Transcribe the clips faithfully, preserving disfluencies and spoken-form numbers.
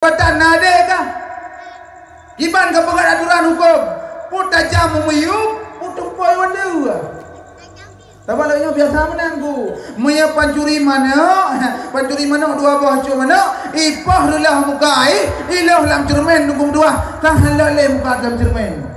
Batan na deh kah? Kiban ka peugah aturan huköm, peue tajam u miyueb, peue tumpôi u ateueh. Sabab lagée nyoe biasa meunan, Bu. Meunyoe pancuri manök, pancuri manök dua boh cok manök, ipoh reuloh muka aih, iloh lam ceureumen nunggu meutuah, ka han lé muka lam ceureumen.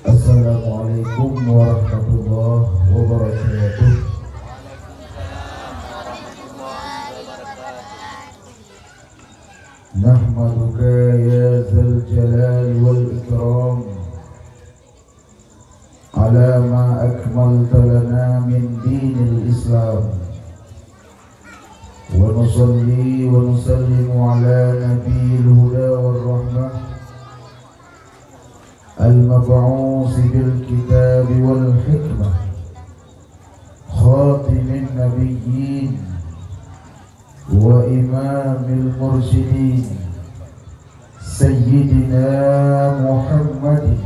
Assalamualaikum warahmatullahi wabarakatuh. Nahmaduka ya zal jalali wal ikram ala ma akmalta lana min dinil Islam. Wa nusalli wa nusallimu ala nabiyil huda war rahmah, al-mab'usi bil kitabi wal hikmah, khatimin nabiyyin, wa imamil mursyidin, Sayyidina Muhammadin,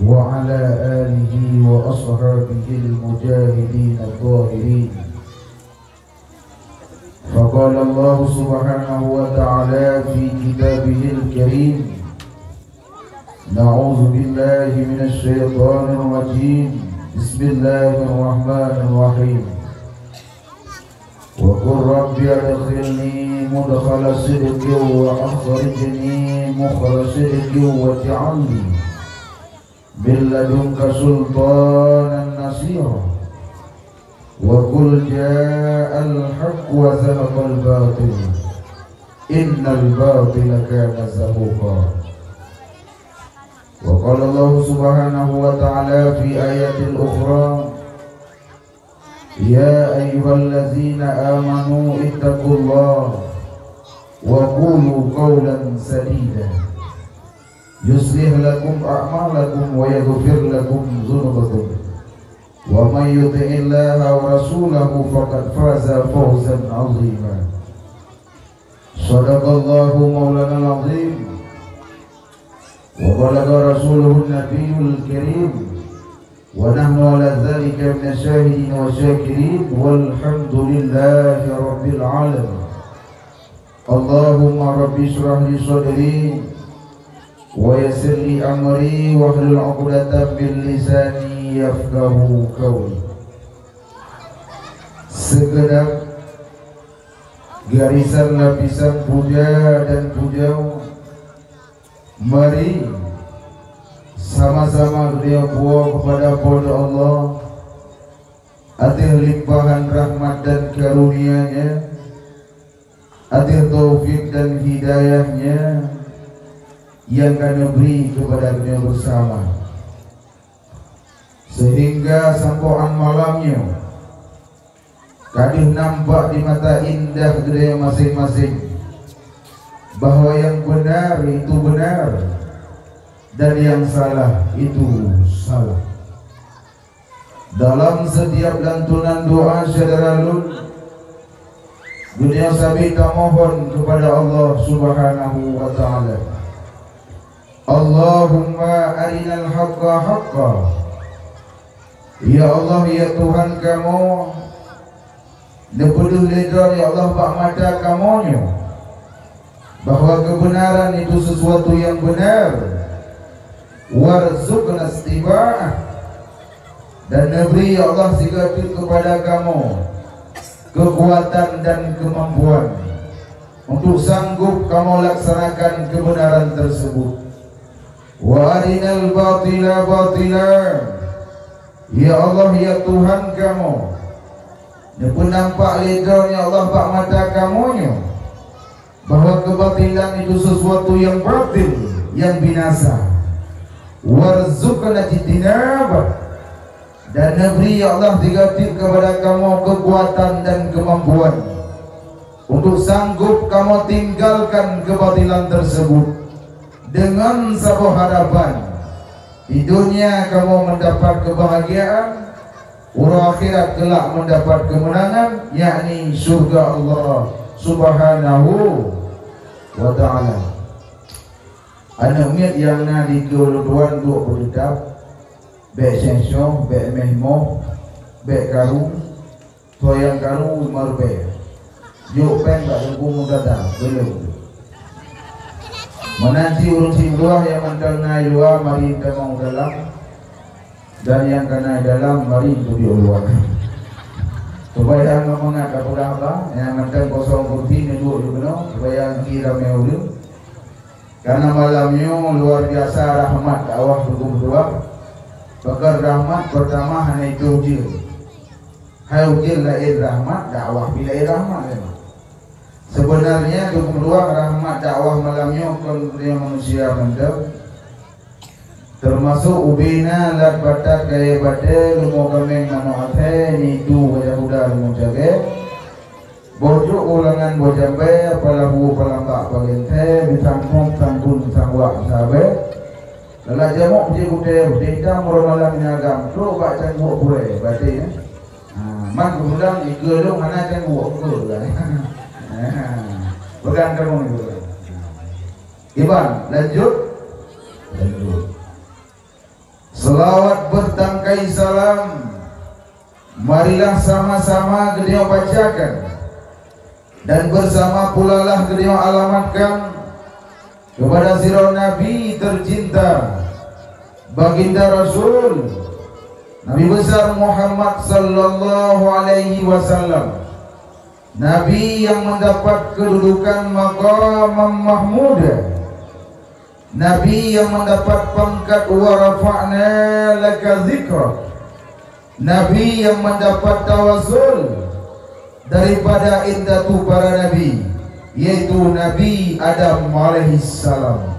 wa ala alihi wa ashabihil mujahidin adh-dhahirin. Faqala Allahu subhanahu wa ta'ala fi kitabihil karim, a'udzu billahi minasy syaithanir rajim. Bismillahirrahmanirrahim. Wa qur rabbi adkhilni mudkhala sidqin wa akhrijni mukhraja sidqin waj'al li min ladunka sultanan nasira. Wa qul ja'al haqq wa zahaqal batil, innal batila kana zahuqa. Wa qala Allahu subhanahu wa ta'ala fi ayatil ukhra, ya ayyuhallazina amanu ittaqullaha wa qulu qawlan sadida, yuslih lakum a'malakum wa yaghfir lakum dzunubakum, wa may yuti'illaha wa rasulahu faqad faza fawzan 'azima. Shadaqallahu maulanal azim, wa balagha rasuluhun nabiyul karim, wa nahnu ala dzalika minasy syahidin wasy syakirin, walhamdulillahi rabbil alamin. Allahumma rabbi shrah li sadri, wa yassir li amri, wahlul 'uqdatam min lisani yafqahu qawli. Segenap garisan lapisan puja dan puja, mari sama-sama geutanyoe puwoe keupada Po teu Allah ateueh limpahan rahmat dan karunia-Nya, ateueh taufik dan hidayah-Nya nyang ka neubri keupada geutanyoe beusama. Seuhingga sampoe 'an malam nyoe ka deuh nampak di mata indah geutanyoe maséng-maséng bahwa nyang beunar itu beunar dan nyang salah itu salah. Dalam setiap lantunan doa syedara lôn, geutanyoe sabe tamohon keupada Allah Subhanahu wa Ta'ala, Allahumma arinal haqqa haqqa. Ya Allah, ya Tuhan kamoe, neupeudeuh lé droe, ya Allah, bak mata kamoe nyoe bahwa keubeunaran itu sesuatu nyang beunar. Warzuqna ittiba'ah, dan neubri, ya Allah, sigoe teuk keupada kamoe keukuatan dan keumampuan untuk sanggob kamoe laksanakan keubeunaran teurseubut. Wa arinal batila batila. Ya Allah, ya Tuhan kamoe, neupeunampak lé droe, ya Allah, bak mata kamoe nyoe bahwa keubatilan itu sesuatu nyang batil, nyang binasa. Warzuqna ijtinabah, dan neubri, ya Allah, sigoe teuk keupada kamoe keukuatan dan keumampuan untuk sanggob kamoe tinggalkan keubatilan teurseubut, deungon saboh harapan, di donya kamoe meudapat keubahgiaan, uroe akhirat keulak meudapat keumeunangan, yakni syeuruga Allah Subhanahu wa taala. Aneuk miet nyang na dikeue ulôn tuan duek beuteutap, bék seng-song, bék méh moh, bék karu, soe nyang karu meureubeue. Jok péng bak Teungku Murtada, beuleung. Meunan cit ureuëng sibeudôh nyang mantong na i luwa, mari tamong u dalam. Dan nyang ka na i dalam, mari teubiet u luwa. Supaya ngon mangat tapeugah haba, nyang mantong kosong kursi neuduek di keunoe, supaya ngon ramé ureuëng. Karena malam nyoe luar biasa rahmat dakwah Teungku Meutuah. Pakon rahmat? Pertama, hana itu ujeuen. Hai ujeuen laén rahmat, dakwah pih laén rahmat memang. Sebenarnya Teungku Meutuah, rahmat dakwah malam nyoe kon keu manusia mantong. Termasuk ubena lat batat kayée batée, rumoh gaméng manok asée, nitu gajah uda rumoh cagée, boh jok ulangan boh jambée, pala hu palambak palentée, bisang phom sang bun sang wak sabée, lalak jamok beuji gutée, beuji itam uroe malam nyagam, trok bak cangguek purée, batée, eh. Ha, man geupeudang ikeue lôn hana cangguek, beutôi kan? Ha, peugah kamoe itu. Iban, lanjut. Lanjut. Selawat bertangkai salam, marilah sama-sama geutanyoe bacakan, dan bersama pulalah geutanyoe alamatkan kepada sidroe Nabi tercinta, Baginda Rasul, Nabi Besar Muhammad sallallahu alaihi wasallam. Nabi yang mendapat kedudukan maqamam mahmuda. Nabi yang mendapat pangkat wa rafa'na laka dzikrak. Nabi yang mendapat tawasul daripada indatu para nabi, yaitu Nabi Adam alaihissalam.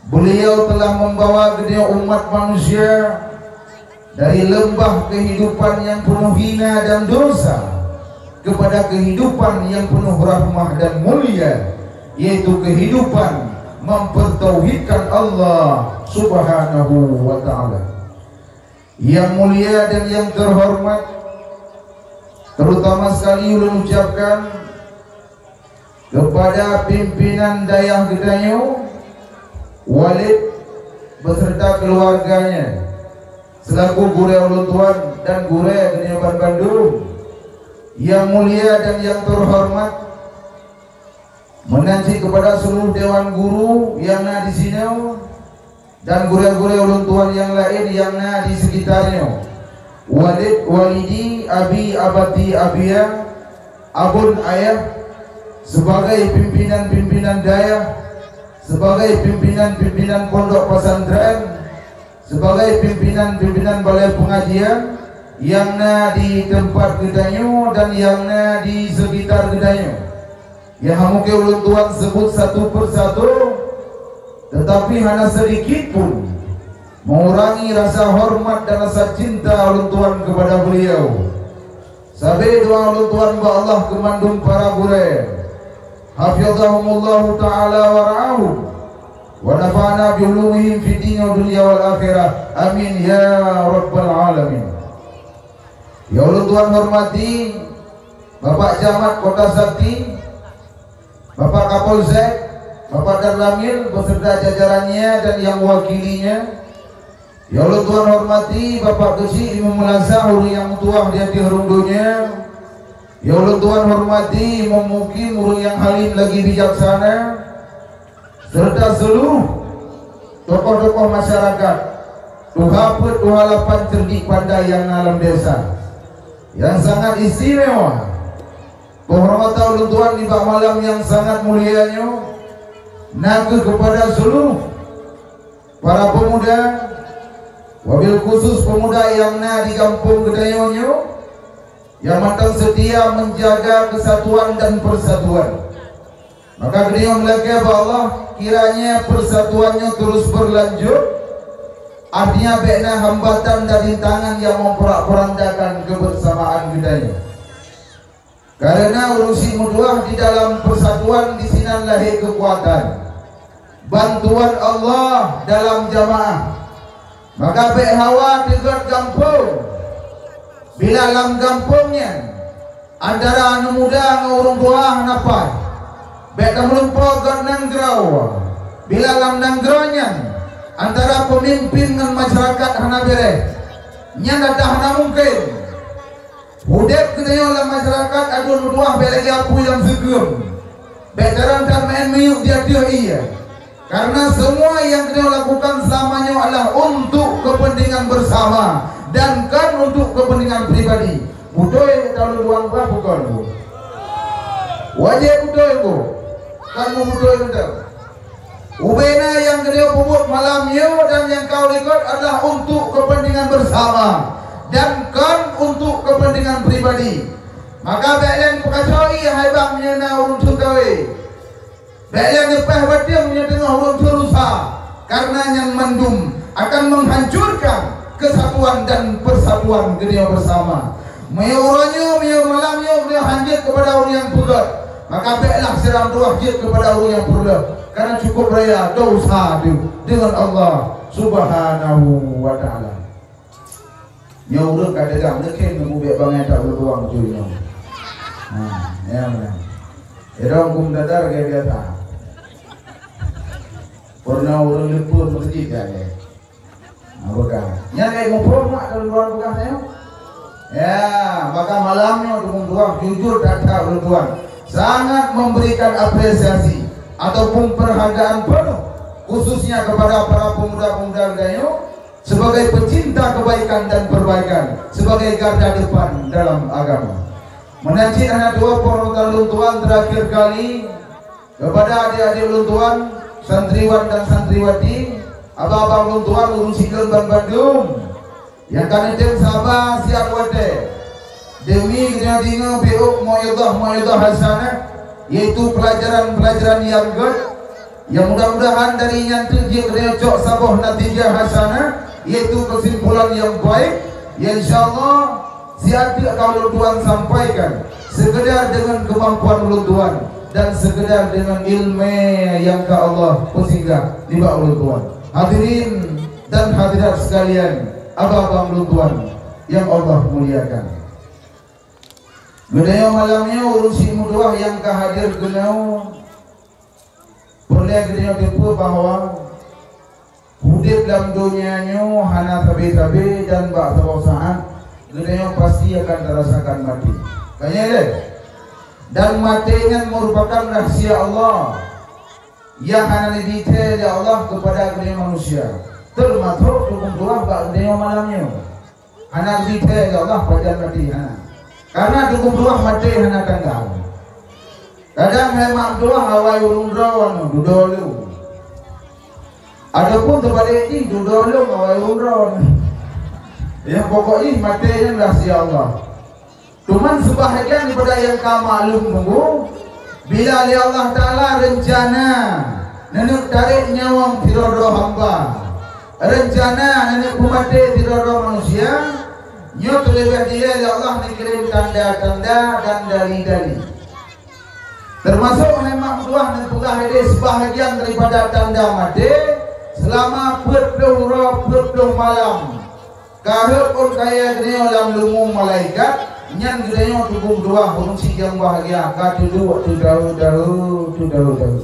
Beliau telah membawa geutanyoe umat manusia dari leumbah kehidupan yang penuh hina dan dosa kepada kehidupan yang penuh rahmah dan mulia, yaitu kehidupan mempertauhidkan Allah Subhanahu wa Ta'ala. Yang mulia dan yang terhormat, terutama sekali ulôn ucapkan kepada pimpinan dayah geutanyoe, Walid beserta keluarganya, selaku gurée ulôn tuan dan gurée geutanyoe banmandum. Yang mulia dan yang terhormat, meunan cit kepada seluruh dewan guru nyang na disinoe, dan gurée-gurée ulôn tuan nyang laén nyang na di sekitar nyoe, walid, walidi, abi, abati, abia, abon, ayah, sebagai pimpinan-pimpinan dayah, sebagai pimpinan-pimpinan pondok pesantren, sebagai pimpinan-pimpinan balai pengajian nyang na di teumpat geutanyoe dan nyang na di sekitar geutanyoe. Nyang hana mungken ulôn tuan sebut satu persatu, tetapi hana sedikit pun mengurangi rasa hormat dan rasa cinta ulôn tuan kepada beliau. Sabe doa ulôn tuan bak Allah keu mandum para gurée. Hafizahumullahu ta'ala wa ra'ahum. Wa nafa'ana bi ulumihim fid dunya wal akhirah. Amin ya rabbal alamin. Nyang ulôn tuan hormati, Bapak Camat Kota Sakti, Bapak Kapolsek, Bapak Danramil beserta jajarannya dan yang wakilinya. Nyang ulôn tuan hormati, Bapak Keuchik Imum Meunasah, ureuëng nyang meutuah di ateueh rhueng donya. Nyang ulôn tuan hormati, Imum Mukim, ureuëng nyang halim lagi bijaksana. Serta seluruh tokoh-tokoh masyarakat, tuha peuet, tuha lapan, cerdik pandai nyang na lam desa, nyang sangat istimewa. Penghormatan ulôn tuan nibak malam nyang sangat mulia nyoe na kheueh kepada seluruh para pemuda, wabil khusus pemuda nyang na di gampông geutanyoe nyoe, nyang mantong setia menjaga kesatuan dan persatuan. Maka geutanyoe meulakée bak Allah, kiranya persatuan nyoe terus berlanjut, artinya bék na hambatan dan rintangan nyang memporak-porandakan kebersamaan geutanyoe. Karena ureuëng syiek meutuah di dalam persatuan disinan lahé keukuatan, bantuan Allah dalam jamaah. Maka bék hawa teugot gampông. Bila lam gampông nyan, antara aneuk muda ngon ureuëng tuha hana paih, Bék tameulumpoe göt nanggroe. Bila lam nanggroe nyan antara peumimpin ngon masyarakat hana beureh, nyan ata hana mungken. Udeb geutanyoe lam masyarakat adu meutuwah bék lagée apui lam sigeum. Bék taran that meu'en miyueb di ateueh ié. Karena semua yang geutanyoe lakukan selama nyoe adalah untuk kepentingan bersama dan kan untuk kepentingan pribadi. Beutôi nyang ulôn tuan peugah bukon, Bu? Wajéb beutôi, Bu? Kan meubeutôi mantong. Ubena nyang geutanyoe peubuet malam nyoe dan nyang ka u likot adalah untuk kepentingan bersama dan kan untuk kepentingan pribadi. Maka bék lé peukacoe ié hai bak meunyoe na ureuëng ceuntawé. Bék lé neupah bateueng meunyoe teungoh ureuëng ceurusa, karena nyan mandum akan menghancurkan kesatuan dan persatuan geutanyoe bersama. Meunyoe uroe nyoe, meunyoe malam nyoe, meunyoe hanjeuet keupada ureuëng nyang peugét, maka béklah sidroe tuwah jeuet keupada ureuëng nyang peureulée, karena cukup raya dosa teuh deungon Allah Subhanahu wa Taala. Nyoe ureuëng ka teugang, neukheun neubeubiet bangai that ulôn tuan cuy nyoe. Ha, nyan meunan. Irong gum dadar lagée biasa. Peureunah ureuëng leupie meuseujid lagée. Ha, peugah. Nyan lagée muphom mak ulôn tuan peugah nyoe. Ya, maka malam nyoe teungku tuan, jujur that-that ulôn tuan sangat memberikan apresiasi ataupun penghargaan penuh, khususnya kepada para pemuda-pemuda geutanyoe sebagai pecinta kebaikan dan perbaikan, sebagai garda depan dalam agama. Meunan cit hana tuwoe peureutan lôn tuan terakhir kali kepada adik-adik lôn tuan, santriwan dan santriwati, abang-abang lôn tuan, ureuëng siklon ban bandum nyang ka neutem saba siat watée. Demi geutanyoe deungoe piôh mauidhah-mauidhah hasanah, yaitu pelajaran-pelajaran nyang gét, nyang mudah-mudahan dari nyan teuk jeuet geutanyoe cok saboh natijah hasanah, yaitu keusimpulan nyang baik. Ya, insya Allah, siat teuk ka ulôn tuan sampaikan, sekedar deungon keumampuan ulôn tuan dan sekedar deungon iéleumé nyang ka Allah peusinggah nibak ulôn tuan. Hadirin dan hadirat sekalian, abang-abang lôn tuan nyang Allah muliakan. Geutanyoe malam nyoe ureuëng syiek meutuwah nyang ka hadir keunoe, peureulée geutanyoe teupeue bahwa udeb lam donya nyoe hana sabe-sabe dan bak saboh saát geutanyoe pasti akan tarasakan maté. Ka nyan lé? Dan maté nyan meurupakan rahsia Allah nyang hana neubri thée lé Allah keupada geutanyoe manusia, teumasok tukum tuwah bak geutanyoe malam nyoe. Hana geubri thée lé Allah pajan maté, hana. Karena tukum tuwah maté hana tanggai. Kadang hai mak tuwah awai ureuëng droe nyoe dudoe lom. Ataupun teubalek jih, dudoe lom awai ureuëng droe nyoe. Nyang pokok jih maté nyan rahsia Allah. Cuman seubahgian daripada nyang ka maklum teungku, bila lé Allah Taala reuncana neuneuk tarek nyawöng sidroe-droe hamba, reuncana neuneuk peumaté sidroe-droe manusia, nyoe teuleubeh dilée lé Allah neukirém tanda-tanda dan dali-dali. Teumasok hai mak meutuwah neupeugah lé seubahgian daripada tanda maté, seulama peuet ploh uroe peuet ploh malam. Ka rhot phon kayée geutanyoe lam lumu malaikat, nyan geutanyoe tukum tuwah ureuëng syiek nyang bahgia, ka teuduek teudawe-dawe, teudawe-dawe.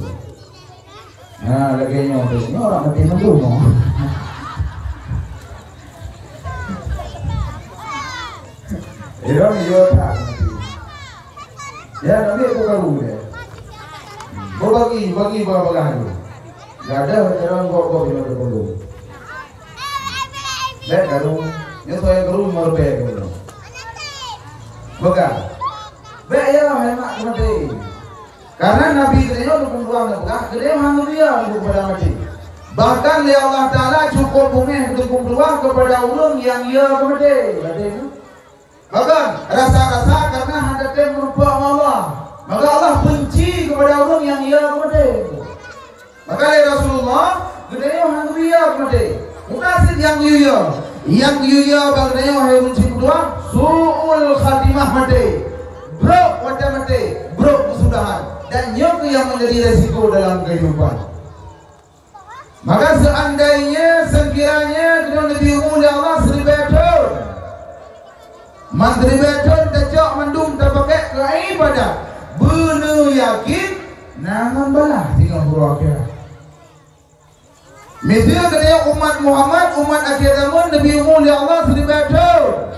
Nah, lagée nyoe tu, nyoe ureuëng maté mandum nyoe. Irong yo that. Ya, tapi aku baru dia. Kau bagi, bagi bagah-bagah tu. Gak ada orang gok-gok yang ada pondok. Bék karu, nyoe soe karu meureumpée karu. Peugah, bék ya hai mak maté. Karena Nabi geutanyoe lôn peugah, lôn peugah, geutanyoe hana geubri ya lôn peugah maté. Bahkan lé Allah Taala cukup beungéh lôn peugah keupada ureuëng nyang ya keu maté. Maté tu. Bahkan rasa-rasa karena hana tem meureumpok ngon Allah. Maka Allah benci kepada ureuëng nyang ya keu maté. Maka lé Rasulullah, geutanyoe hana geuyue keu maté. Meunan cit nyang geuyue. Nyang geuyue bak geutanyoe hai ureuëng syiek meutuwah, su'ul khatimah maté. Brok watée maté, brok keusudahan. Dan nyoe keuh nyang menjadi resiko dalam kehidupan. Maka seandainya, sekiranya kita lebih umur ya Allah seribu tahun, man seribu tahun tacok mandum tapakai keu ibadah, beuneuyakin Na ngon balaih singoh uroe akhirat. Miseue geutanyoe umat Muhammad, umat akhé zaman, neubri umu lé Allah siribèe thon.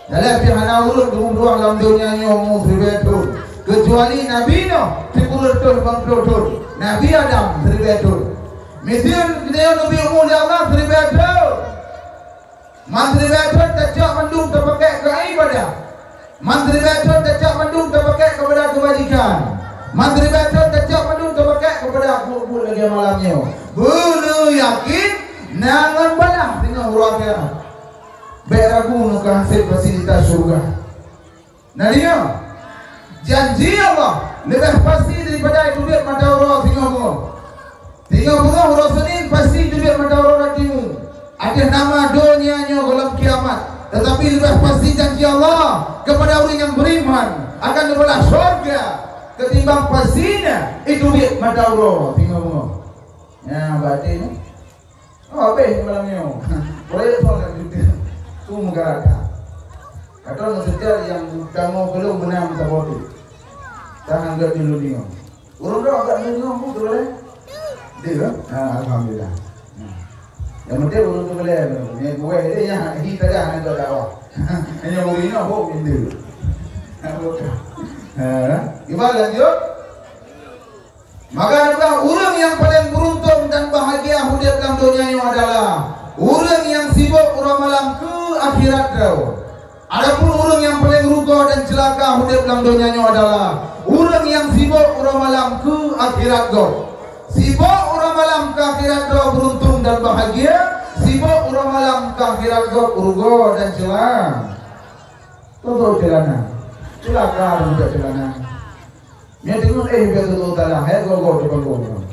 Dalam pih hana ureueng geumeutuah lam donya nyoe umu siribèe thon, keucuali Nabi Nuh sikureueng reutôh limong ploh thon, Nabi Adam siribèe thon. Miseue geutanyoe neubri umu lé Allah siribèe thon. Mantri beuet tacok mandum tapakèk keu ibadah. Mantri beuet tacok mandum tapakèk keupada keubajikan. Mantri beuet tacok mandum tapakèk keupada buet-buet lagèe malam nyoe. Beuneuyakin na ngon balaih singoh uroe akhirat. Bèk ragu ngon keu hasé fasilitas syeuruga. Nah, dia janji Allah leubeh pasti daripada teubiet mata uroe singoh beungoh. Singoh beungoh uroe Senin pasti teubiet mata uroe rot timu. Ateueh nama donya nyoe gohlom kiamat, tetapi leubeh pasti janji Allah keupada ureueng nyang beriman akan neubalah syurga ketimbang pastina teubiet mata uroe singoh beungoh. Nyan berarti ni. Oh, habéh malam nyoe. Proyek pun nak kita. Tu meugara that. Kata orang setia yang utama belum benar meusaboh tu. Tangan gak dulu ni. Urang dah agak dengar pun tu boleh. Dia kan? Ha, alhamdulillah. Hmm. Yang penting urang tu boleh. Yang gue dia yang hi tadi anak dah dakwah. Hanya urang ni apa pintu. Ha, bukan. Ha, ibarat lanjut. Maka adalah ureueng nyang paleng beuruntung dan bahagia udeb lam donya nyoe adalah ureueng nyang sibok uroe malam keu akhirat droe. Adapun ureueng nyang paleng rugoe dan ceulaka udeb lam donya nyoe adalah ureueng nyang sibok uroe malam keu akhirat gob. Sibok uroe malam keu akhirat droe beuruntung dan bahagia, sibok uroe malam keu akhirat gob rugoe dan ceula-, tutoe ceulana. Ceulaka dan ceulana. Nyan teungoh eh bèk geutanyoe talah, hai goe-goe di panggung.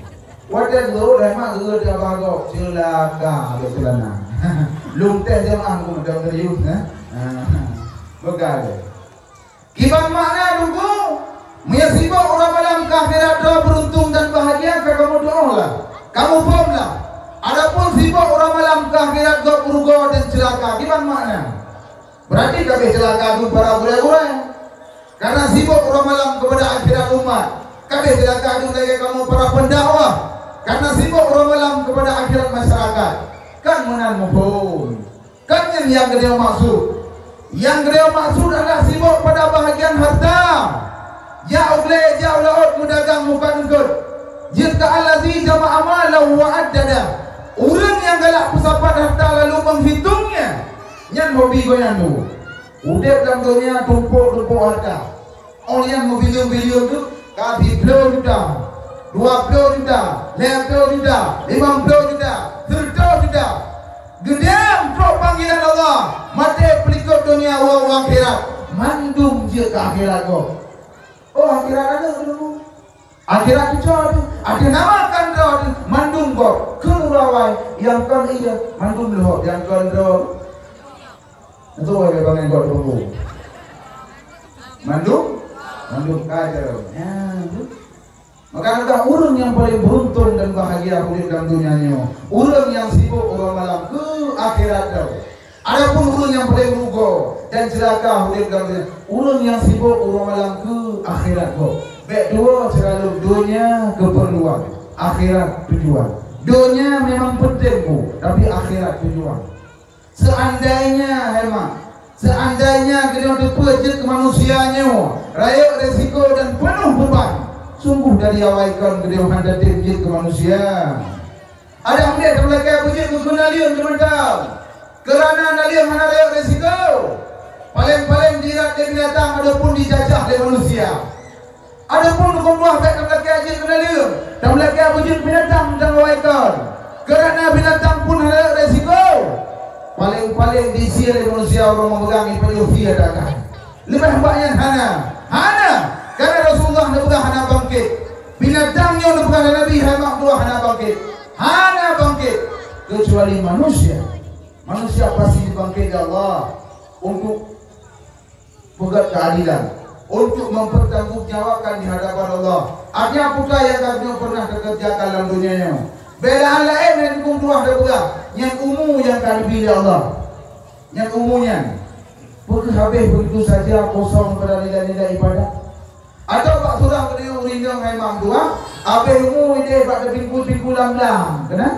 Watèe geutanyoe dah mak geutanyoe abah gob, ceulaka bèk ceulana. Lôn teh jeumaáh geutanyoe serius, eh? Ha. Peugah lé. Kiban makna Teungku, meunyoe sibok uroe malam keu akhirat droe beuruntung dan bahagia ka kamoe tu'oh lah. Kamoe phom lah. Adapun sibok uroe malam keu akhirat gob rugoe dan ceulaka, kiban makna? Berarti ka abéh ceulaka dum para gurèe-gurèe. Karena sibok uroe malam keupada akhirat umat, ka abéh ceulaka dum lagèe kamoe para pendakwah. Karena sibok uroe malam keupada akhirat masyarakat. Kan meunan muphom. Kan nyan nyang geutanyoe maksud. Nyang geutanyoe maksud adalah sibok pada bahagian harta. Jak u glé, jak u laôt meudagang mukat eungkôt. Jeuet keu allazi jama'a malan wa addada. Ureueng nyang galak peusapat harta lalu meuhitongnya. Nyan hobi gobnyan tu. Udeb lam donya tumpôk-tumpôk hareuta. Óh lheueh meubilion-bilion tu ka siploh juta, dua ploh juta, lhèe ploh juta, limong ploh juta, sireutoh juta. Geudong trok panggilan Allah, maté peulikot donya u akhirat, mandum jeuet keu akhirat gob. Oh, akhirat aneuk dulu. Akhirat cucoe teuh, ateueh nama kan droe teuh, mandum gob, keu uroe awai, nyang kon ie, mandum leuhop, nyang kon droe. Entu wae bangai gob teuh. Mandum, mandum ka droe. Nyan tu. Maka adalah ureueng nyang paleng beuruntung dan bahagia udeb lam donya nyoe, ureueng nyang sibok uroe malam keu akhirat droe. Adapun ureueng nyang paleng rugoe dan ceulaka udeb lam donya, ureueng nyang sibok uroe malam keu akhirat gob. Bèk dua seuralom, donya keupeurluan, akhirat tujuan. Donya memang penting bu, tapi akhirat tujuan. Seandainya, hai mak, seandainya geutanyoe teupeue jeuet keu manusia nyoe rayeuk resiko dan peunoh beuban, sungguh dari awai kon geutanyoe hana tem jeuet keu manusia. Adak udeb tameulakèe beujeuet keu naleueng teumantong. Keurana naleueng hana rayeuk resiko. Paleng-paleng diirat lé binatang ataupun dijajah lé manusia. Adapun huköm Allah bèk tameulakèe jeuet keu naleueng, tameulakèe beujeuet binatang dan awai kon. Keurana binatang pun hana rayeuk resiko. Paleng-paleng disie lé manusia ureueng meumeugang ipajoh sie takan. Leubeh bak nyan hana. Hana. Karena Rasulullah neupeugah hana bangkit. Binatang nyoe neupeugah lé Nabi, hai mak, dua hana bangkit. Hana bangkit. Kecuali manusia. Manusia pasti dibangkit lé Allah untuk peugöt keadilan, untuk mempertanggungjawabkan di hadapan Allah. Artinya, peue nyang geutanyoe pernah takeureujakan lam donya nyoe. Bèk laén nyang huköm Allah neupeugah, nyan umu nyang ka neubi lé Allah. Nyan umu nyan. Peue keuh habéh begitu saja kosong pada nilai-nilai ibadah? Atawa bak surah geutanyoe Inong hai mak dua, abéh umu idéh bak teubingkui-bingkui lam blang, keunan?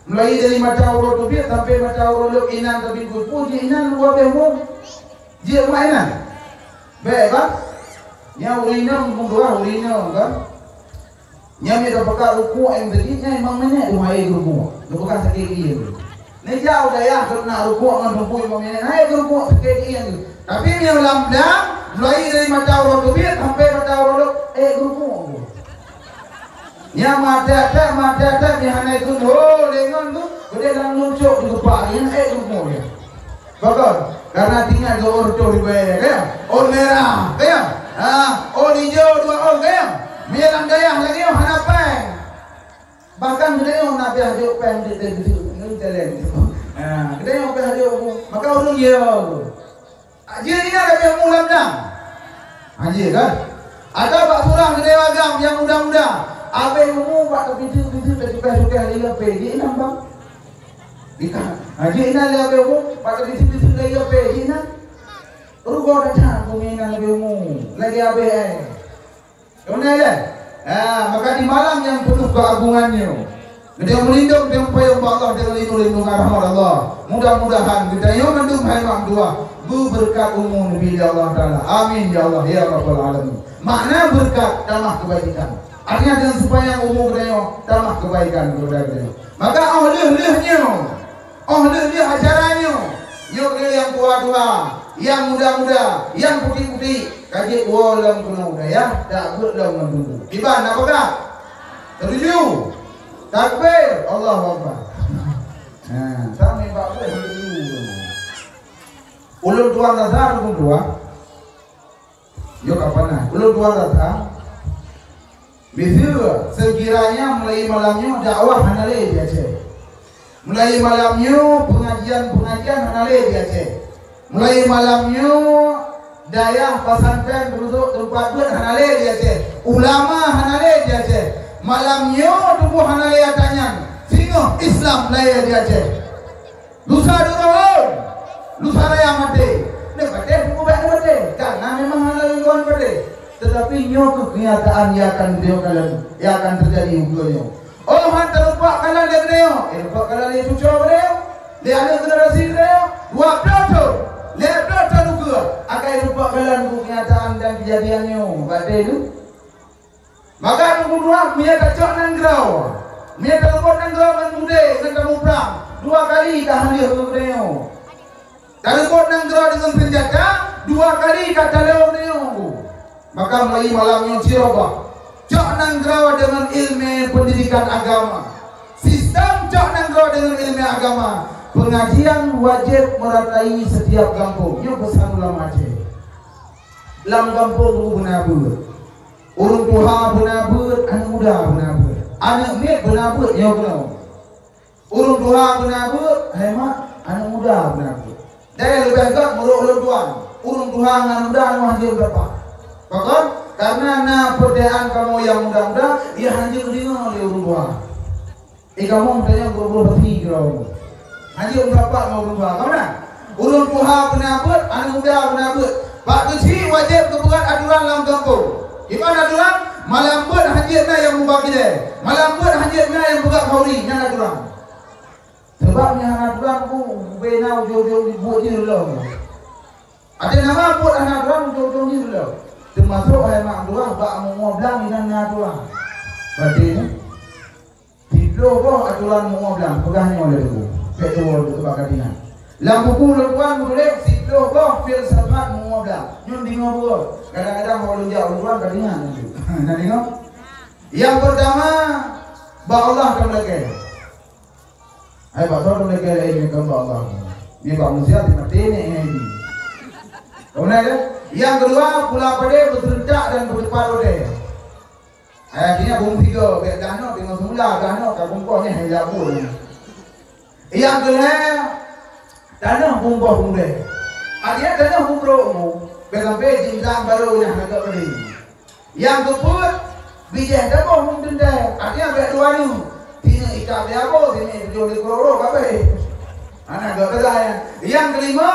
Mulai dari mata uroe teubiet sampai mata uroe lhok inan teubingkui, peue jih inan dua abéh umu? Jeuet mak inan? Bèk kan? Nyan ureueng inong, ureueng dua, ureueng inong kan? Nyan mita peugah rukuk nyang teubiet nyan memang meuneuk dua hai rukuk. Geupeugah sakét gieng. Neujak u dayah keu na rukuk ngon teungku imam nyan, hai geurukuk sakét gieng. Tapi meunyoe lam blang, mulai dari mata uroe teubiet sampai mata uroe lhok, eh, geurukuk. Nyang mata-mata, mata-mata, nyang hana ikut ho lengon tu, keudeh lam luncok di keupak, nyang eh geurukuk nyan. Pakon? Karena tinggai dua ôn reutôh ribèe, kan? Ôn merah, kan? Ha, ôn ijo dua ôn, kan? Meunyoe lam dayah lagèe nyoe hana péng. Bahkan geutanyoe na pih jok péng di, di, di, di, di, di, ha, geutanyoe pih jok, maka ureueng yo. Jih inan abéh umu lam dang. Ha, jih kan? Atawa bak surang geutanyoe agam nyang muda-muda. Abéh umu bak teubiet-biet, teucukah-cukah lé lapèe, jih inan bang. Ikan. Ha, jih inan lé abéh umu bak teubiet-biet lé lapèe, jih inan. Rugoe that-that keu ureueng inan abéh umu. Lagèe abéh, eh. Keuneuk lé? Ha, maka di malam nyang peunoh keuagongan nyoe, geutanyoe meulindong di payong Allah deungon lindong-lindongan rahmat Allah. Mudah-mudahan geutanyoe mandum hai mak dua beubeureukat umu neubi lé Allah Taala. Amin ya Allah ya Rabbal Alamin. Makna beureukat tamah keubaikan. Artinya deungon seupanjang umu geutanyoe tamah keubaikan keupada geutanyoe. Maka 'oh lheueh-lheueh nyoe, 'oh lheueh-lheueh acara nyoe, nyoe keuh nyang tuha-tuha, nyang muda-muda, nyang putéh-putéh, ka jeuet woe lom keunoe u dayah, dak beuet lom ngon teungku. Kiban na peugah? Setuju? Takbir, Allahu Akbar. Ha, samé bak beuet setuju. Ulôn tuan rasa, ulôn tuan. Nyoe ka panas. Ulôn tuan rasa, miseue seukiranya mulai malam nyoe dakwah hana lé di Aceh. Mulai malam nyoe pengajian-pengajian hana lé di Aceh. Mulai malam nyoe dayah pesantren beureutok teumpat beuet hana lé di Aceh. Ulama hana lé di Aceh. Malam nyoe tuboh hana lé ata nyan. Singoh Islam lahé di Aceh. Lusa duroe, lusa raya maté. Neupatéh peue bak neupatéh, karena memang hana lé lôn patéh. Tetapi nyoe keuh kenyataan nyang akan geutanyoe kalon, nyang akan teujadi ukeue nyoe. Oh, han teurumpok kalon lé geutanyoe, eh, rumpok kalon lé cucoe geutanyoe, lé aneuk generasi geutanyoe, dua ploh thon, lé ploh thon ukeue, akan rumpok kalon keuh kenyataan dan keujadian nyoe. Bak watèe nyoe, Maka teungku tuha, meunyoe tacok nanggroe, meunyoe tareubot nanggroe ngon udeb, ngon tamuprang, dua kali ka han lheueh ngon geutanyoe. Tareubot nanggroe deungon seunjata, dua kali ka talo geutanyoe. Maka mulai malam nyoe cuba cok nanggroe deungon ileumèe peundidikan agama. Sistem cok nanggroe deungon ileumèe agama. Pengajian wajéb meuratai setiap gampông. Nyoe peusan ulama Aceh. Lam gampông beuna beuet. Ureueng tuha beuna beuet, aneuk muda beuna beuet. Aneuk miet beuna beuet nyoe keunoe. Ureueng tuha beuna beuet, hai mak, aneuk muda beuna beuet. Dan nyang leubeh gèt meunurot ulôn tuan, ureueng tuha ngon aneuk muda nyoe hanjeuet meusapat. Pakon? Karena na peurtanyaan kamoe nyang muda-muda, nyang hanjeuet geudeungoe lé ureueng tuha. Eh, kamoe tanyong gurèe-gurèe pasti keudroe. Hanjeuet meusapat ngon ureueng tuha. Ka meunan? Ureueng tuha beuna beuet, aneuk muda beuna beuet. Bak keuchik wajéb geupeugöt aturan lam gampông. Kiban aturan? Malam beuet hanjeuet na nyang mubak keudè. Malam beuet hanjeuet na nyang peugöt khauri, nyan aturan. Sabab nyang hana aturan, ku, ubé na ujong-ujong buet jih lom. Até nama buet hana aturan, ujong-ujong jih lom. Teumasok hai mak tuha bak meungoh blang inan na aturan. Berarti, Siplôh boh aturan meungoh blang, peugah nyoe lé teungku. Pèk tuwoe teuka bak katingan. Lam buku lôn tuan meutuléh siplôh boh filsafat meungoh blang. Nyoe deungoe buet. Kadang-kadang bak lôn jak lôn tuan katingan. Na deungoe? Nyang peurtama, bak Allah tameulakèe. Hai, bak soe tameulakèe laén nyang kon bak Allah? Nyoe bak manusia, maté nèk nyan. Keumudian, nyang keudua, pula padé beuseurentak dan beuteupat watèe. Hai, artinya bungkôh tiga, bèk gah nyoe teungoh seumula, gah nyoe ka bungkôh nyan hai labu nyan. Nyang keulhèe, tanoh bungkôh keumudian. Artinya tanoh bungkôh umu, bèk sampai jingkang barô nyang hana gèt padé. Nyang keupeuet, bijèh taboh lam teuntèe, artinya bèk dua nyoe. Sineuk ikat bèk abô, sineuk tujoh lé keudroe-droe kabèh. Hana gèt padé nyan. Nyang keulima,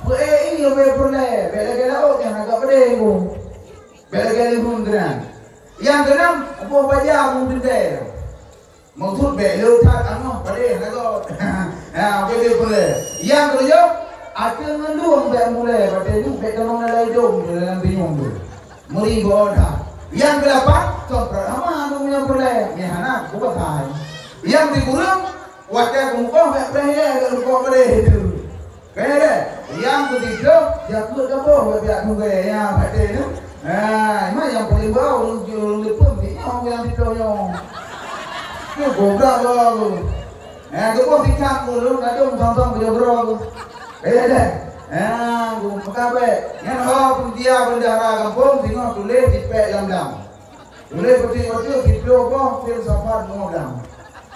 peuék ié bèk peureulèe, bèk lagèe laôt nyang hana gèt padé nyoe. Bèk lagèe leuheun keunan. Nyang keunam, boh baja beuntée. Maksud bék le that anoh padé hana gob. Ha, oke, dia peureulée. Nyang keujok, ateueh ngon dueng bék mulée, batée duek bék tamong lalai dong di dalam binyueng tu. Meuri beu that. Nyang keulapan, congkrot hama anu nyang peureulée, nyan hana kubatai. Nyang sikureueng, watée keumeukoh bék preh ilée, bék leukoh padé tu. Kaya deh, nyang keutiga, jak keuet gaboh bak pihak tunggai, ya, patéh tu. Ha, memang nyang paling bau, ureueng, ureueng leupeue, nyang nyang sitoe nyoe. Tu gobrak bau. Ha, gaboh sikap ureueng kadang tong-tong keujobro tu. Kaya deh. Ha, tu meukabat. Nyan ho peutia bendahara gampông, singoh tuléh sipék lam dam. Tuléh peuti-peuti siploh boh filsafat mudah.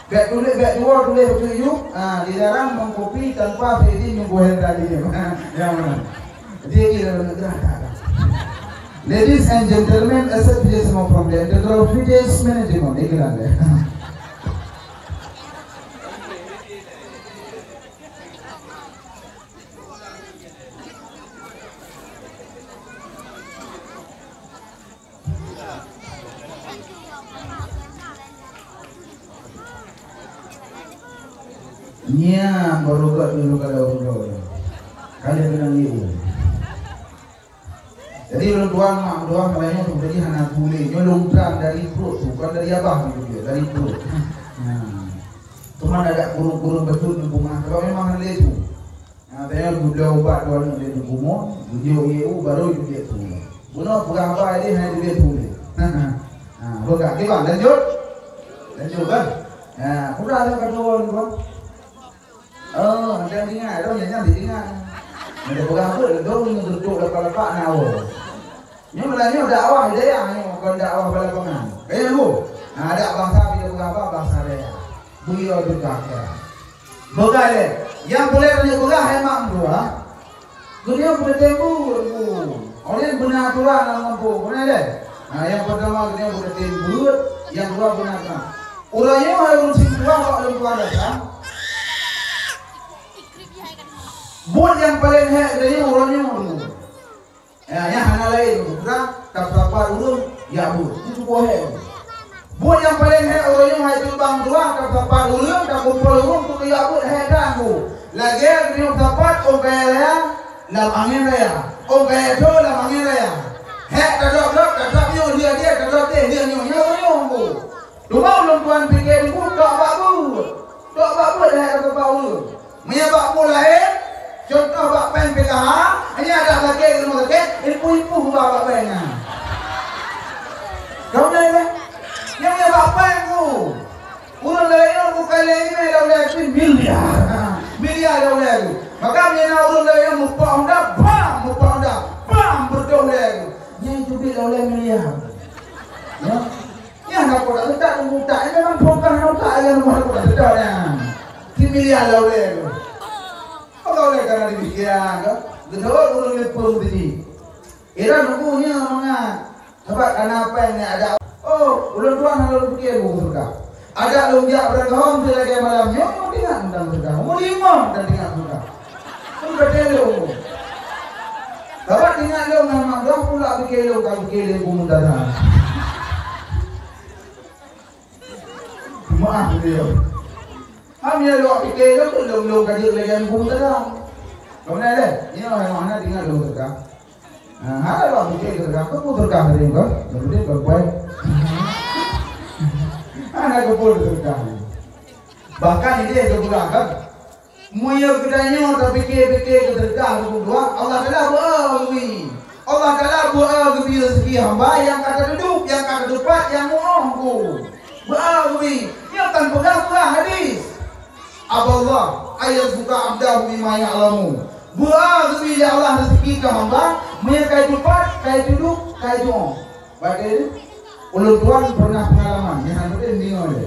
Bék tuléh, bék tuwoe tuléh peuti yub, ah, dilarang mengkopi tanpa seizin Teungku Hendra Dilim. Yang mana? Jadi, iya, benar, benar. Ladies and gentlemen, accept this small from the Integral Fitness Management. Iklan deh. Nyan baru gak dulu kalau umroh. Kalian kenal ibu. Jadi orang tuan mak tuan lainnya tu jadi hana boleh. Nyolong terang dari perut tu, bukan dari abah gitu dia, dari perut. Nah, cuma ada kurung-kurung betul di rumah. Kalau memang hal itu. Nah, saya gula ubat dua anak dia di rumah, dia baru itu dia tu. Guna perang apa dia hanya dia tu. Ha, bukan. Okey bang, lanjut. Lanjut kan? Ha, udah ada kata orang tuan. Oh, ada yang ingat, ada yang ingat, dia ingat. Ada berapa dong untuk lepak-lepak nyawa. Nyoe meunyoe dakwah hidayah nyoe, bukan dakwah balapangan. Kaya bu. Nah, ada bahasa bila berapa bahasa daya. Beliau juga kaya. Bukan leh. Yang boleh tunjuk berah memang dua. Dunia boleh tembur, bu. Oleh benar aturan dalam kampung, boleh deh. Nah, yang pertama dunia boleh tembur, yang dua benar aturan. Urang nyoe hai ureueng siploh bak lôn tuan datang. Buet nyang paleng hék geutanyoe uroe nyoe. Ya, nyang hana laén, bukan tapeusapat ureueng jak buet. Itu buet hék. Buet nyang paleng hék uroe nyoe hai teubang dua, tapeusapat ureueng, takumpol ureueng, untuk jak buet hék that. Lagèe geutanyoe sapat ôn kaya raya lam angén raya, ôn kaya thô lam angén raya. Hék tadrop-drop, tadrop nyoe, dia-dia, tadrop deh, dia nyoe, nyoe, nyoe, nyoe. Teuma ulôn tuan pike teungku tok bak buet. Tok bak buet hai keu bak ureueng. Meunyoe bak buet laén, contoh bak péng P K H, hanya ada sakét rumoh sakét, ipuh-ipuh bak bak péng nyan. Kamu dah ya? Nyang meunyoe bak péng tu. Ureueng laén nyoe bukan lé ime dah ulèe tu miliar. Miliar dah ulèe tu. Maka meunyoe na ureueng laén nyoe mupok Honda, bam, mupok Honda, bam, beudôh ulèe tu. Nyan itu duit dah ulèe miliar. Ya. Nyan aku tak letak tunggu tak. Ini memang bukan letak yang rumah aku tak letak nyan. Di miliar lah ulèe tu. Apa ulèe karena demikian ke? Gedor ureueng lipung tadi. Ira nunggu nya mangat. Sebab karena apa yang ada. Oh, ulôn tuan lalu fikir buku surga. Ada lôn jak beragam tu lagi malam nyoe, mau tinggal tentang surga. Mau lima dan tinggal surga. Pun betul. Sebab tinggal lôn nama dah pula fikir lôn kalau fikir lôn buku mudara. Maaf beliau. Ham ya lôn fikir lôn tu lôn lôn kaji lagi buku mudara. Kau mana deh? Ni orang mana tinggal lôn surga. Nah, hana lôn pike teuka, keu teuka tadi kah? Yang penting kau buat. Hana keu pun teuka. Bahkan ini yang keberangkat. Meunyoe geutanyoe tapike-pike keu teuka keu dua, Allah Taala beu geubi. Allah Taala beu geubi rezeki hamba nyang ka teuduek, nyang ka teupat, nyang muoh ku. Beu geubi. Nyoe kan peugah-peugah hadis. Aballah, ayat buka abdahu bima ya'lamu. Beu geubi lé Allah rezeki keu hamba, meunyoe kai tupat, kai tuduk, kai tuoh. Bagai ulôn tuan pernah pengalaman, nyang hana mungkin deungoe lé.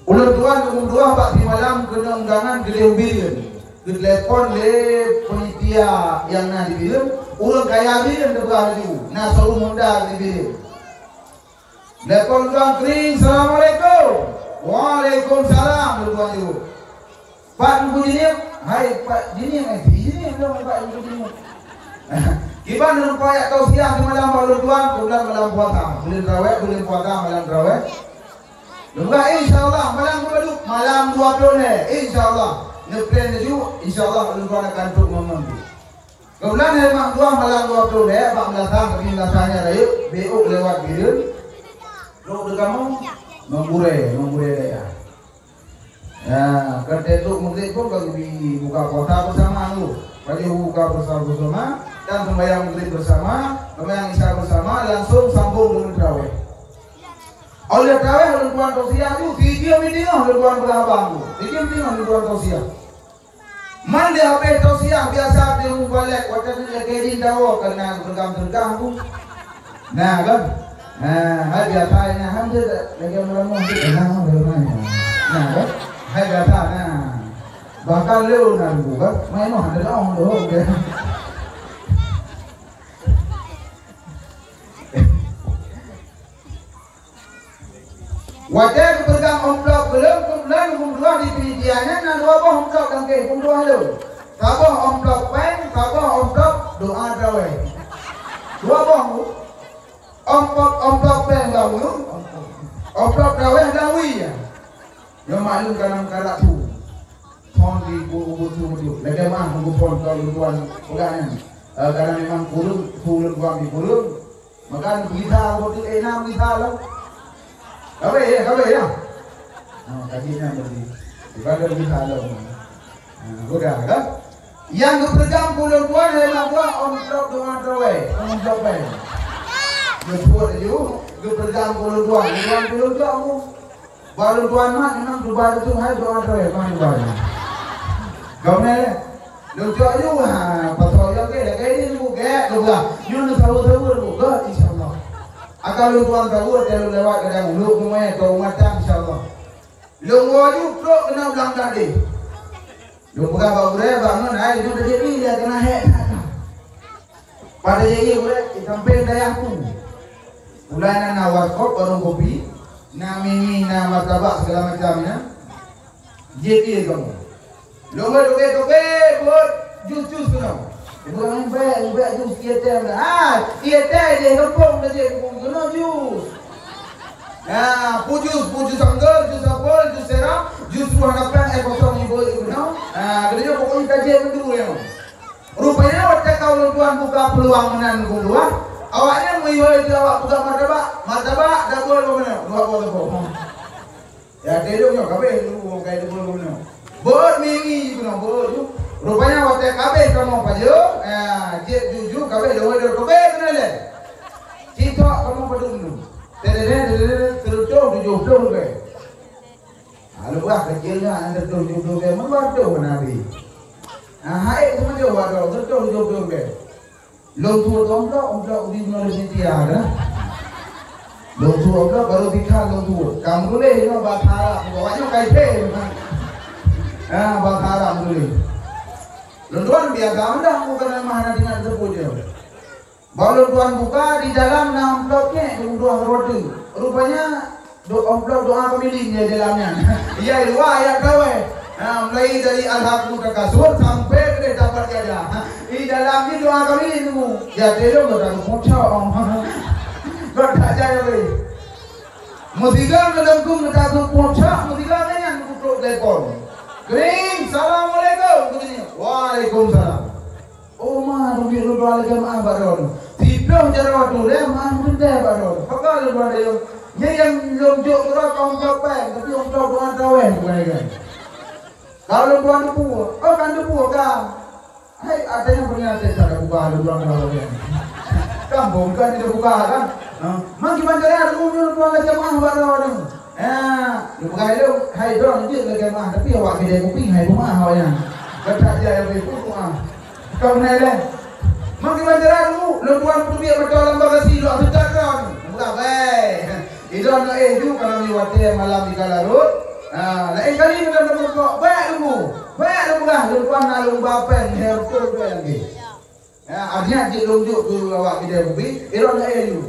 Ulôn tuan umum dua bak simalam keuneuk undangan geudeh u Bireuen. Geutelepon lé panitia nyang na di Bireuen, ureueng kaya Bireuen teupeugah laju, na showroom Honda di Bireuen. Telepon lôn tuan kring, "Assalamualaikum." "Waalaikumsalam," lôn tuan jaweueb. "Pat Teungku Jeunieb?" "Hai, Pat Jeunieb, eh, si Jeunieb dong, Pat Teungku Jeunieb." Kiban lôn payah tausiah simalam bak ulôn tuan, keubeulan malam puasa. Buleuen Traweh, buleuen puasa, malam Traweh. Lôn peugah, insya Allah, malam keubaduk, malam dua ploh lhèe, insya Allah. Neuplan laju, insya Allah, ulôn tuan akan trok ngon-ngon tu. Keubeulan lhèe mak dua malam dua ploh lhèe, bak meulasah, tapi meulasah nyan rayeuk, B O lewat Bireuen. Trok di kamoe, ngon gurèe, ngon gurèe dayah. Ya, ka trok Maghrib pun ka geubi buka puasa bersama tu. Bagi buka puasa bersama dan sembahyang Maghrib bersama, sembahyang Isya bersama, langsung sambung dengan Traweh. Oleh Traweh, ulôn tuan tausiah tu, sijeuem di teungoh ulôn tuan beurabang tu. Sijeuem di teungoh ulôn tuan tausiah. Man di habéh tausiah biasa di mubalek, watèe nyan lagèe jih dawa keunan beureugang-beureugang tu. Nah, kan? Nah, hai biasa nyan, han jeuet lagèe meulamoh tu, nah, nah, nah. Nah, kan? Hai biasa, nah. Bahkan lé na buku, kan? Main noh, ada dong, tu, kan? Watèe geupeugah amplop, golom keubeulan hukôm dua di panitia nyan na dua boh amplop lam kèh, hukôm dua lôn. Saboh amplop péng, saboh amplop doa traweh. Dua boh tu. Amplop, amplop péng dah ulôn. Amplop traweh dah wi ya. Nyoe maklum kadang karak tu. Phon di bu-, bu-, tu, tu. Lagèe mah nunggu phon keu ulôn tuan peugah nyan. Eh, kadang memang kureueng, su ulôn tuan di kureueng. Maka gisa beutôi, eh, na gisa lom. Ka abéh, ya, ka abéh, ya. Ha, ka jih nyan berarti. Bukan ada gisa lom. Ha, udah, kan? Nyang geupeugah keu ulôn tuan, hai mak tuan, amplop doa traweh, amplop péng. Geubuet laju, geupeugah keu ulôn tuan, ulôn tuan, ulôn tuan, Bak lôn tuan mat, memang cuba lôn tuan hai doa traweh, mah cuba lôn. Gomel, lôn cok aju, ha, pasal nyang ke, lagèe ni, lôn gèt, lôn peugah. Nyoe lôn saweue-saweue, lôn peugah, insya Allah. Akan lôn tuan saweue, teuh lôn lewat kadang uluk, semuanya, tau mata, insya Allah. Lôn woe aju, trok keunoe blang tadi. Lôn peugah bak gurèe, bak ngon, hai, lôn tajak ni, dia kena hek that. Pada jih gurèe, di sampéng dayah tu. Ulai na, na warkop, warong kopi, na mi-mi, na martabak, segala macam nyan. Jih ié kamoe. Lôn gèt toke-toke, buet jus-jus keunoe. Ibu Rahman bèk, bèk jus ié teh. Ha, ié teh di gampông dah jih, bukan keunoe jus. Ha, pu jus, pu jus anggur, jus apel, jus sera, jus buah napian, eh, kosong ibu, ibu, no. Ha, keudeh pokoknya tajak mandum ya. Rupanya watèe ka ulôn tuan buka peuluang meunan keu luwah, awaknyan meuyue di awak peugah martabak, martabak, daboi lom meunan, dua boh teupeu. Ya, teuh lôn nyoe, ka abéh lôn buka daboi lom meunan. Beuet mi-mi keunoe, beuet ju. Rupanya watèe ka abéh kamoe pajoh, ya, jeuet juju, ka abéh lôn weue, ka abéh keunoe lé. Sitok kamoe padum tu. Teuh, teuh, teuh, teuh, teuh, teuh, tujoh ploh ribèe. Ha, leubeh keucil nyan, ada tujoh ploh ribèe, meunan tu Nabi. Ha, hai, teuma jauh ada, ada tujoh ploh ribèe. Lôn tuet amplop, amplop di University ada. Lôn tuet amplop, baru tiga lôn tuet. Kamu tulis nyoe bahasa Arab, awaknyan kai phe. Ha, bahasa Arab tulis. Lôn tuan biasa meudah, bukan mah na tinggal teupeu je. Bak lôn tuan buka, di dalam na amplop nyang dua roti. Rupanya, do-, amplop doa keumiléng di dalam nyan. Iya, luwa, ya, traweh. Ha, mulai dari Alhaakumut Takasur sampai ke dapat jadah. Ha, di dalam ni doa keumiléng tu. Ya, teuh lôn dah pucok. Dah tak jaya weh. Meusigoe meulengkung, meutakot pucok, meusigoe nyan kutrok telepon. Kering, "Assalamualaikum," keuneuk. "Waalaikumsalam." Oh, ma, duek lôn dua lé jamaah bak droeneuh. Siploh jaroe tu lé, ma, meuntèe bak droeneuh. Pakon lôn dua lé, nyan nyang lôn jok droe ka hom jok péng, tapi hom jok doa traweh bukan lagèe. Ka lôn dua neupue, oh, ka neupue ka. Hai, ada yang pernah saya tak buka lôn dua lé. Kampung kan tidak buka kan? Ha, ma kiban cara lôn dua lé jamaah bak droeneuh. Ya, lôn peugah lôn, hai droe jeuet lagèe mah, tapi awak keude kuping hai beumah awak nyan. Gata jai lagèe peue mah. Ka beuna lé. Meukeumah jalan lôn tuan peubiet meuto lam bagasi lôn seutôt droe. Peugah, "Bèe." Idroe nyoe éh ju kana mi watèe malam di kala rot. Ha, laén kali meunan teumeuko, "Bèk lôn bu. Bèk lôn peugah, lôn tuan na lôn ba péng, lhèe reutôh ribèe lagèe." Ya, akhirnya jeuet lôn jok keu awak keude kupi, idroe nyoe éh ju.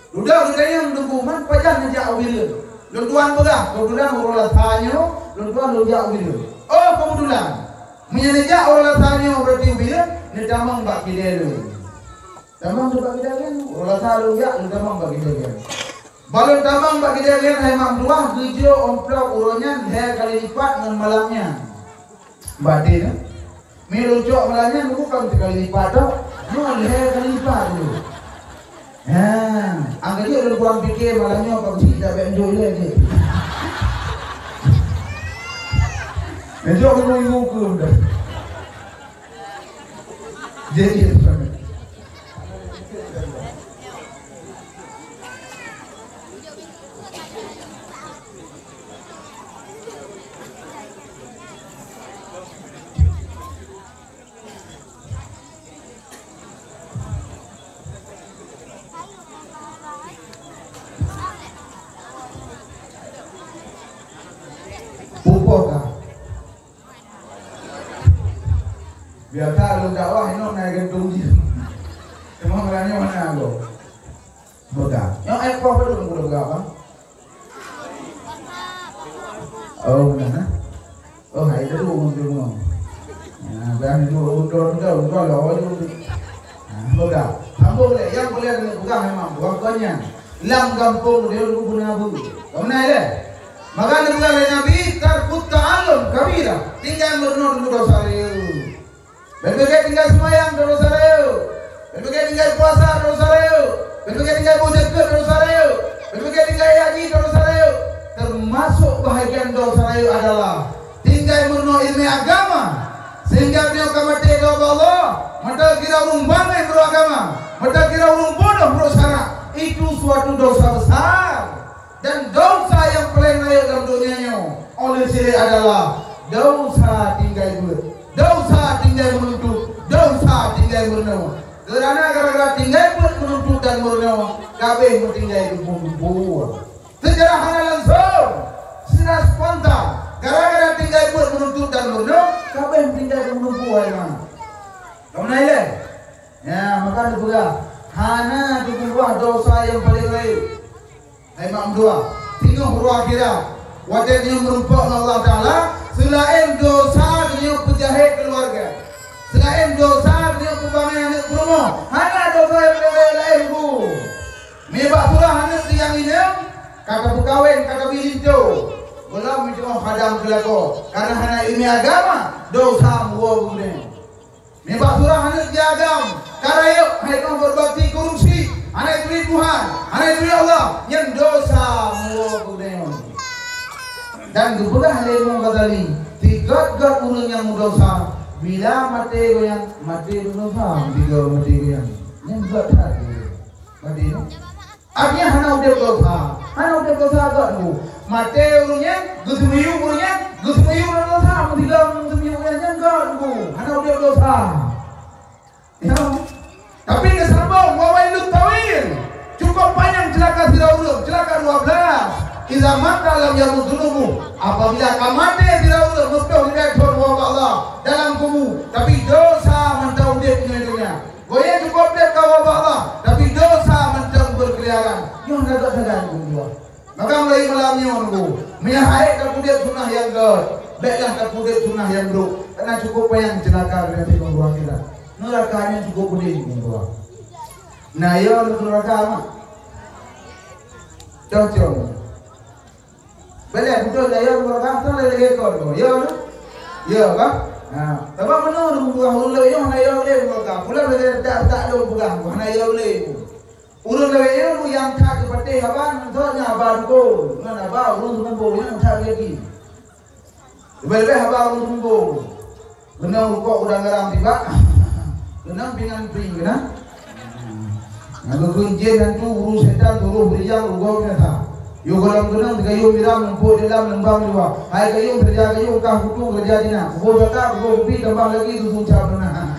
Dudoe geutanyong Teungku, "Man pajan neujak u Bireuen?" Lôn tuan peugah, "Keubeutulan uroe Selasa nyoe, lôn tuan lôn jak u Bireuen." "Oh, keubeutulan. Meunyoe neujak uroe Selasa nyoe, berarti u Bireuen, neutamong bak keude lôn." Tamong bak gidang nyan, rasa lôn jak, lôn tamong bak gidang nyan. Ban lôn tamong bak gidang nyan, hai Mak Meutuah, geujok amplop uroe nyan lhèe kali lipat ngon malam nyan. Bak até nyan. Mi lôn cok malam nyan, bukan sikali lipat tok. Nyoe lhèe kali lipat tu. Ha, angka jeuet lôn kurang pike malam nyoe, Pak Cik, tak bèk jok ilèe jih. Jok ilèe keu dah. Jadi, Pupuk kah? Biasa lôn dakwah inong na gantung jih. Cuma malam nyoe hana lôn. Peugah. Nyoe ayat poh padum kuda peugah apa? Oh, na, na. Oh, hai tu ureueng tu. Nah, dah ni ureueng tu, ureueng tu, ureueng tu, ureueng tu. Nah, peugah. Sambung lé, nyang boleh kena peugah memang bukan kau nyan. Lam gampông dia dulu guna bu. Kau menai lé. Maka dia peugah lé Nabi, tarkut ta'allum kabira. Tinggai meurunoe dosa dia. Bèk beugèt tinggai seumayang, dosa rayeuk. Bèk beugèt tinggai puasa, dosa rayeuk. Bèk beugèt tinggai boh zakeuet, dosa rayeuk. Bèk beugèt tinggai haji, dosa rayeuk. Teumasok bahagian dosa rayeuk adalah tinggai meurunoe ileumé agama, sehingga meunyoe ka maté lom Allah, meutakira ureueng bangai meurok agama, meutakira ureueng bodoh meurok syarak, itu suatu dosa besar. Dan dosa nyang paleng rayeuk lam donya nyoe, oleh sirek adalah dosa tinggai beuet, dosa tinggai meununtut, dosa tinggai meurunoe. Keurana gara-gara tinggai beuet, meununtut dan meurunoe, ka abéh meutinggai dumpeue-dumpeue. Secara hana langsung, secara spontan, gara-gara tinggai beuet, meununtut dan meurunoe, ka abéh meutinggai dumpeue-dumpeue, hai ma. Kamu na ilèe? Ya, maka neupeugah, hana teupeugah dosa nyang paleng rayeuk. Hai Mak Meutuah, singoh uroe akhirat, watèe tanyoe meurumpok ngon Allah Taala, seulaén dosa tanyoe peujahét keuluwarga, seulaén dosa tanyoe peubangai aneuk peurumoh, hana dosa nyang laén-laén bu. Nibak surah aneuk nyang inong, ka tapeukawen, ka tabri linto, gohlom meutuoh hadam keulakoe, kareuna hana ileumé agama, dosa meuwoe geuneuk. Nibak surah aneuk jih agam, ka rayeuk, hai keuh beubakti keu ureueng syik, hana ituri Tuhan, hana ituri Allah, nyan dosa meuwoe keu geutanyoe. Dan geupeugah lé Imam Ghazali, sigöt-göt ureueng nyang meudosa, bila maté gobnyan, maté meudosa, bila maté gobnyan. Nyan göt that geuh. Maté, no? Artinya hana udép dosa. Hana udép dosa göt bu. Maté ureueng nyan, geuseumiyueb ureueng nyan, geuseumiyueb lam dosa, meusigoe geuseumiyueb nyan, nyan göt bu. Hana udép dosa. Ya. Tapi geusambông, wa wailun tawil. Cukup panyang ceulaka sidroe ureueng, ceulaka dua belas. Iza mata lam yamut dzunubuh. Apabila ka maté sidroe ureueng, meutuah leubeh thon woe bak Allah dalam kubu, tapi dosa mantong udép di donya. Gobnyan cukup treb ka woe bak Allah, tapi dosa mantong beukeliaran. Nyoe hana göt sagai, Teungku. Maka mulai malam nyoe, Teungku, meunyo han ék tapeudeb sunnah nyang göt, bèklah tapeudeb sunnah nyang brôk. Kareuna cukup panyang ceulaka di ateueh, Teungku, akhirat. Neuraka nyan cukup peudeh, Teungku. Na yo neuraka, mak? Cocok. Boleh, beutôi lah, ya, meuraka, beutôi lah, lagèe kon, ya, kan? Ya, kan? Ha, tapi meunoe ureueng lé nyoe hana ya lé meuraka. Pula lagèe tak, tak lôn peugah, hana ya lé. Ureueng lagèe nyoe nyang that geupatéh haba, nyan haba dukon. Ngon haba ureueng seukumpul, nyang that lagi. Leubeh-leubeh haba ureueng seukumpul. Keunong rukok udang garam tibak. Keunong pingan pring keunong. Nyang geukheun jén hantu, ureueng setan, turoh beurijang, rugoe binatang. Yoh gohlom keunong, teuka yum miram, mumpok dalam, leumbang luwa. Hai gayung, keureuja gayung, kah kutu, keureuja dina. Kuboh jaka, kuboh kupi, tambah lagi, susu cap luna.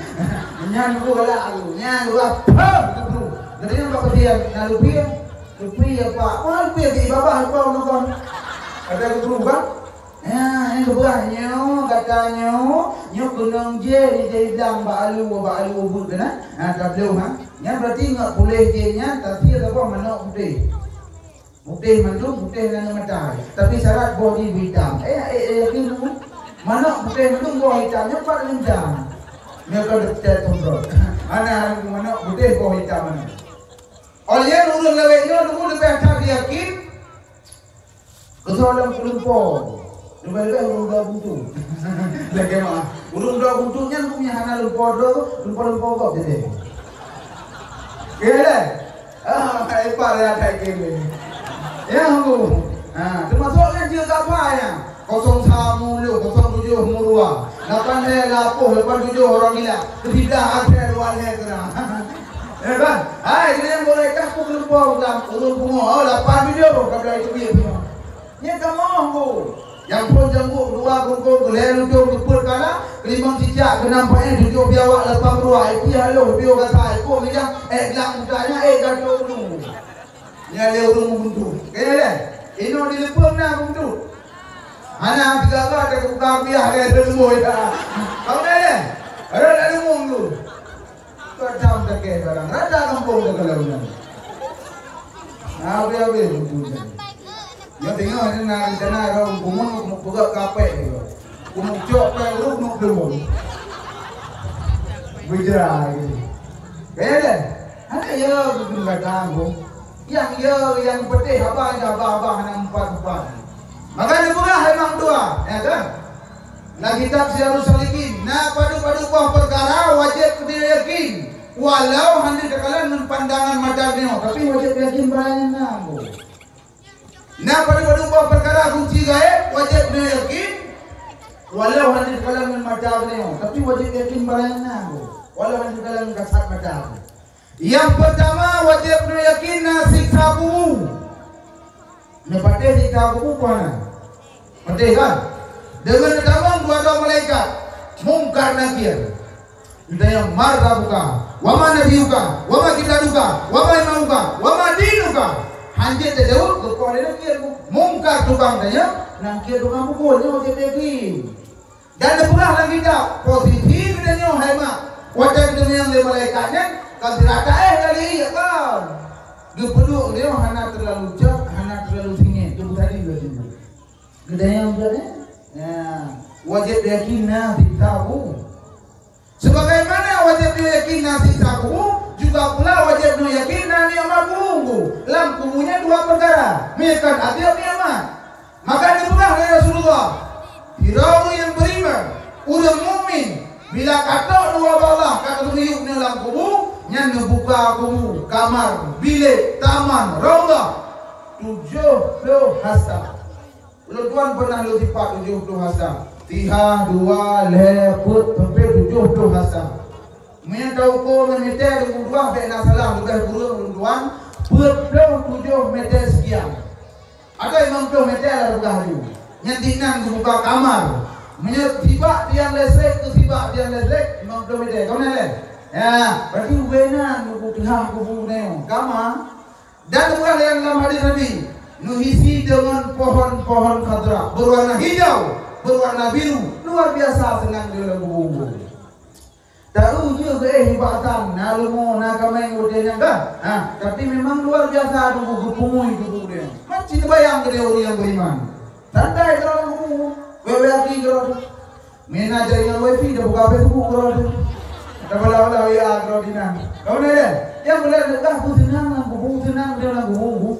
Nyan ku galak aku, nyan ku apa? Kutu. Geutanyoe bak peutian, na lupi, lupi apa? Wah, lupi di babah, apa nukon? Ada kutu, kan? Nyan, nyan geupeugah nyoe, gata nyoe, nyoe keunong jén di jai blang bak alu, bak alu ubeut keunan. Ha, tabloe, ha. Nyan berarti ngat puléh jén nyan, tapi atawa manok putéh. Putéh mandum, putéh ngon mata. Tapi syarat boh jih beuitam. Eh, eh, eh, yakin tu? Manok putéh mandum, boh itam, nyoe pat leuncang. Nyoe ka dekat tumprot. Hana ureueng manok putéh boh itam. Óh lheueh ureueng lawét nyoe teungku leubeh that yakin keu soe lam keulumpo. Leubeh-leubeh ureueng dua buntu. Lagèe mah. Ureueng dua buntu nyan peue nyang hana lumpo droe, lumpo-lumpo gob jadi. Ya dah. Ah, hebat ya tak kira. Ya, Bu. Ha, termasuk nyan juga apa ya? Kosong sa mulu, kosong tujuh murua. Lapan lhèe lapoh, lapan tujuh orang gila. Ketiga akhir dua lhèe kena. Ya kan? Hai, dia yang boleh kah pun lupa ulang. Urung pungo, oh, lapan video, kada itu dia punya. Nyan kamoe, Bu. Nyang phôn jangguek dua, bungkôh, lhèe lutông, keupeuet kala, keulimong cicak, keunam paéh, tujoh biawak, lapan bruak, éh pih haloh, piyôh gata, éh kok mijang, éh glang buta nyan, éh gadoh ulu. Nyan lé ureueng meubuntu. Kaya lé? Inoe di Leupeueng na meubuntu. Hana tiga ka, teuka buka biah lé, leumoh ya. Kau na lé? Ada tak leumoh tu? Kadang takeh barang rata kampung teuka lalu nyan. Habéh-habéh buku nyan. Nyoe teungoh nyan na rencana rhom bumoe peugöt kapék nyoe. Keuneuk cok péng ureueng keuneuk deungon. Beujra gitu. Kaya deh. Hana ya geupeugah tanggung. Nyang ya nyang peudeh haba nyang haba-haba hana meupat-meupat. Maka neupeugah hai Imam Dua, ya kan? Lam kitab Sirajus Salikin, na padub-padub boh peukara wajéb keuneuk yakin, walau hana teukalon ngon pandangan mata geutanyoe, tapi wajéb yakin barang nyan na, Bu. Na padub-padub boh peukara kunci gaéb wajéb keuneuk yakin, walau hana teukalon ngon mata geutanyoe, tapi wajéb yakin barang nyan na, Bu. Walau hana teukalon ngon kasat mata, Bu. Nyang peurtama wajéb keuneuk yakin na siksa kubu. Neupatéh siksa kubu peue hana? Patéh kan? Deungon neutamong dua droe malaikat, Mungkar Nakir. Geutanyong, "Man rabbuka, wa ma nabiyuka, wa ma kitabuka, wa ma imamuka, wa ma dinuka?" Hanjeuet tajaweueb, geukheun lé Nakir. Mungkar tukang tanyong, Nakir tukang pukul, nyoe wajéb yakin. Dan neupeugah lam kitab, posisi geutanyoe hai mak, watèe geutanyong lé malaikat nyan, kon sira taéh kali, ya kan? Geupeuduek geutanyoe hana teulalu cot, hana teulalu singét, geupeusadeue laju. Geutanyoe cot, eh? Ya, wajéb yakin na siksa kubu. Sebagaimana wajéb yakin na siksa kubu, juga pula wajéb yakin na nikmat kubu. Lam kubu nyan dua peukara, meuikat até nikmat. Maka geupeugah lé Rasulullah, "Sidroe ureueng nyang beriman, ureueng mukmin, bila ka trok dua bak Allah ka geuyue nyoe lam kubu, nyan neubuka kubu, kamar, bilék, taman, raudhah, tujoh ploh hasta." Ulôn tuan pernah lôn sipat tujoh ploh hasta. Tiha, dua, lhèe, peuet, sampai tujoh ploh hasta. Meunyoe tauko ngon meter, ulôn tuan bèk na salah, leubeh kureueng ulôn tuan, peuet ploh tujoh meter sekian. Atau limong ploh meter lah peugah laju. Nyan dinan geubuka kamar. Meunyoe sibak tiang listrik keu sibak tiang listrik, limong ploh meter. Kau na lé? Ya, berarti ubé nan geubu teuhah kubu nyoe. Kamar. Dan peugah nyang lam hadis Nabi, neuhisi deungon pohon-pohon khadra, berwarna hijau, berwarna biru, luar biasa seunang di dalam kubu. Tahu je geuéh ibatan, na leumo, na kaméng, udeb nyan kan? Ha, tapi memang luar biasa tubuh geupumui tubuh dia. Masih terbayang ke dia orang yang beriman. Santai kalau kubu, wewe aki kalau tu. Mina jaringan wifi dah buka Facebook kalau tu. Dah bala-bala W A kalau di nan. Kau ni deh, yang boleh dah beuseunang lam kubu, seunang dia lam kubu.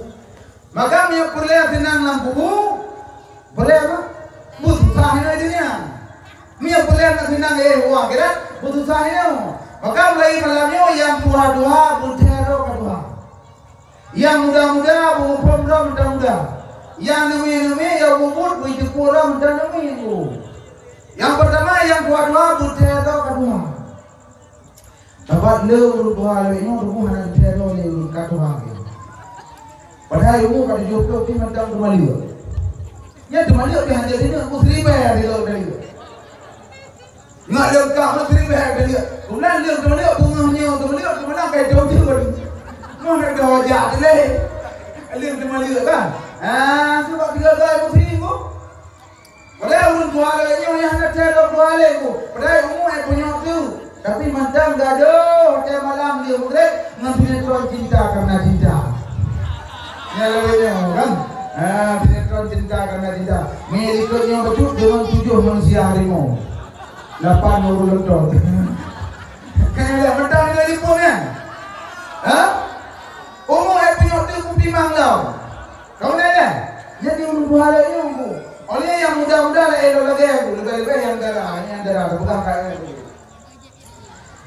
Maka meunyoe peureulèe seunang lam kubu, peureulèe apa? Beususah inoe di dunia. Meunyoe peureulèe nak seunang, eh, u akhirat, beususah inoe. Maka mulai malam nyoe nyang tuha-tuha beuthèe droe ka tuha. Nyang muda-muda beuphom droe mantong muda. Nyang neumi-neumi nyang bubut beuiteupue droe mantong neumi. Nyang peurtama nyang tuha-tuha beuthèe droe ka tuha. Sabab le ureueng tuha lagèe nyoe tuboh hana geuthèe droe lé ureueng ka tuha lagèe nyoe. Padahai umu ka tujoh ploh pih mantong teumaleuek. Nyan teumaleuek pih hanjeuet inong, ku siribèe di lôn tadi. Ngat lôn kah meuh siribèe tadi. Keumudian lôn teumaleuek beungoh nyoe teumaleuek keumalang kai thôn jeuet. Nyoe hana wajah teuh lé. Lôn teumaleuek kan? Ah, sabab tiga kali musim tu. Padahai ureueng tuha lagèe nyoe nyang hana thèe lom dua lé ku. Padahai umu éh punyok tu. Tapi mantong gadôh watèe malam lheueh mugreb ngon sinetron Cinta Karena Cinta. Nyan lagèe nyoe kan? Ha, sinetron Cinta Karena Cinta. Mé likot nyoe bacut deungon tujoh manusia harimau. Lapan ureueng leutot. Kan ada mantong Bang lom. Kamu nanya? Jadi ureueng tuha lagèe nyoe, Bu. Oleh nyang muda-muda lagèe lagèe, Bu. Leubeh-leubeh nyang dara, nyang dara, teupeugah kat nyoe, Bu.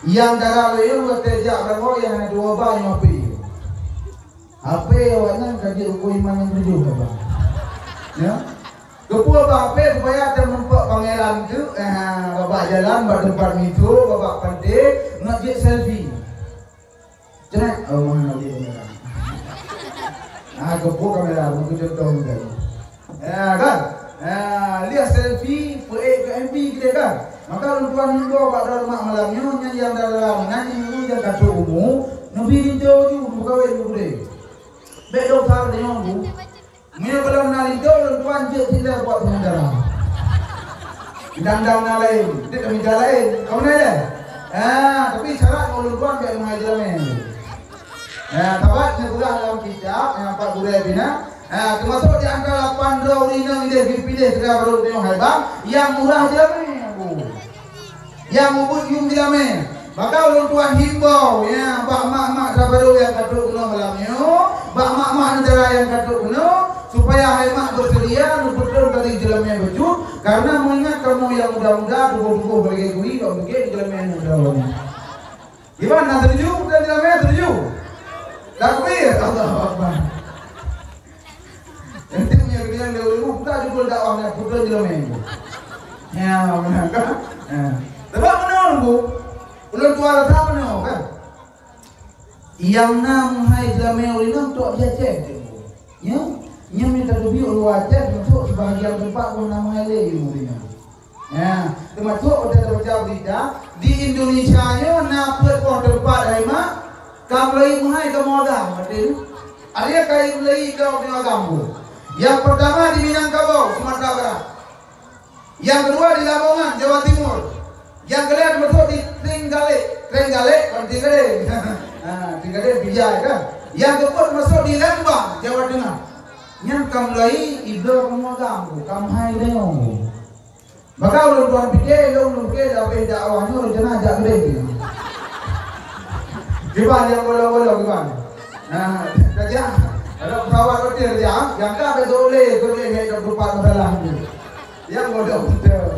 Nyang dara lagèe nyoe, watèe jak beurangkat, nyang hana tuwoe ba nyoe H P. H P awaknyan ka jeuet ruku iman nyang tujoh, Abang. Ya. Keupeue bak H P supaya teumeupok pangeran tu, eh, bak jalan, bak teumpat metro, bak pantai, nak jeuet selfie. Cret, oh, mana dia kamera? Ah, keupeue kamera, mungkin contoh macam ni. Ya, kan? Ya, lihat selfie, peuék ke M P kita, kan? Maka lôn tuan himbau bak droe mak malam nyoe, nyan nyang dara-dara meunan, nyang dulu nyang ka trok umu, neubi linto ju, neukawén ju gurèe. Bèk dosa deungon bu. Meunyoe gohlom na linto, lôn tuan jeuet tinggai buat sementara. Dang-dang na laén, dek kami jalan laén. Kamu na ya? Ha, tapi syarat ngon lôn tuan bèk meuhai jeulamèe. Ha, sabat neupeugah lam kitab nyang pat gurèe pih na. Ha, teumasok di antara lapan droe ureueng inong idéh geupiléh keu barô nyoe hai bang, nyang murah jeulamèe. Nyang mubuet yuem jeulamèe. Maka ulôn tuan himbau, ya, bak mak-mak sabarô nyang ka trok keunoe malam nyoe, bak mak-mak neugara nyang ka trok keunoe, supaya hai mak beuseudia neupeutron bagi jeulamèe bacut, karena meuingat kamoe nyang muda-muda, tuboh-tuboh bagi guri, bak bukét jeulamèe muda nyoe. Gimana, setuju? Bukan jeulamèe, setuju? Takbir, Allahu Akbar. Enti punya kedengaran dari ibu, buka judul dakwahnya, putra jeulamèe. Ya, benar kan? Ya. Sebab benar, Bu. Ulôn tuan rasa benar, kan? Nyang na meuhai jeulamèe ureueng inong tok di Aceh, Bu. Ya? Nyan minta teubiet luwa Aceh, masuk sebahagian tempat pun na meuhai lé ureueng inong. Ya, teumasok watèe tabaca berita, di Indonesia nyoe na peuet boh teumpat hai mak, ka mulai meuhai kamoe agam, maté nyoe. Artinya ka mulai kamoe agam bu. Nyang peurtama di Minangkabau, Sumatera Barat. Nyang keudua di Lamongan, Jawa Timur. Nyang keulhèe teumasok di Trenggalek, Trenggalek, bukan Trenggalek. Ha, Trenggalek bijai kan. Nyang keupeuet teumasok di Lembang, Jawa Tengah. Nyan ka mulai ibloe kamoe agam bu, ka meuhai deungon bu. Maka ulôn tuan pike, lôn pike leubeh dakwah nyoe rencana jak keudéh. Kiban nyang bolong-bolong kiban. Nah, tajak. Ada pesawat roti tajak, nyang ka beutôi ulèe, ulèe nyang dap tupat masalah ni. Nyang bolong beutôi.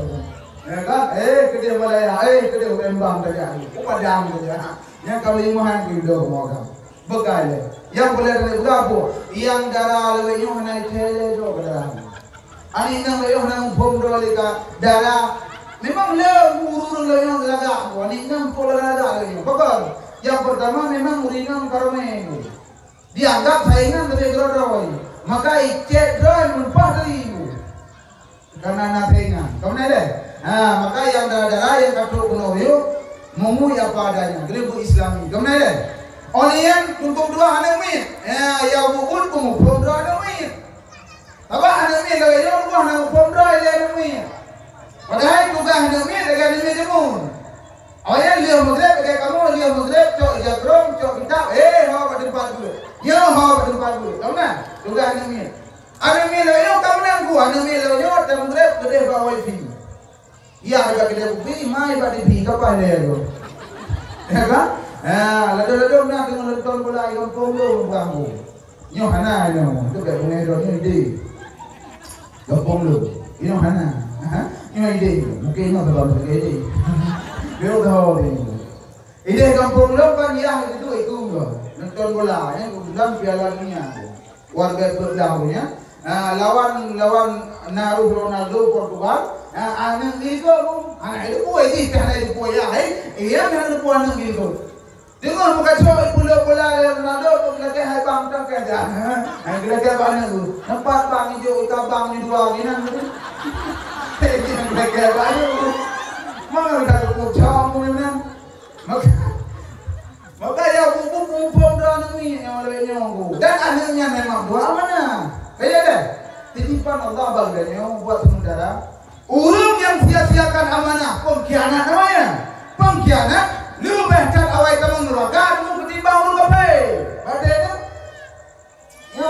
Ya kan? Eh, keudéh Malaya, eh, keudéh Lembang tajak. Padang tajak. Nyang ka lima hari tu dah makan. Beukai lé. Nyang boleh dari berapa? Nyang dara lewat nyoe hana ithèe lé droe keu dara. Aneuk inong lé nyoe hana muphom droe lé ka dara. Memang lé ureueng lé nyoe lagak bu. Aneuk inong po lagak lé nyoe. Pakon? Nyang peurtama memang ureueng inong ka ramé bu. Dianggap saingan leubeh droe-droe. Maka icet droe meuleupah dari bu. Karena na saingan. Kamu na deh? Ha, maka nyang dara-dara nyang ka trok keunoe yôh, meungui apa adanya, geuleubu Islami. Kamu na deh? Oleh nyan, tuntut dua aneuk miet. Ya, ya bubut peumuphom droe aneuk miet. Sabab aneuk miet lagèe nyoe, dua aneuk muphom droe lé aneuk miet. Padahai tugaih aneuk miet lagèe aneuk miet jameun. Awaknyan lheueh Maghrib, lagèe kamoe lheueh Maghrib, cok ija krông, cok kitab, eh, ho bak teumpat geuh. Nyoe ho bak teumpat geuh. Kamu na? Tugaih aneuk miet. Aneuk miet lôn nyoe ka meunang ku, aneuk miet lôn nyoe teungoh keudeh bak wifi. Iya, bak keudeh wifi, mai bak T V, ka paih lé lôn. Ya kan? Ha, ladôm-ladôm na teungoh nonton bola di gampông lôn, gampông. Nyoe hana nyoe, tu bèk beungèh droe nyoe idéh. Gampông lôn. Nyoe hana. Ha? Nyoe idéh. Mungkin nyoe sabab idéh. Bèk udah idéh. Idéh gampông lôn kan yah itu, itu nonton bola, ya, kebetulan Piala Dunia. Warga Peuet Dah punya. Ah, lawan, lawan Naruh Ronaldo Portugal. Ah, aneuk geuh, aneuk geuh jih, aneuk geuh ya, eh. Iya, aneuk geuh, aneuk geuh. Teungoh meukaco ipulok bola lé Ronaldo, tu geulakèe hai bang tangkai dah. Hai geulakèe bang aneuk geuh. Nampak bang ijo, ika bang ni dua ginan tu. Hei, geulakèe bang aneuk geuh. Mana dah kucang tu ni. Maka, maka ya bu, bu, bu, bu, droe aneuk miet nyang lagèe nyoe bu. Dan aneuk nyan memang buah amanah. Kaya deh. Titipan Allah bak lagèe nyoe buat sementara. Ureueng nyang sia-siakan amanah, pengkhianat namanya. Pengkhianat leubeh that awai tamong neuraka ketimbang ureueng kafé. Padahai Ya.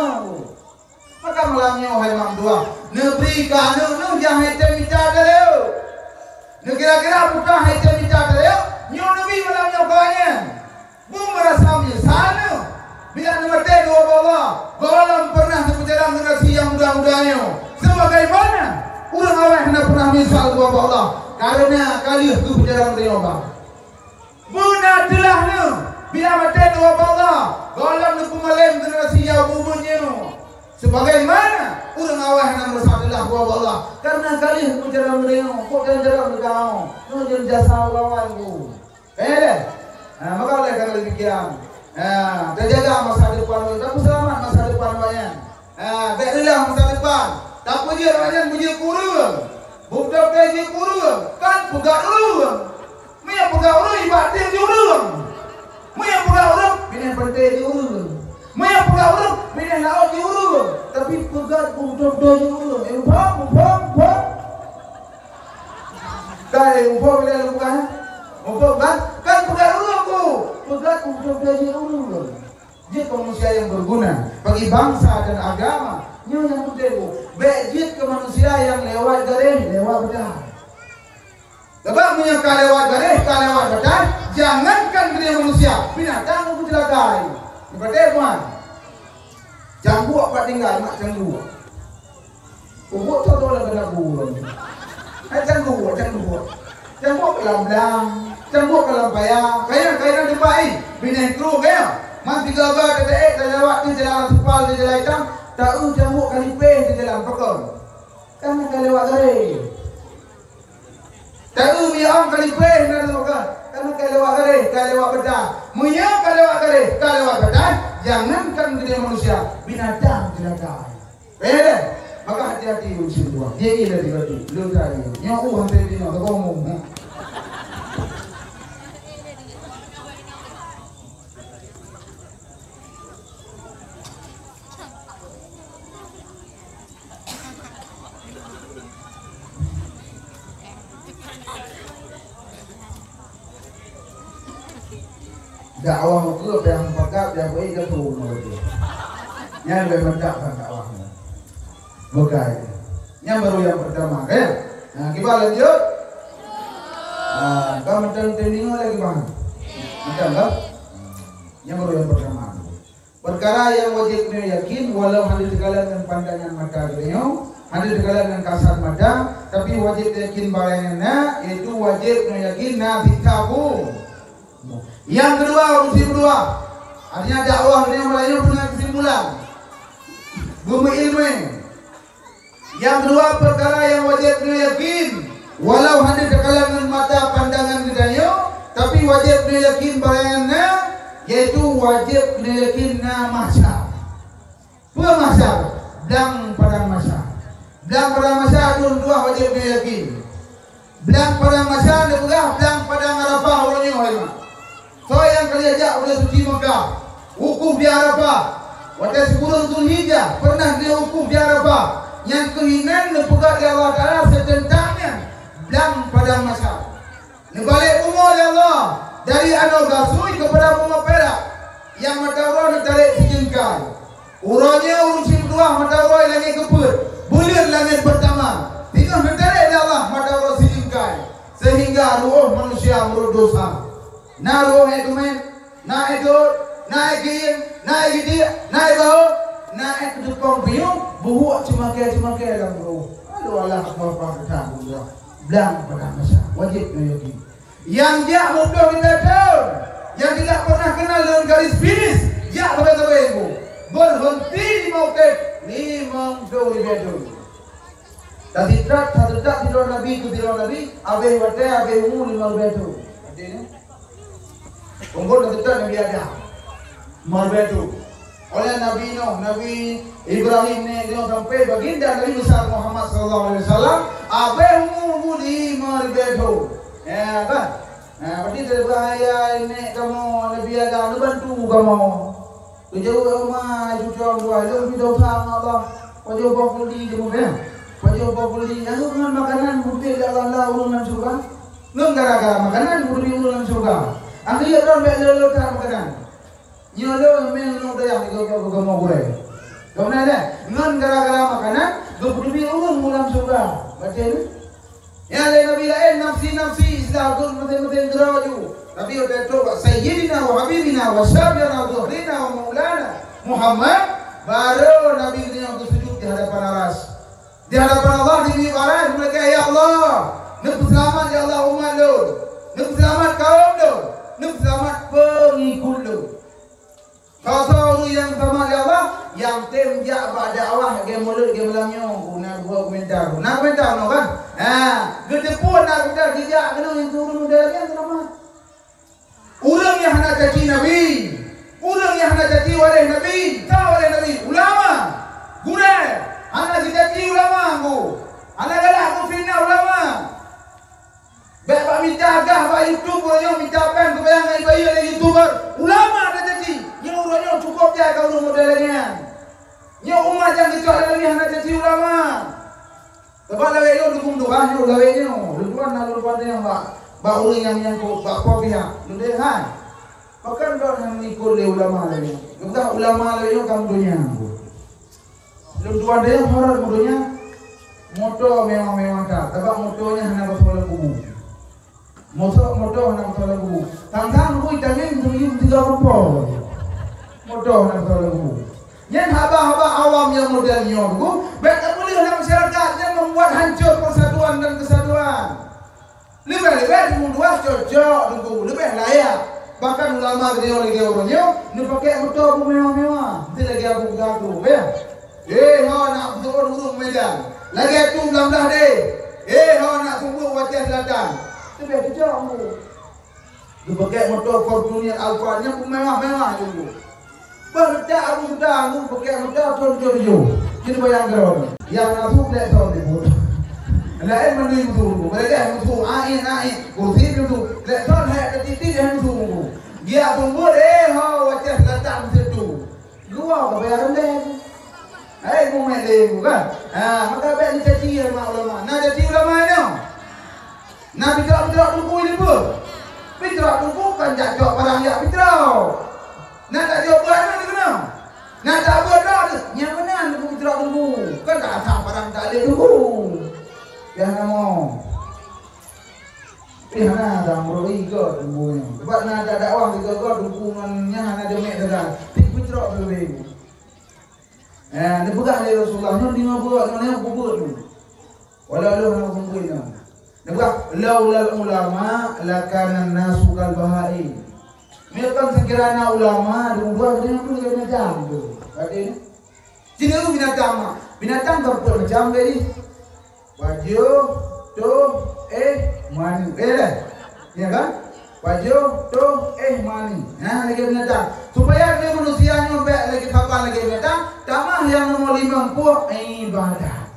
Maka malam nyoe, hai mak meutuah, neubri keu aneuk neuh nyang hai tém mita teuleuk. Neukira-kira peue hai tém mita teuleuk, nyoe neubi malam nyoe keu awaknyan. Beumeurasa meunyeusal neuh bila neumaté dua boh Allah. Gohlom pernah teupeujalan generasi nyang muda-muda nyoe. Sebagaimana ureuëng awai hana pernah meunyeusal keu Allah, kareuna ka lheueh geupeujalan lé Allah. Beuna teulah neuh bila maté teuh ubak Allah, gohlom neupeumalém generasi nyang ubit-ubit nyoe. Sebagaimana ureuëng awai hana meurasa teulah ubak Allah, kareuna ka lheueh meujalan meunyoe, kok jalan-jalan meugao, nyoe jasa ulama nyoe. Ka nyan deh? Ha, maka oleh karena demikian, ha, teujaga masa depan, tapeuselamat masa depan awaknyan. Ha, bèk reuloh masa depan. Tapeujeuet awaknyan beujeuet keu ureuëng. Beutôi-beutôi jeuet keu ureuëng, kan peugöt ureuëng. Meunyo peugöt ureuëng, iba tieng di ureuëng. Meunyo peugöt ureuëng, binéh panté di ureuëng. Meunyo peugöt ureuëng, binéh laôt di ureuëng. Tapi peugöt beutôi-beutôi di ureuëng. Eh, muphom, muphom, muphom. Kai, muphom lé lôn peugah, eh? Muphom kan? Kan peugöt ureuëng tu. Peugöt beutôi-beutôi di ureuëng. Jeuet keu manusia nyang berguna bagi bangsa dan agama. Nyoe nyang penting, Bu. Bèk jeuet keu manusia nyang lewat garéh, lewat bataih. Sabab meunyoe ka lewat garéh, ka lewat bataih, jangankan keu manusia, binatang pun ceulaka. Nibak teumpat. Cangguek pat tinggai, mak cangguek. Ubok tu adalah kena burung. Hai cangguek, cangguek. Cangguek ka lam blang, cangguek ka lam paya. Kaya, kaya di tempat, eh. Binéh kru kaya. Man tiga-tiga teuteuék, talewat di jalan aspal, di jalan itam. Taeu cangguek ka lipéh di jalan pakon. Kan ka lewat garéh. Taeu miong ka lipéh na leumoka. Kan ka lewat garéh, ka lewat bataih. Meunyo ka lewat garéh, ka lewat bataih, jangankan keu manusia, binatang ceulaka. Eh, deh. Maka hati-hati ureuëng seudeue. Dia ia dari batu. Leutai. Nyoe uh hantei dinoe, teuka umum. Dakwah ukeue payah meupakat, payah beuet ka turun lagèe nyan. Nyan leubeh mantap kan dakwah nyan. Bukai. Nyan baru nyang pertama, kan? Nah, kiban lanjut. Nah, kan macam teuningo lagi, bang. Macam, kan? Nyan baru nyang pertama. Peukara nyang wajéb nyoe yakin, walau hana teukalon ngon pandangan mata geutanyoe, hana teukalon ngon kasat mata, tapi wajéb yakin barang nyang na, yaitu wajéb nyoe yakin na sitabong. Nyang keudua, ureuëng sibeudoa. Artinya dakwah nyoe meulayeue peuna keusimpulan. Beumeuilmu. Nyang keudua, peukara nyang wajéb nyoe yakin, walau hana teukalon ngon mata pandangan geutanyoe, tapi wajéb nyoe yakin barang nyang na, yaitu wajéb nyoe yakin na mahsyar. Peue mahsyar? Blang padang mahsyar. Blang padang mahsyar dua wajéb nyoe yakin. Blang padang mahsyar neupeugah blang padang Arafah uroe nyoe, hai mak. Soe nyang ka lheueh jak u Buleuen Suci Meukah, wukuf di Arafah. Watèe sikureueng Zulhijjah pernah lheueh wukuf di Arafah. Nyang keuh inan neupeugah lé Allah Taala seuteuntang nyan blang padang mahsyar. Neubalek bumoe lé Allah dari anoe gasui keupada bumoe pirak nyang mata uroe neutarek sijeungkai. Uroe nyoe ureuëng sibeudoa mata uroe langét geupeuet, buleuen langét beurtamah, teungoh neutarek lé Allah mata uroe sijeungkai, seuhingga ruôh manusia meurot desya. Na ruôh ék teumèt, na ék dot, na ék geuieng, na ék geudiek, na ék baho, na ék keuteupông piôh, buhuk ceumakée-ceumakée lam ruôh. Aduh, Allah Akbar, Akbar, Akbar. Blang padang mahsyar, wajéb nyoe yakin. Nyang jak muplôh juta thôn, nyang tidak pernah kenal dengan garis finish, jak sabe-sabe, Ibu. Berhenti di mauqif limong ploh ribèe thôn. Tasitrap, tasitrap sidroe nabi keu sidroe nabi, abéh watèe, abéh umu limong ribèe thôn. Artinya, umur tasitrap Nabi Adam. Limong ribèe thôn. Oleh Nabi Nuh, Nabi Ibrahim, nèk Nuh, sampai baginda Nabi besar Muhammad sallallahu alaihi wasallam, abéh umu limong ribèe thôn. Ya kan? Nah, berarti dari bahaya nèk kamoe, Nabi Adam, neubantu kamoe. Geujaweueb, "Ma, cucoe buah lôn pih dosa ngon Allah." Pajoh boh keuli jeuet meubeuna. Pajoh boh keuli, nyang ngon makanan beutôi lé Allah, la ureueng lam syeuruga. Ngon gara-gara makanan beutôi ureueng lam syeuruga. Akhé droe bèk lé-lé that makanan. Nyoe lôn meunoe dayah di gob-gob geumoe gurèe. Gobnyan lé, ngon gara-gara makanan, geupeudubi ureueng u lam syeuruga. Baca ni. Nyan lé nabi laén, "Nafsi, nafsi," istilah geuh meuteun-meuteun keudroe ju. Tapi watèe trok bak Sayyidina wa Habibina wa Syafi'ina wa Zuhrina wa Maulana Muhammad, Barô Nabi geutanyoe geusujut di hadapan Arasy. Di hadapan Allah, di mimbar Arasy, geumeulakèe, "Ya Allah, neupeuseulamat, ya Allah, umat lôn. Neupeuseulamat kawôm lôn. Neupeuseulamat peungikut lôn." Soe-soe ureueng nyang seulamat, ya Allah, nyang tem jak bak dakwah lagèe Mulod, lagèe malam nyoe, na dua komentar. Na komentar nyoe kan? Ha, geuteupeue na komentar, jijak keunoe nyang keu ureueng muda lagèe nyan seulamat. Ureueng nyang hana caci Nabi, ureueng nyang hana caci waréh Nabi, soe waréh Nabi? Ulama, gurèe. Hana jicaci ulama, Teungku. Hana galak geufitnah ulama. Bèk bak mita gah bak YouTube, uroe nyoe mita péng geubayang ngon bayeue lé YouTuber. Ulama tacaci. Nyoe uroe nyoe cukôp jai ka ureueng model lagèe nyan. Nyoe umat nyang geucok lam nyoe hana caci ulama. Sabab lawét nyoe dukung Tuhan nyoe lawét nyoe. Lôn tuan na lôn pandang bak, bak ureueng nyang menyangkut, bak po pihak. Lôn tuan hai. Pakon droe hana ikot lé ulama lawét nyoe. Geupeugah ulama lawét nyoe ka meudonya. Lôn tuan dayah harôh meudonya. Moto mewah-mewah that. Sabab moto nyan hana beusoe lam kubu. Moto, moto hana beusoe lam kubu. Tang-tang bui tangieng meuyuem tiga rupa. Moto hana beusoe lam kubu. Nyan haba-haba awam nyang model nyoe, Teungku, bèk tapeuleueh lam masyarakat, nyan membuat hancur persatuan dan kesatuan. Leubeh-leubeh Teungku Duah cocok, Teungku, leubeh layak. Bahkan ulama geutanyoe lagèe uroe nyoe neupakèk moto beumewah-mewah. Meusti lagèe Abu Bakar, ya. Eh, ho, nak beutôi ureueng Medan. Lagèe tu lam blah deh. Eh, ho, nak sumbeue u Aceh Selatan. Leubeh cocok, Teungku. Geupakèk moto Fortuner, Alphard, nyan beumewah-mewah, Teungku. Bah, leutak Abu Bakar, Teungku, pakèk moto thon tujoh tujoh. Keuneuk bayang keudroe. Nyang na buet lhèe thon dibuet. Laén mandum mutu, Teungku. Meureudah mutu, ain, ain. Kursi mutu. Lhèe thon hai ka tiep-tiep hai mutu, Teungku. Giak sumbeue, eh, ho, u Aceh Selatan situ. Luwa ka bayar rendeng. Hai, mumet lé, Teungku, kan? Ha, maka bèk neucaci ulama. Na caci ulama nyoe? Na pitrok-pitrok Teungku di peue? Pitrok Teungku kan jak cok barang jak pitrok. Na tajok beuet na dikeunong. Na tabeuet droe tu, nyang meunan Teungku pitrok Teungku. Kan tak asai barang tak lé Teungku. Pih hana mo. Pih hana dah meurui ke Teungku nyoe. Sebab na ada dakwah tiga ke Teungku ngon nyan hana demek sagai. Pih pitrok tu lé. Eh, neupeugah lé Rasulullah, nyoe deungoe beuet, nyoe, nyoe beuet nyoe. Walau lôn hana meupeue nyoe. Neupeugah, "Laulal ulama lakana nasu kal bahaim." Meunyoe kon seukira na ulama, deungoe beuet, deungoe beuet lagèe binatang tu. Artinya, jih nyoe binatang mah. Binatang ka peuet macam tadi. Pajoh, toh, éh, mani. Eh, dah. Ya kan? Pajoh, toh, éh, mani. Nah, lagèe binatang. Supaya lé manusia nyoe bèk lagèe saban lagèe binatang, tamah nyang nomor limong peuet, ibadat.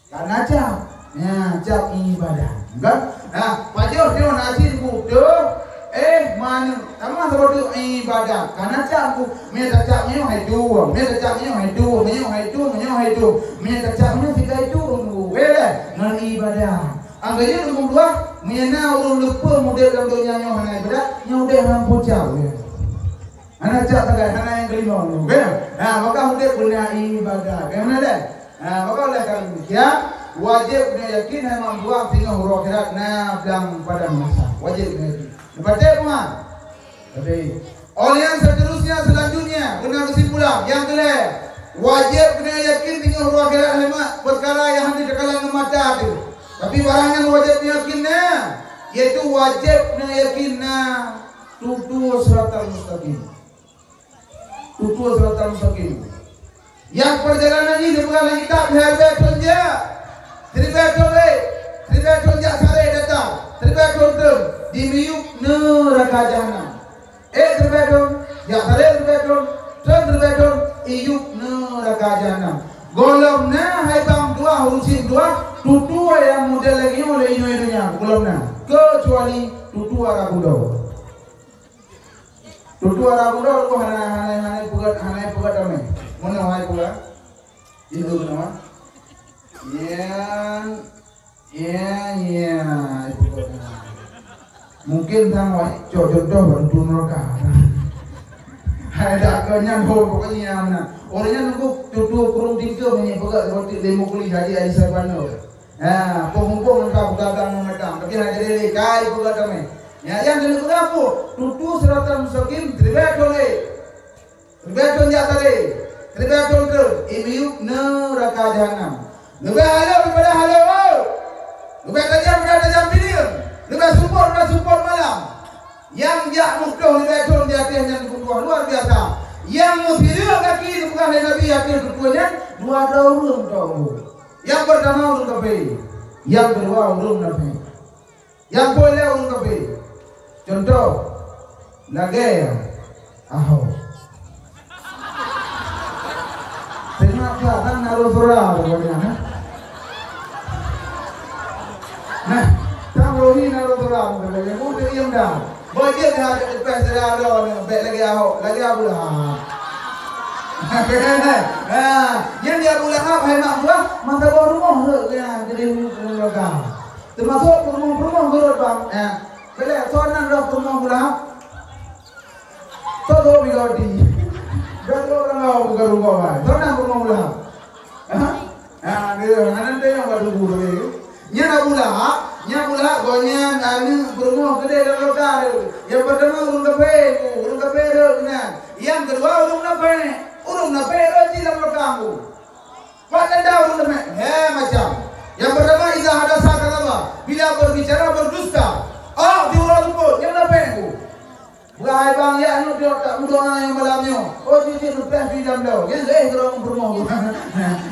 Karena cap. Ya, cap ibadat. Kan? Nah, pajoh nyoe na cit butoh, éh, mani. Tamah saboh teuk ibadat. Karena cap ku, meunyoe tacap nyoe hai tu, meunyoe tacap nyoe hai tu, meunyoe hai tu, meunyoe hai tu. Meunyoe tacap nyoe sikai tu, weh lé, ngon ibadat. Angka jih Teungku Duah, meunyoe na ureueng lupa udép lam donya nyoe hana ibadat, nyoe udép hana pucau, ya. Hana cap sagai, hana nyang keulimong, ya. Ha, maka udép beuna ibadat. Bagaimana dah? Ha, maka oleh karena demikian, wajéb keuneuk yakin hai mak buah singoh uroe akhirat na blang padang mahsyar. Wajéb keuneuk yakin. Neupatéh peue? Tapi, oh, yang seterusnya, selanjutnya, beuna keusimpulan. Nyang keulhèe, wajéb keuneuk yakin singoh uroe akhirat hai mak, peukara nyang hana teukalon ngon mata teuh. Tapi barang nyang wajéb yakin na, yaitu wajéb keuneuk yakin na tutoe siratal mustaqim. Tutoe siratal mustaqim. Nyang peurjalanan jih neupeugah lam kitab lhèe ribèe thon jak, siribèe thon ék, siribèe thon jak saré datang, siribèe thon treun di miyueb neuraka jahanam. Ék siribèe thon, jak saré siribèe thon, treun siribèe thon, iyueb neuraka jahanam. Gohlom na hai bang tuah, ureueng syiek tuah, tutoe nyang model lagèe nyoe lé inoe donya, gohlom na. Keucuali tutoe Arab Udo. Tutoe Arab Udo hana, hana, hana peugah, hana peugah damé. Meunoe hai peugah. Itu nama. Nyan, ya, ya, itu nama. Mungkin sang wai cok contoh bantu neraka. Hai dak keu nyan ho pokoknya nyan. Ureueng nyan nunggu tutoe kurung tingkeu meunyo peugah seperti lima kulit jadi adi sabano. Ha, peumumpung ngon ka peugah ngon matang. Tapi hana jadi lé kai peugah damé. Nyan nyang keuneuk peugah peue? Tutoe siratal mustaqim, siribèe thon ék. Siribèe thon jak saré. Ribèe thôn treuk, i miyueb neuraka jahanam. Leubeh haleueng daripada haleueng ueh. Leubeh tajam daripada tajam pineung. Leubeh seupôt daripada seupôt malam. Nyang jak meutuah leubeh thôn di ateueh nyan geupeugah luar biasa. Nyang meusireue gaki geupeugah lé Nabi ateueh geupeue nyan dua droe ureueng teuh. Nyang peurtama ureueng kafé. Nyang keudua ureueng munafék. Nyang peue lé ureueng kafé? Cuntoh, lagèe Ahok. Teuma ka kan naroe sura pokoknya, nah. Nah, tam rohi naroe sura pokoknya. Mau teuiem dah. Boh jeuet dah ada lepas sira droe ni, bèk lagèe Ahok, lagèe Abu Lahab. Ha, nyan di Abu Lahab hai mak buah, masa boh rumoh tu, ya, jadi neraka. Teumasok peurumoh-peurumoh gurot bang. Eh, bèk lé, soe nan rôh peurumoh Abu Lahab? Soe gob bigodi? Bèk lé ureueng Abu Lahab. Soe nan peurumoh Abu Lahab? Ha? Ha, dia, hana ada nyang bak tubuh tadi. Nyan Abu Lahab, nyan Abu Lahab, gobnyan aneuk peurumoh keudéh lam neraka tu. Nyang peurtama ureueng kafé, ureueng kafé rhot keunan. Nyang keudua ureueng munafék. Ureueng munafék rhot cit lam neraka tu. Pat tanda ureueng munafék? He, macam. Nyang peurtama, iza hadasa kadzaba, bila berbicara berdusta. Oh, di uroe teupôt, nyan munafék tu. Bukai bang, ya, nyoe dia tak mudah yang malam nyoe. Oh, dia, dia lepas di dalam daun. Nyan lé ureueng peurumoh tu.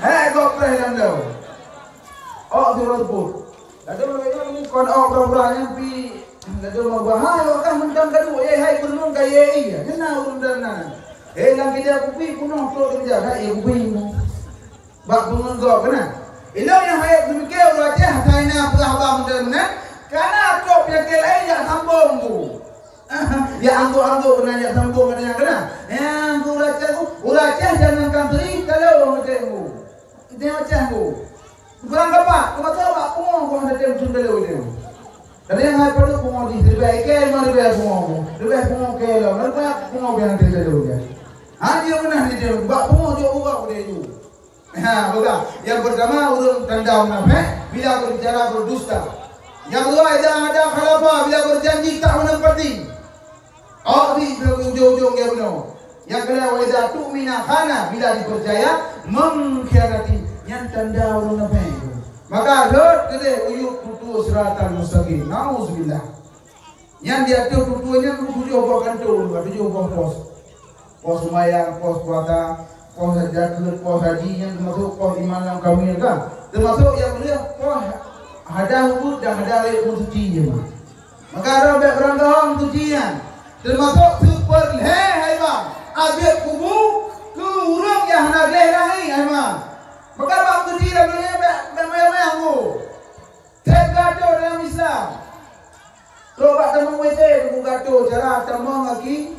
Eh, gob preh dalam daun. Oh, di uroe teupôt. Lalu mereka ni kon oh, pura-pura nyan pi. Lalu mau bahaya kan mentang kadu, eh, hai peurumoh kaya iya. Nyan na ureueng dalam nan. Eh, lam kita kupi peunoh tu kerja, hai kupi. Bak peungeut gob keunan. Inoe nyang hayat geumike ureueng Aceh asai na peugah haba meunan, kana trok peunyakét laén jak sambong tu. Jak anggô-anggô keunan, jak sambong keunan, keunan. Nyang ureueng Aceh tu, ureueng Aceh jangankan teurimong talo meuteumèe. Itu Aceh tu. Kurang tepat, teuma bak pungo kong hana tem sun talo itu. Tapi nyang hai padub pungo di ribèe ikei, lima ribèe pungo. Ribèe pungo kei lom, ribèe pungo biang tem talo dia. Ha, dia beuna ni dia, bak pungo jok buka udah itu. Ha, peugah. Nyang peurtama, ureueng tanda munafék, bila berbicara berdusta. Nyang keudua, idza ahada khalafa, bila berjanji tak menepati. Awak di ujong-ujong dia bunoe. Nyang keulhèe, wa idza tu'mina khana, bila dipercaya mengkhianati. Nyan tanda ureueng munafék. Maka rhot keudéh u yup tutoe siratal mustaqim. Nauzubillah. Nyan di ateueh tutoe nyan tujoh boh kantô, tujoh boh pos. Pos seumayang, pos puasa, pos zakeuet, pos haji, nyan teumasok pos iman lam kamil kan. Teumasok nyang keulhèe pos hada ubeut dan hada rayeuk meusuci nyan. Maka droe bèk beurangkaho meusuci nyan. Teumasok seupeurlhèe hai bang, azeub kubu keu ureueng nyang hana gleh rahi hai bang. Maka bak meusuci lam donya bèk, bèk meuayang-ayang bu. Sép gato dalam Islam. Trok bak tamong W C, gato cara tamong aki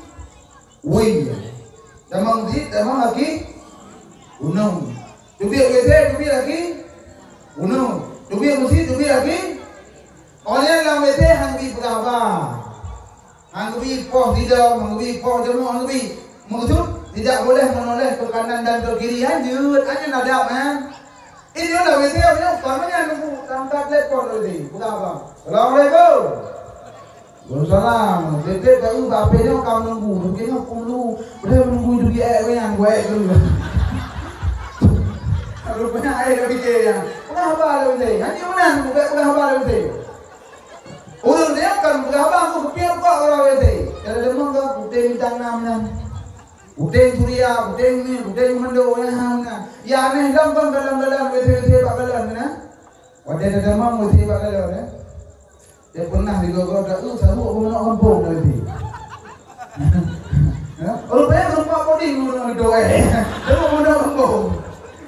wui. Tamong sit, tamong aki gunong. Teubiet W C, teubiet aki gunong. Teubiet meusit, teubiet aki. Óh lheueh lam W C han geubi peugah haba. Han geubi poh sidom, han geubi poh jamoe, han geubi. Meukeusut, tidak boleh menoleh ke kanan dan ke kiri, han jeuet, hana adab, eh. Ini lah W C nyoe, umpamanya nunggu, angkat telepon lagi, peugah abang. Assalamualaikum. Waalaikumsalam. Tiep-tiep tahu bak P nyoe ka menunggu, mungkin nyoe puluh, boleh menunggu itu di air yang gue dulu. Rupanya air dah fikir ya. Peugah abang lagi, hanya mana nunggu, peugah abang lagi. Ureueng dia kan peugah abang tu kepian kok orang W C. Kalau demam ke, putih bintang enam nyan. Puteng Suria, puteng ni, puteng Mendo, ya, ha, na. Ya, aneh lom kon galon-galon, W C-W C bak galon, na. Watèe tatamong W C bak galon, eh. Dia pernah digogo, tak tu, sabuk pun nak kampung dah W C. Ya? Rupanya gempak puding ureueng itu, eh. Sabuk pun nak kampung.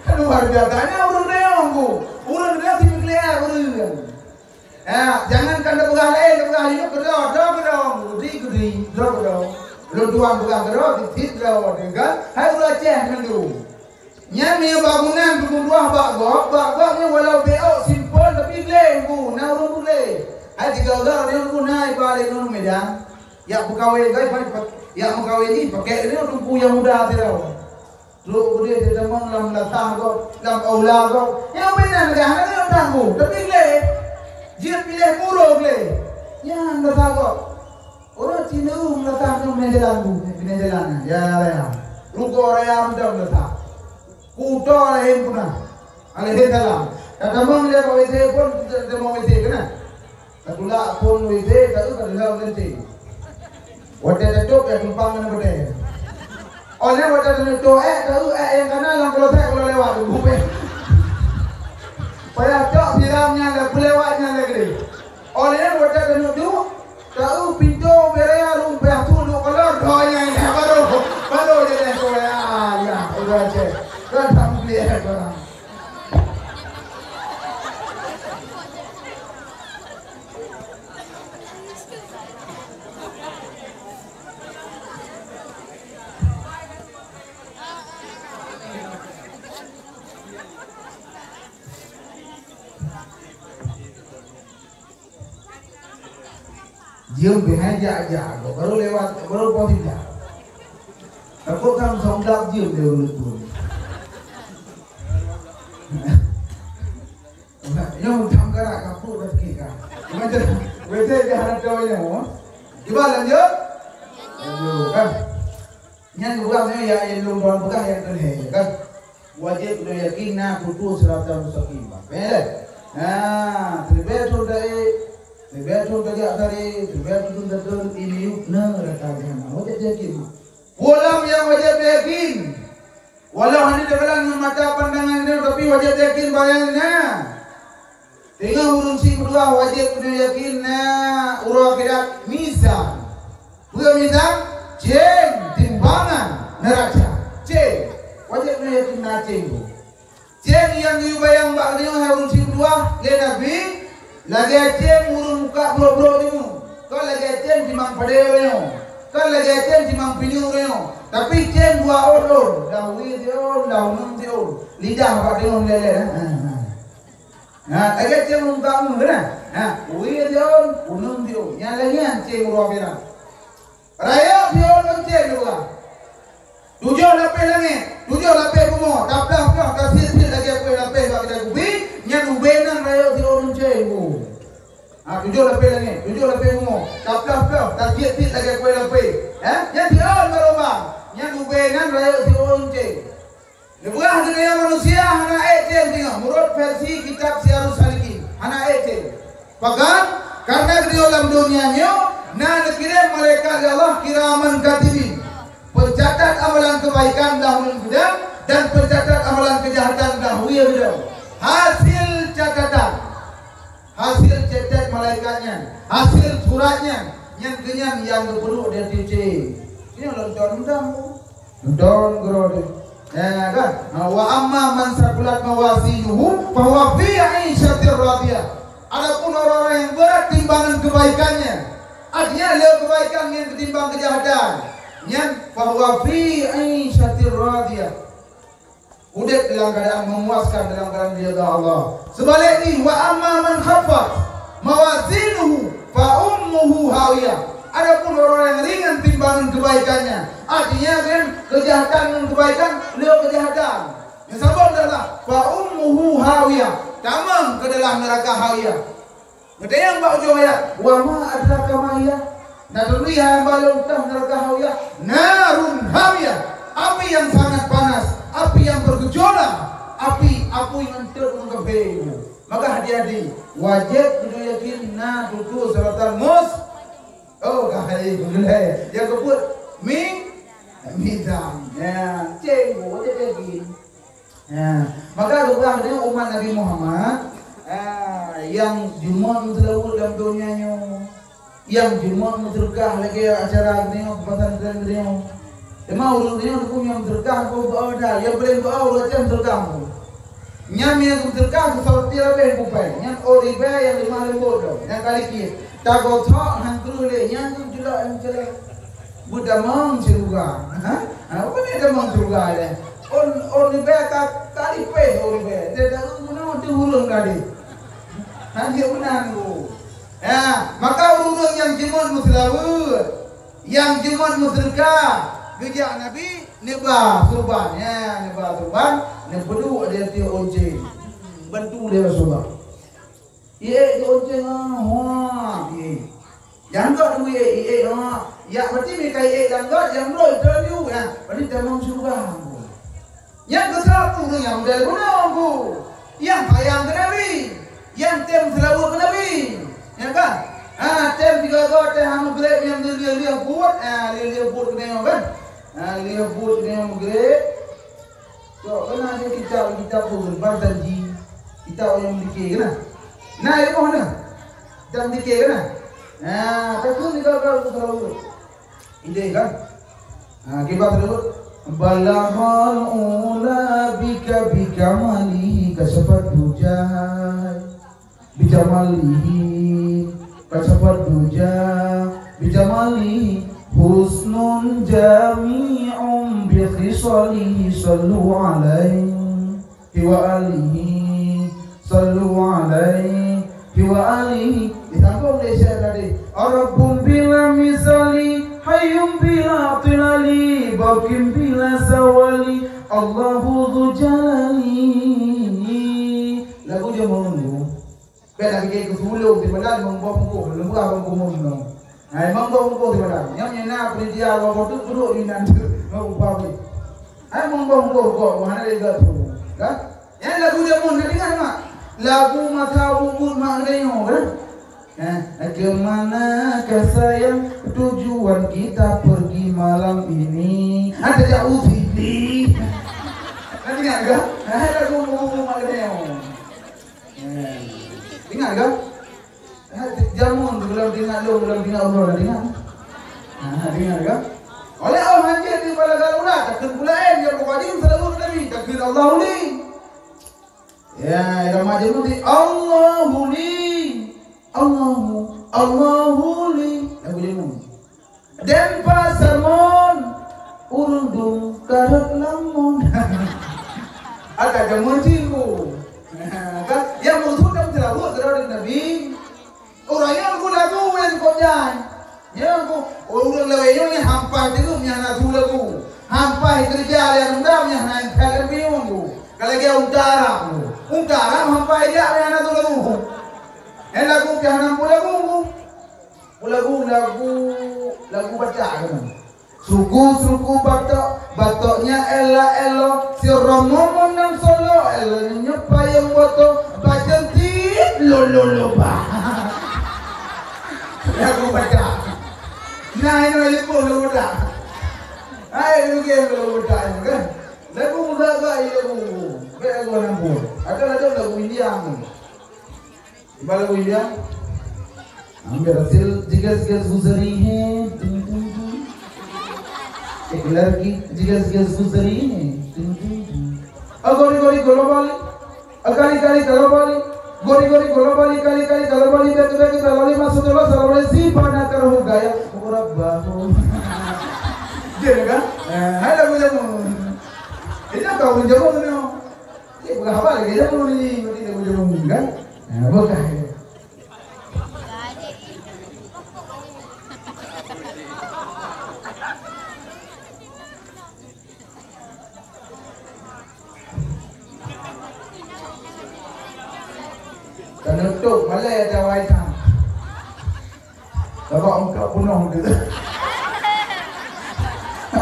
Kan luar biasa. Hanya ureueng dia, aku. Ureueng dia, si berkeliaran, ureueng. Ya, jangankan tapeugah laén, tapeugah inong keudroe, droe keudroe, gudi, gudi, droe keudroe. Lôn tuan peugah keudroe, tiep-tiep droe, kan? Hai ureueng Aceh mandum. Nyan meunyoe bangunan teupeugah bak gob, bak gob nyan walau beok, simpel, tapi gleh, bu, na ureueng gleh. Hai tiga ureueng nyan, bu, na iba lé ngon Medan. Yak peukawen, kan, yak meukawen ni, pakèk ni teungku nyang muda sidroe. Trok keudeh teutamong lam latah gob, lam aula gob. Nyang meunan gah hana lôn tanggung, tapi gleh. Jeuet piléh muro gleh. Nyan latah gob. Ureueng Cina latah nyoe meunan jalan bu, meunan jalan. Ya, ya, ya. Rugoe raya mantong latah. Kuto alaihi puna. Alaihi salam. Tatamong lé bak W C pun, tatamong W C keunan. Tatulak phon W C, taeu ka teuhah geunteng. Watèe tatôp, ya tumpang ngon batèe. Óh lheueh watèe taneuk tô ék, taeu ék nyang kana lam kloset, kalau lewat tu, bubé. Payah cok siram nyan lé, peulewat nyan lé keudeh. Óh lheueh watèe taneuk duek, taeu pintoe bèrèe arung, payah tuek duek kolor, doh nyan, nyan, baru, baru jadi tô ék. Ah, ya, udah cek. Kan tak boleh, ya, orang. Jeuem pih hai jak-jak, baru lewat, baru poh siblah. Takot kan song glab jeuem lé ureueng pun. Nyoe tam karak kapok dah sikit kan. Macam, betul dia harap tahu nyoe. Cuba lanjut. Lanjut kan. Nyan ureueng nyoe ya ilmu doang peugah yang keuneuk kan. Wajéb keuneuk yakin na tutoe siratal mustaqim. Betul? Nah, terlebih tu dari, terlebih tu dari akari, terlebih tu dari ini yuk na rata jahanam. Wajéb yakin. Pulang yang wajéb yakin. Walau hana teukalon ngon mata pandangan droe, tapi wajéb yakin bahwa na. Teungoh ureueng syiek meutuah wajéb keuneuk yakin na uroe akhirat mizan. Peue mizan? Céng, timbangan, neuraca. Céng. Wajéb keuneuk yakin na céng tu. Céng nyang geuyue bayang bak geutanyoe hai ureueng syiek meutuah lé Nabi, lagèe céng ureueng mukak brok-brok nyoe, kon lagèe céng timang padé nyoe, kon lagèe céng timang pinyueng nyoe, tapi céng dua ôn-ôn, dah wie siôn, dah uneuen siôn, lidah bak teungoh lé-lé, ha, ha. Ha, lagèe céng ureueng mukak nyoe, ha, wie siôn, uneuen siôn, nyan lagèe nyan céng uroe akhirat. Rayeuk siôn lonceng geupeugah. Tujoh lapéh langét, tujoh lapéh bumoe, taplah-plah, tasiet-siet lagèe kueh lapéh bak keutai kubi, nyan ubé nan rayeuk siôn lonceng bu. Ha, tujoh lapéh langét, tujoh lapéh bumoe, taplah-plah, tasiet-siet lagèe kueh lapéh. Eh, nyan siôn baroe ba. Nyan ubé nan rayeuk siôn lonceng. Neupeugah keu donya manusia hana ék céng singoh, meunurot versi kitab Siyarus Salikin, hana ék céng. Pakon? Karena geutanyoe lam donya nyoe na neukirém malaikat lé Allah kiraman katibin, pencatat amalan kebaikan dahulu geutanyoe dan pencatat amalan kejahatan dahulu geutanyoe. Hasil catatan, hasil cetet malaikat nyan, hasil surat nyan, nyan keunyan nyang geupeuduek di ateueh céng. Nyoe lom con undang. Don geuroe deh. Ya kan? Nah, wa amma man saqulat mawazinuhu fahuwa fi 'isyatir radiyah. Adapun orang-orang yang berat timbangan kebaikannya, artinya lé kebaikan yang ketimbang kejahatan, nyan fahuwa fi 'isyatir radiyah. Udép dalam keadaan memuaskan, dalam keadaan ridha Allah. Sebaliknya, wa amma man khaffat mawazinuhu fa ummuhu hawiyah. Adapun orang yang ringan timbangan kebaikannya, artinya kan kejahatan dan kebaikan, beliau kejahatan. Yang sabar adalah fa ummuhu hawiyah, tamong ke dalam neraka hawiyah. Geutanyong bak ujong ayat, "Wa ma adraka ma hiya?" Na turi hai hamba lôn tah neuraka hawiyah, narun hamiyah, api yang sangat panas, api yang bergejolak, api, api ngon teuk ngon kafé. Maka hati-hati, wajéb keuneuk yakin na tutoe siratal mus-, oh, ka hai gulai. Nyang keupeuet, mi-, mizan. Ya, céng, wajéb yakin. Ya, maka geupeugah lé umat Nabi Muhammad, ah, nyang jeuet meuseulaweuet lam donya nyoe, nyang jeuet meuseudeukah lagèe acara geutanyoe, pesantren geutanyoe. Teuma ureueng nyoe teupeu nyang meuseudeukah, peue dah, nyang paleng doa ureueng Aceh meuseudeukah. Nyan nyang meuseudeukah seperti leubeh bukai, nyan ôn ribèe nyang leumah leumbot lom, nyang ka likét. Tagothok han kreueh lé, nyan keuh julak nyang ceuleuh. Beudamong syeuruga. Ha? Ha, apa ni damong syeuruga lé? Ôn, ôn ribèe ka, ka lipéh ôn ribèe. Dia dah meunan di ureueng tadi. Ha, dia meunan tu. Ya, maka ureueng nyang jeuet meuseulaweuet, nyang jeuet meuseudeukah, geujak Nabi neuba surban. Ya, neuba surban, neupeuduek di ateueh ôn céng. Bantu lé Rasulullah. Iék di ôn céng, ah, hoa, iék. Nyang gét iék, iék, ha. Yak berarti mereka iék nyang gét, nyang droe, droe, ya. Berarti damong syeuruga. Nyang keu sapeue ureuëng nyang model bunoe, Bu? Nyang sayang keu Nabi, nyang tem seulaweuet keu Nabi. Nyan kan? Ha, tem sigoe-goe teuh hana meugrek nyang lheueh-lheueh buet, ha, lheueh-lheueh buet keunoe kan? Ha, lheueh buet keunoe meugrek. Cok, keunan ada kitab-kitab tu, Barzanji. Kitab nyang meulike keunan. Nah, ilmu na. Kitab meulike keunan. Ha, takheun sigoe-goe teuh seulaweuet. Idéh kan? Ha, kiban tersebut, "Balaghal ula bika bikamalihi kasyafad duja. Bikamalihi kasyafad duja. Bikamalihi husnun jami'un bi khisalihi sallu alaihi." Wa alihi, sallu alaihi, wa alihi. Disambung lé syekh tadi. Rabbun bila misali, hayyun bila tilali, baqin bila zawali, Allahu dzu jalali. Lagu jameun tu. Bèk na pike keu sulông sibadan meungoh-ngoh, lôn peugah bang keumeung nyoe. Hai meungoh-ngoh sibadan. Nyang nyan na peunintia lom boh teuk peuduek di nan teuk. Ngon upah pih. Hai meungoh-ngoh kok, hana lé geuh tu. Kan? Nyan lagu jameun na deungoe mak. Lagu masa bubuet mak geutanyoe kan? Eh, ke manakah sayang tujuan kita pergi malam ini? Ada jak uti. Na deungoe kan? Hai lagu bubuet mak geutanyoe. Eh, ingat kan? Eh, jameun tu dalam telinga lôn, dalam telinga Allah dah dengar. Ha, dengar kan? Oleh Allah hanjeuet di balaghal ula, takheun pula eh, ya pokok jih seulaweuet Nabi, takheun Allahu li. Ya, irama jameun di Allahu li. Allahu, Allahu li. Lagu jameun. Dem pasamon, ureueng dum karot lamon. Ada jameun cinggu. Kan? Yang maksud dalam tilawat kepada Nabi. Orang yang guna tu yang kau jai. Yang kau, orang lawai yang hampai tu yang nak tu lagu. Hampai kerja yang rendah yang naik kalian bingung tu. Kalau dia utara tu. Utara hampai dia yang nak tu lagu. Yang lagu dia nak lagu. Lagu, lagu, lagu batak kan? Suku-suku batok, batoknya ela-elo, si romo monang solo, elonyo payung boto, bajentit lolo loba. Lagu batak. Nah, ini lagu batak. Hai, lagu batak kan? Lagu muda-muda lagu. Baik lagu nampun. Ada-ada lagu India ni. Ibarat lagu India, "हम दरअसल जिगस गस गुजरी है, टुन टुन टुन। एक लड़की जिगस गस गुजरी है, टुन टुन टुन। ओ गोरी गोरी गोलो वाली, ओ काली काली गलो वाली, गोरी गोरी गोलो वाली, काली काली गलो वाली, बैक बैक गलो वाली, मस्त चलो सलोड़े सी बना कर हो गया, ओ रब्बा हो।" Dia kan? Eh, hai lagu jameun. Ini tahu jameun ni. Ini bukan haba lagi jameun ni, ini lagu jameun kan? Eh, bukan. Tanutup malai ada waitan. Sabab muka penuh tu.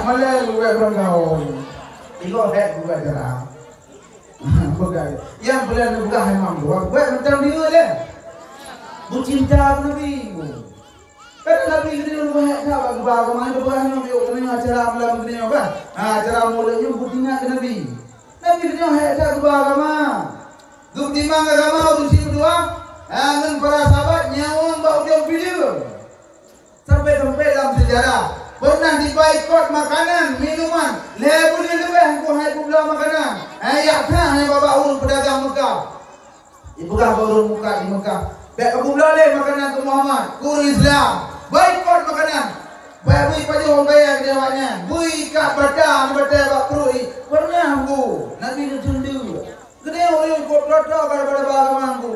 Malai luar berangkau. Iloh hek buka jalan. Peugah. Nyang peugah, peugah memang buat, buat macam dia deh. Bucinta Nabi. Kan Nabi keuneuk banyak that bak geuba agama, itu peugah nyoe yuk keuneuk acara malam keuneuk kan. Ha, acara mulod nyoe beutingat keu Nabi. Nabi keuneuk hek that geuba agama. Geutimang agama ureueng syiek dua, ha, ngon para sahabat nyawöng bak ujong pileue. Sampai-sampai lam sejarah, pernah dibaikot makanan, minuman, lhèe buleuen leubeh keuhai peubloe makanan. Hai yak that hana babah ureueng peudagang Mekah. Ipeugah bak ureueng mukat di Mekah, "Bèk kapeubloe lé makanan keu Muhammad, keu ureueng Islam. Baikot makanan. Bèk bri pajoh bayar keu awaknyan. Bri ikat bata, bata bak pruet." Pernah bu, Nabi neuteun deuk. Keudeh ureueng kok troe-troe gara-gara ba agama Teungku.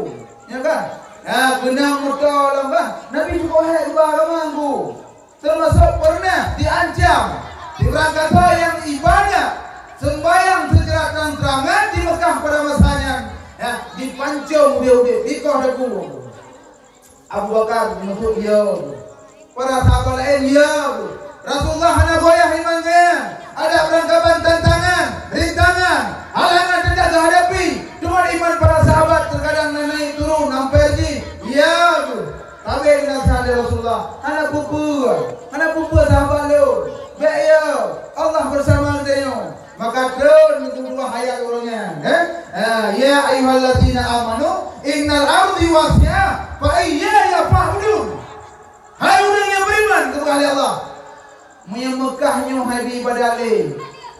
Ya kan? Ya, keunong meutoe lam bah. Nabi cukup hèk ba agama Teungku. Termasuk pernah diancam, di rangkata nyang ibadat, sembahyang secara terang-terangan di Mekah pada masa nyan, ya, dipancong udép-udép, dikoh dagu. Abu Bakar meunyoe, "Ya." Para sahabat laén, "Ya." Rasulullah hana goyah iman geuh. Ada peurangkaban tantangan, rintangan, Halangan teuka geuhadapi, teuma iman para sahabat teukadang na naik turun, amper jih, ya kheueh. Tabé naseuhat lé Rasulullah, hana peue-peue, hana peue-peue sahabat lôn. Bèk ya, Allah bersama geutanyoe. Maka treun geudua ayat uroe nyan, eh? Ah, "Ya ayyuhallazina amanu, innal ardi wasi'ah, fa iyyaya fa'budun." Hai ureueng nyang beriman, geupeugah lé Allah, meunyoe Meukah nyoe hai bi ibadat lé,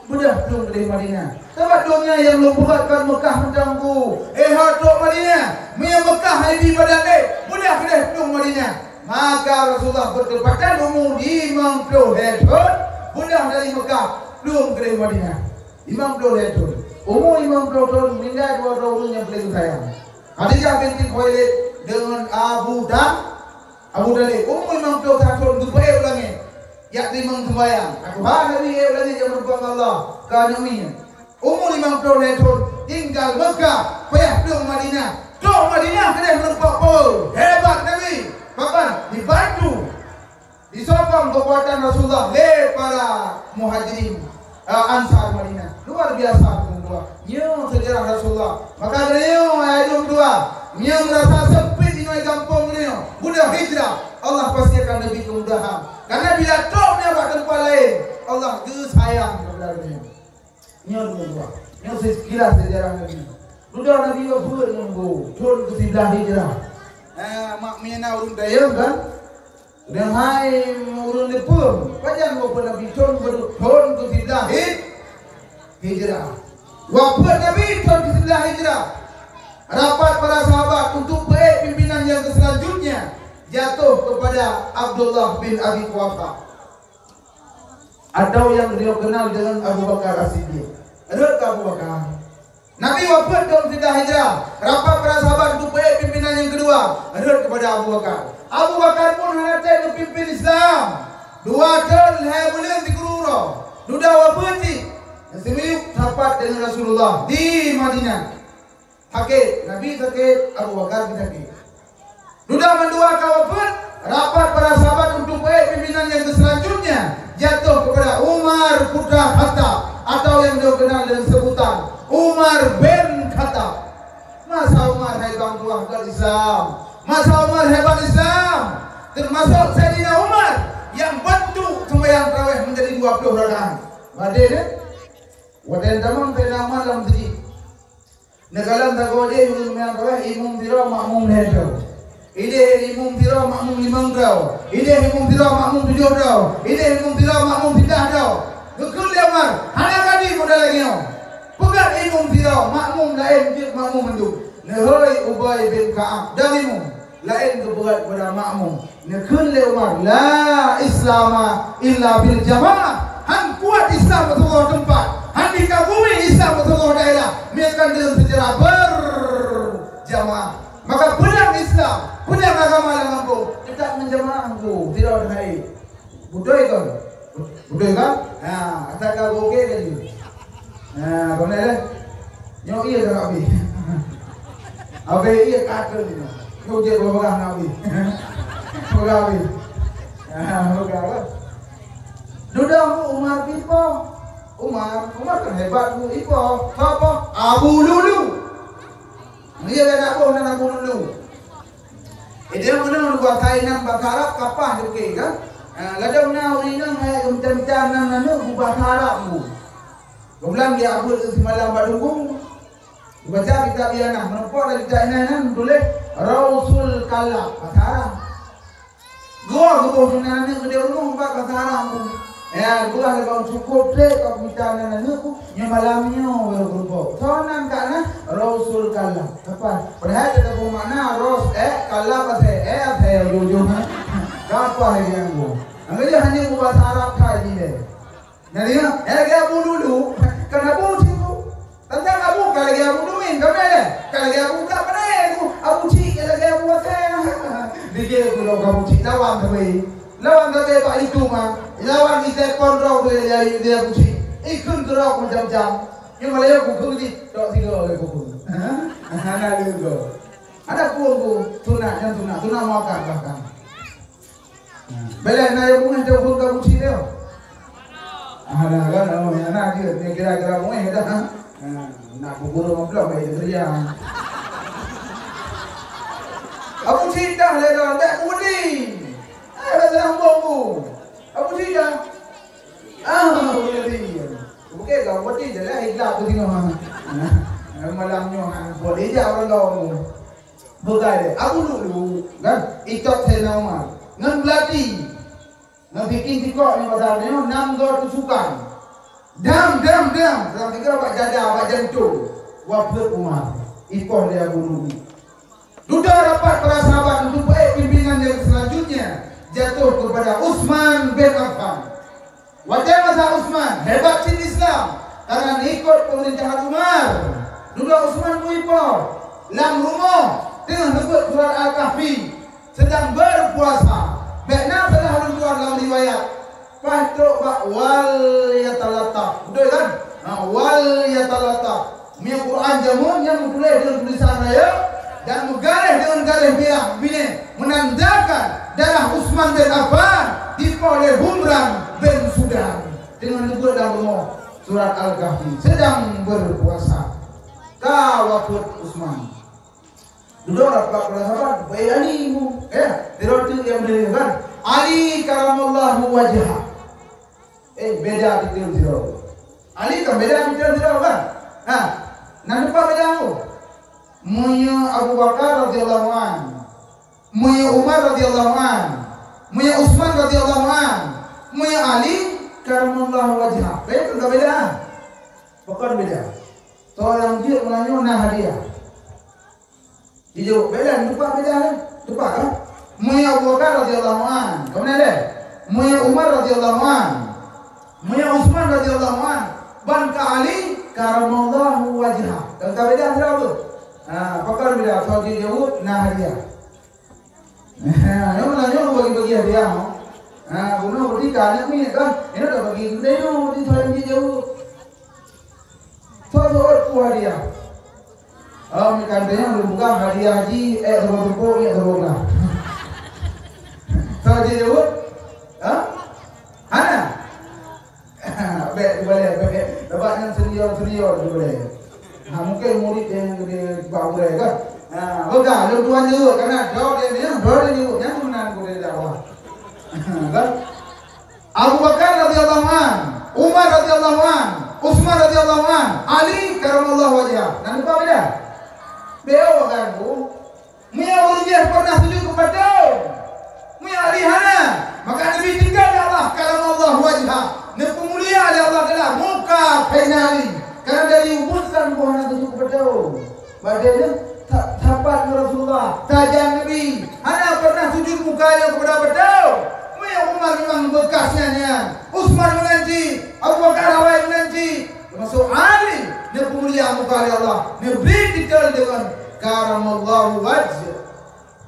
beudôh plueng keudeh Madinah. Sabab donya nyang lôn peugöt kon Meukah mantong, eh, ha trok Madinah. Meunyoe Meukah hai bi ibadat lé, beudôh keudeh plueng Madinah. Maka Rasulullah bertepatan umur limong ploh lhèe thon, beudôh dari Meukah plueng keudeh Madinah. Limong ploh lhèe thon. Umur limong ploh thon, meuninggai dua droe ureueng nyang paleng geusayang, Khadijah binti Khuwailid deungon Abu Tha-, Abu Thalib. Umur limong ploh thon geupeuék u langét, jak timang seumbahyang. Ka Tuhan Nabi ék u langét nyang meureumpok ngon Allah, ka aneuk miet. Umur limong ploh lhèe thon tinggai Meukah, payah plueng Madinah. Trok Madinah keudeh meureumpok peue? Hebat Nabi. Pakon? Dibantu. Disokong keukuatan Rasulullah lé para muhajirin, eh, Ansar Madinah. Luar biasa, teungku dua. Nyoe seujarah Rasulullah. Maka geutanyoe, hai teungku dua, nyoe meurasa sempit inoe gampông geutanyoe, beudôh hijrah. Allah pasti akan neubri keumudahan. Karena bila trok nyoe bak teumpat laén, Allah geusayang keupada geutanyoe. Nyoe dua-dua. Nyoe sekilas seujarah Nabi. Dudoe Nabi wafeuet ngon goe, thon keusiblaih hijrah. Eh, mak meunan ureueng dayeuh kan? Nyoe hai ureueng neupeu, pajan wafeuet Nabi thon, thon keusiblaih hij-, hijrah. Wafeuet Nabi thon keusiblaih hijrah. Rapat para sahabat untuk peuék pimpinan nyang selanjutnya jatuh kepada Abdullah bin Abi Quhafa. Atau nyang beliau kenal dengan Abu Bakar As-Siddiq. Rhot keu Abu Bakar. Nabi wafeuet thon siblaih hijrah. Rapat para sahabat untuk peuék pimpinan nyang keudua. Rhot kepada Abu Bakar. Abu Bakar pun hana tém geupimpin Islam. Dua thon lhèe buleuen sikureueng uroe. Dudoe wafeuet cit. Nyang simiyueb rapat dengan Rasulullah di Madinah. Sakét, Nabi sakét, Abu Bakar pih sakét. Dudoe mandua ka wafeuet, rapat para sahabat untuk peuék pimpinan nyang selanjutnya jatuh kepada Umar putra Khattab atau yang dikenal dengan sebutan Umar bin Khattab. Masa Umar hebat tuah got Islam, masa Umar hebat Islam, termasuk Saidina Umar yang bantu sembahyang tarawih menjadi dua puluh rakaat. Badé deh, watèe tamong Saidina Umar lam masjid. Neukalon sagoe jih ureueng nyang troh, imum sidroe, makmum lhèe droe. Idéh imum sidroe, makmum limong droe. Idéh imum sidroe, makmum tujoh droe. Idéh imum sidroe, makmum siblaih droe. Geukheun lé Umar, "Hana jadi model lagèe nyoe. Peugöt imum sidroe, makmum laén jeuet makmum mandum." Neuhôi Ubay bin Ka'ab dan imum. Laén geupeugöt bak makmum. Neukheun lé Umar, "La Islama illa bil jamaah." Han kuat Islam meusigoe teumpat. Han dikagumi Islam meusigoe daerah. Meuikan deungon seucara berjamaah. Maka peudang Islam, peudang agama lam gampông, teutap ngon jamaah, Teungku. Tidak ada lain. Beutôi kon? Beutôi kan? Ha, asai ka oke tadi. Ha, beuna lé. Nyoe iya dah habis. Habis iya ka keu ni. Nyoe je peugah habis. Peugah habis. Ha, peugah apa? Dudoe Umar pipo. Umar, Umar kan hebat bu ipo. Apa? Abu Lulu. Iya dah nak boh nan Abu Lulu. Idéh meunan bahasa inan bahasa Arab kapah jeuke kan? Ah, ladôm na ureueng inong hai geumita-mita nan aneuk bu bahasa Arab bu. Gobnyan dia abot simalam bak dunggu. Baca kitab ianah, meureumpok lam kitab ianah nan tuléh Rausul Kalam, bahasa Arab. Geuboh, geuboh inan aneuk keudéh rumoh bak bahasa Arab bu. Ya, geuboh lagak cukôp trép bak mita nan aneuk bu. Nyoe malam nyoe baru geuboh. Soe nan ka na Rausul Kalam. Apa? Padahai teuka makna ros, eh, kalam asai, eh, asai ujong-ujong, ha? Ka apa lagi nyang bu? Nyang keujeuet hana bu bahasa Arab that jih lé. Jadi, eh, lagèe Abu Lulu, kan Abu cit bu. Tantang Abu ka lagèe Abu Dumin, ka meunan lé? Ka lagèe Abu Blak, meunan lé Abu, Abu cit ka lagèe Abu asai. Dijeuet ku lôn Abu cit, lawan sabe. Lawan sabe bak itu mah. Lawan ijai pondok tu ya, ya, ya, Abu cit. Ikheun keudroe macam-macam. Nyoe malam ku kheun jih, tok tiga lé ku kheun. Hana lé go. Ada pun ku, sunat, nyan sunat, sunat muakat bahkan. Bèk lé na nyang muéh teuh phôn ka buci teuh. Ah, na kan, oh, nyang na jeuet, ni kira-kira muéh dah. Ha, nak bubur ngon plong, baik dia kerja. Abu Cita lé dah, tak budi. Eh, dah sambung bu. Abu Cita. Ah, Abu Cita. Bukan kau, Abu Cita lah, ikhlas tu tengok. Ha, malam nyoh, ha, boleh je orang kau. Bukan dia. Abu Lulu, kan? Itok Sayyidina Umar. Ngan belati. Ngon bikin sikok nyoe pasal nyoe, nam goe tusukan. Dam, dam, dam. Seurang tiga bak dada, bak jantung. Wafeuet Umar. Ipoh lé Abu Lulu. Dudoe rapat para sahabat untuk baik pimpinan yang selanjutnya jatuh kepada Utsman bin Affan. Watée masa Utsman, hebat cit Islam karena ikut pemerintahan Umar. Dudoe Utsman beuipoh lam rumoh teungoh neubeuet surat Al-Kahfi. Sedang berpuasa. Bèk na salah lôn tuan lam riwayat. Paih trok bak wal yatalattaf. Beutôi kan? Ha, wal yatalattaf. Meunyoe Quran jameun nyan meutuléh deungon tulisan rayeuk dan meugaréh deungon garéh biang binéh, menandakan darah Utsman bin Affan dipoh lé Humran bin Sudan. Teungoh neubeuet lam rumoh surat Al-Kahfi. Sedang berpuasa. Ka wafeuet Utsman. Dudoe rapat para sahabat, baik Ali bu. Eh, sidroe teuk nyang beude kan? Ali karamallahu wajhah. Eh, beda titel sidroe. Ali kan beda titel sidroe kan? Ha, na teumpat beda bu. Meunyoe Abu Bakar radhiyallahu an, meunyoe Umar radhiyallahu an, meunyoe Utsman radhiyallahu an, meunyoe Ali karamallahu wajhah. Beda kan beda? Bukan beda. Seurang jeuet meunanyoe na hadiah. Jijaweueb, beda, teumpat beda lé. Teumpat kan? Meunyoe Abu Bakar radhiyallahu an, ka meunan lé? Meunyoe Umar radhiyallahu an, meunyoe Utsman radhiyallahu an, ban ka Ali karamallahu wajhah. Kan ka beda sidroe tu? Ha, pakon beda? Soe jijaweueb na hadiah. Ha, nyoe meunan nyoe bagi-bagi hadiah. Ha, bunoe berarti ka aneuk miet kan? Nyoe dah bagi geutanyoe, berarti soe nyang jijaweueb. Soe-soe peue hadiah? Oh, meunan teuh nyang lôn peugah hadiah jih, ék saboh teupok, ék saboh glah. Soe jijaweueb? Ha? Hana? Bèk, dibalèe, bèk. Sabab nyan senior-senior dibalèe. Ha, mungkin murid nyang geude bak gurèe kan? Ha, peugah, lôn tuan jaweueb, karena droe dia ni, droe dia jaweueb, nyan meunan gurèe dakwah. Kan? Abu Bakar radhiyallahu an, Umar radhiyallahu an, Utsman radhiyallahu an, Ali karamallahu wajhah. Nan lupa beda? Beo kan bu. Meunyoe ureueng jih pernah sujud keu patung, meunyoe Ali hana, maka Nabi tinggai lé Allah karamallahu wajhah. Neupeumulia lé Allah Taala muka Saidina Ali. Karena dari ubeut kan boh hana sujud keu patung. Padahai ta-, sapat ngon Rasulullah, tajak Nabi, hana pernah sujud muka nyoe kepada patung. Meunyoe Umar memang beukasnya nyan, Utsman meunan cit, Abu Bakar awai meunan cit, termasuk Ali, neupeumulia muka lé Allah, neubri titel deungon karamallahu wajh-,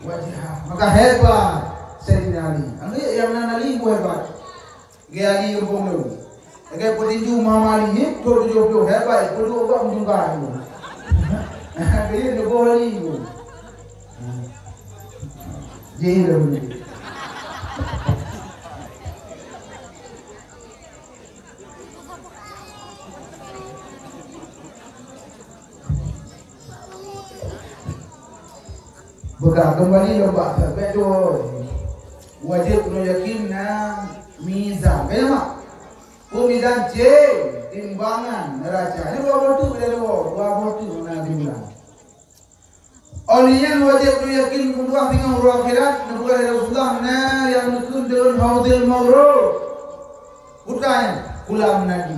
wajhah. Maka hebat Saidina Ali. Anggeuék nyang nan Ali pun hebat. Lagèe Ali gampông lôn. Lagèe peutinju Muhammad Ali, eh, beutôi tujoh ploh, hebat, peuduek bak meujungkai tu. Kayèe neuboh Ali tu. Jih dah bunyi. Buka kembali lom bak teubiet tu. Wajéb keuneuk yakin na mizan. Kaya mak? Peumizan céng, timbangan, neraca. Nyoe dua boh teuk, dua boh, dua boh teuk na timbangan. Óh lheueh nyan wajéb keuneuk yakin keu Allah singoh uroe akhirat, neupeugah lé Rasulullah, na nyang neukheun deungon Haudil Maurud. Peue nyan? Kulam Nabi.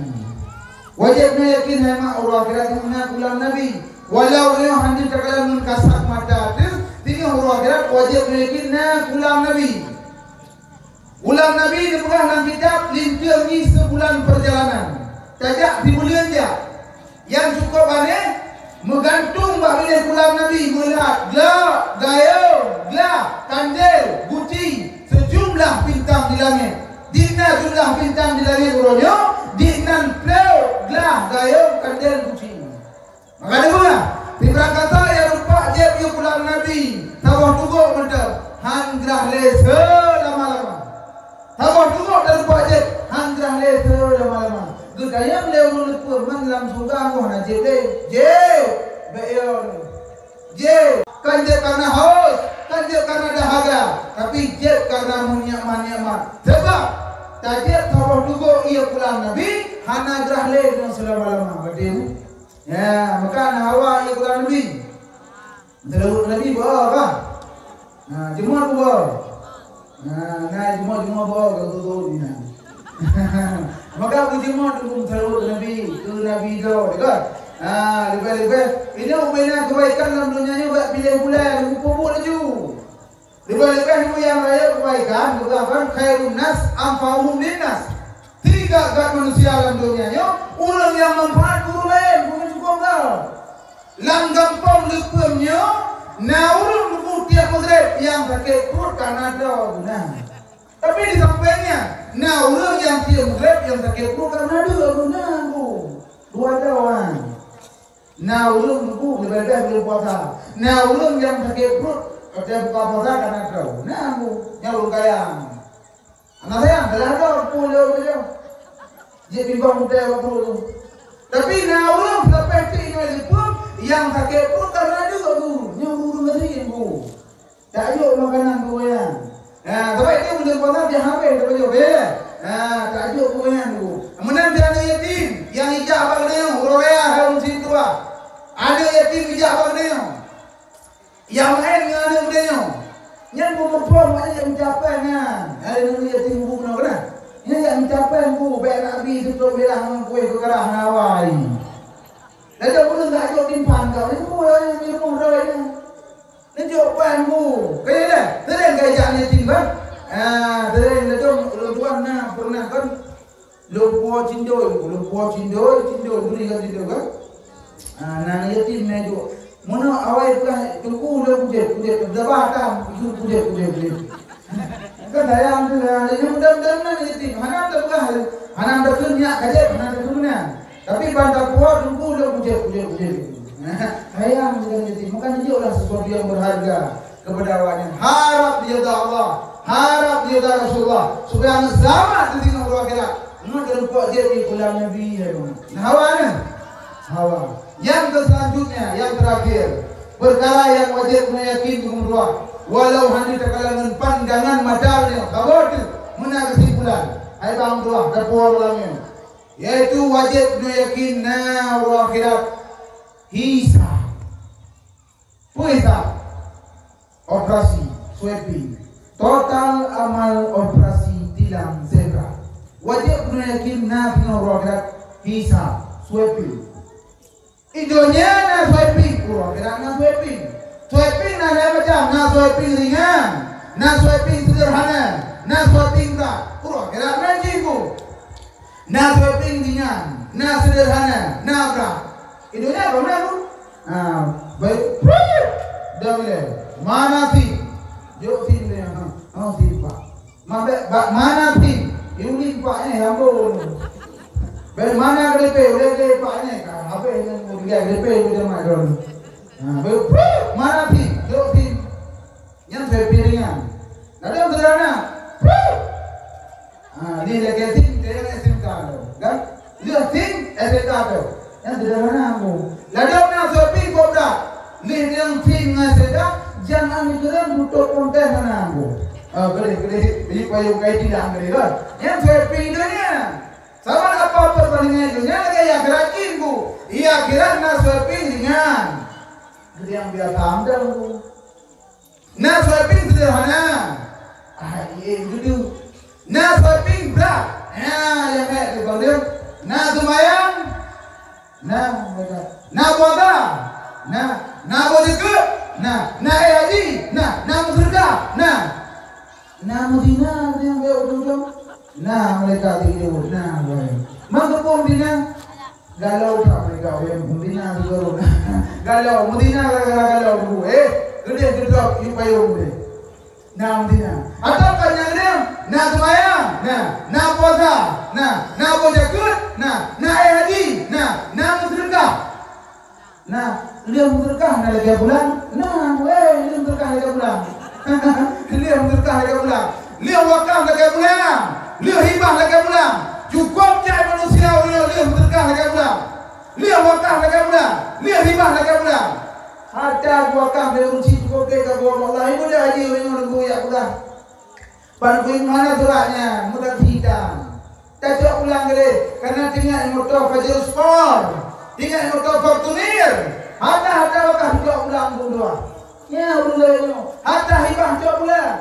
Wajéb na yakin hai mak uroe akhirat nyan na kulam Nabi. Walau nyoe hana takalon ngon kasat mata teuh, singoh uroe akhirat wajéb na yakin na kulam Nabi. Kulam Nabi neupeugah lam kitab linteung jih sibulan peurjalanan. Tajak sibuleuen jak. Nyang cukôp aneh, meugantung bak binéh kulam Nabi meulihat glak, gayông, glah, kandel, guci, seujumlah bintang di langét. Di na jumlah bintang di langét uroe nyoe, di nan plôk, glah, gayông, kandel, guci. Maka deuh, sibarang kata nyang rupak jieb u kulam Nabi, saboh tugok mantong, han grah lé seulama-lama. Saboh tugok tarupak jieb, han grah lé seulama-lama. Geutanyong lé ureueng leupeue, lam syeuruga nyoe hana jép lé. Jép, bék yo. Jép, kon jép kareuna haus, kon jép kareuna dahaga, tapi jép kareuna meunikmat-nikmat. Sabab tajép saboh tuboh ié pulang Nabi hana grah lé ngon seulama-lama. Berarti, ya, maka na hawa ié pulang Nabi. Seulaweuet Nabi beuo bah. Ha, jeumot beuo. Ha, na jeumot-jeumot beuo ka tutoe nyan. Maka beujeumot dulu seulaweuet Nabi, keu Nabi droe, kan? Ha, leubeh-leubeh, inong ubena keubaikan lam donya nyoe bak piléh bulan, geupeubuet laju. Leubeh-leubeh nyang rayeuk keubaikan, geupeugah kan, "Khairun nas anfa'uhum linnas." Tigak-gat manusia lam donya nyoe, ureuëng nyang manfaat keu ureuëng laén, bukan cukôp gau. Lam gampông Leupeuem nyoe na ureuëng teupeu tiep Maghrib nyang sakét pruet kareuna droe guna. Tapi di sampéng nyan, na ureuëng nyang tiep Maghrib nyang sakét pruet kareuna dua guna, Bu. Dua droe. Na ureuëng teupeu leubeh-leubeh buleuen puasa. Na ureuëng nyang sakét pruet, watée buka puasa kareuna droe guna, Bu. Nyan ureuëng kaya. Aneuk sayang, telah dong puluh tu je. Jeuet bimbang muda waktu tu. Tapi na ureuëng sampai ti ngai liput, nyang sakét pruet kareuna dua guru. Nyang guru ngeri guru. Tak jok makanan tu nyan. Ha, sebab itu buleuen puasa dia habis, tak jok, ya. Ha, tak jok tu nyan tu. Meunan dia aneuk yatim, nyang ijak bak geutanyoe, uroe raya hai ureuëng syiek tuha. Aneuk yatim ijak bak geutanyoe. Nyang maén ngon aneuk muda nyoe. Nyan beumeupông aneuk nyang meucapai nyan. Hai aneuk yatim bu keunoe keunan. Nyan nyang meucapai bu, bèk Nabi seutôt mirah ngon kueh keu karah hana awai. Lagèe ureueng ka jok timphan ka, nyan bu nyang di rumoh droe nyan. Neujok pan bu. Kaya dah, sering ka jak aneuk yatim kan? Ah, sering ladôm ulôn tuan na pernah kan? Lôn puwoe cindôi, lôn puwoe cindôi, cindôi, bri ka cindôi kan? Ah, na yatim na jok. Meunoe awai peugah teungku lôn kujép, kujép, daba tam, kujép, kujép, kujép. Kan sayang tu lah, laju mudah-mudahan na yatim. Hana tapeugah, hana takheun nyak kajép, hana takheun meunan. Tapi ban tapuwoe teungku lôn kujép, kujép, kujép. Sayang dengan yatim. Maka jijoklah sesuatu yang berharga kepada awaknyan. Harap ridha Allah, harap ridha Rasulullah, supaya aneuk selamat di dunia akhirat. Ngon teureumpok jeuet di pulang Nabi, ya, nah, hawa nyan. Hawa. Yang selanjutnya, yang terakhir, perkara yang wajib guna yakin di umur dua, walau hanya takalon ngon pandangan mata nyoe, saboh teuk meunan kesimpulan. Hai bang dua, dapur ulang nyoe. Yaitu wajib guna yakin na uroe akhirat. Hisab. Peue hisab? Operasi, sweeping. Total amal operasi tilang zebra. Wajéb keuneuk yakin na singoh uroe akhirat hisab, sweeping. Di donya na sweeping, uroe akhirat na sweeping. Sweeping na lhèe macam, na sweeping ringan, na sweeping seudeurhana, na sweeping brat. Uroe akhirat na jih. Na sweeping ringan, na seudeurhana, na brat. Di donya ka na tu. Ha, baik. Dah bila? Mana sim? Jok sim dia. Ha, ha, sim pak. Mabek bak mana sim? Yuli pak eh, ambon. Baik mana K T P? Udah K T P pak eh. Habis dengan dia K T P dia mai don. Ha, baik. Mana sim? Jok sim. Nyan sweeping ringan. Ladôm seudeurhana. Ha, lheuh lagèe sim, lheuh S M K tu, kan? Lheuh sim, S M K tu. Nyan seudeurhana tu. Ladôm na sweeping kobra. Lheuh nyang sim ngon S M K, jangan dikeureueng tutôp konten hana tu. Ha, boleh, boleh. Jadi payung kai tidak boleh, kan? Nyan sweeping donya. Sama apa-apa bandingan donya lagèe akhirat jih tu. Di akhirat na sweeping ringan. Jadi yang biasa amdal tu. Na sweeping seudeurhana. Ah, ié geudu. Na sweeping brat. Ya, nyang kaya tu bang dia. Na seumayang. Na, na puasa. Na, na beuzeukat. Na, na haji. Na, na meuseudeukah. Na. Na meuzina nyang kaya tu. Na malaikat tidur. Na, wai. Mangkepung dina. Galau that mereka, ya, meuzina tu baru. Galau, meuzina gara-gara galau tu. Eh, keudeh keudrob, yue payong deh. Na meuzina. Atawa kan nyang keudeh, na seumayang, na, na puasa, na, na beuzeukat, na, na eh haji, na, na meuseudeukah. Na, lheuh meuseudeukah na lagèe bulan, na, weh, lheuh meuseudeukah lagèe bulan. Lheuh meuseudeukah lagèe bulan. Lheuh wakaf lagèe bulan. Lheuh hibah lagèe bulan. Cukôp jai manusia ureueng lheuh meuseudeukah lagèe bulan. Lheueh wakaf lagèe bulan, lheueh hibah lagèe bulan. Hareuta geuwakaf lé ureueng chik cukup trép ka geuwoe bak Allah, ibu dah haji ureueng nyoe nunggu jak peugah. Ban kui mana surat nyan, mudah hitam. Tacok pulang keudeh, karena tinggai moto Pajero Sport, tinggai moto Fortuner. Hareuta-hareuta wakaf tacok pulang bak ureueng tuha. Nyan ureueng laén nyoe, hareuta hibah tacok pulang.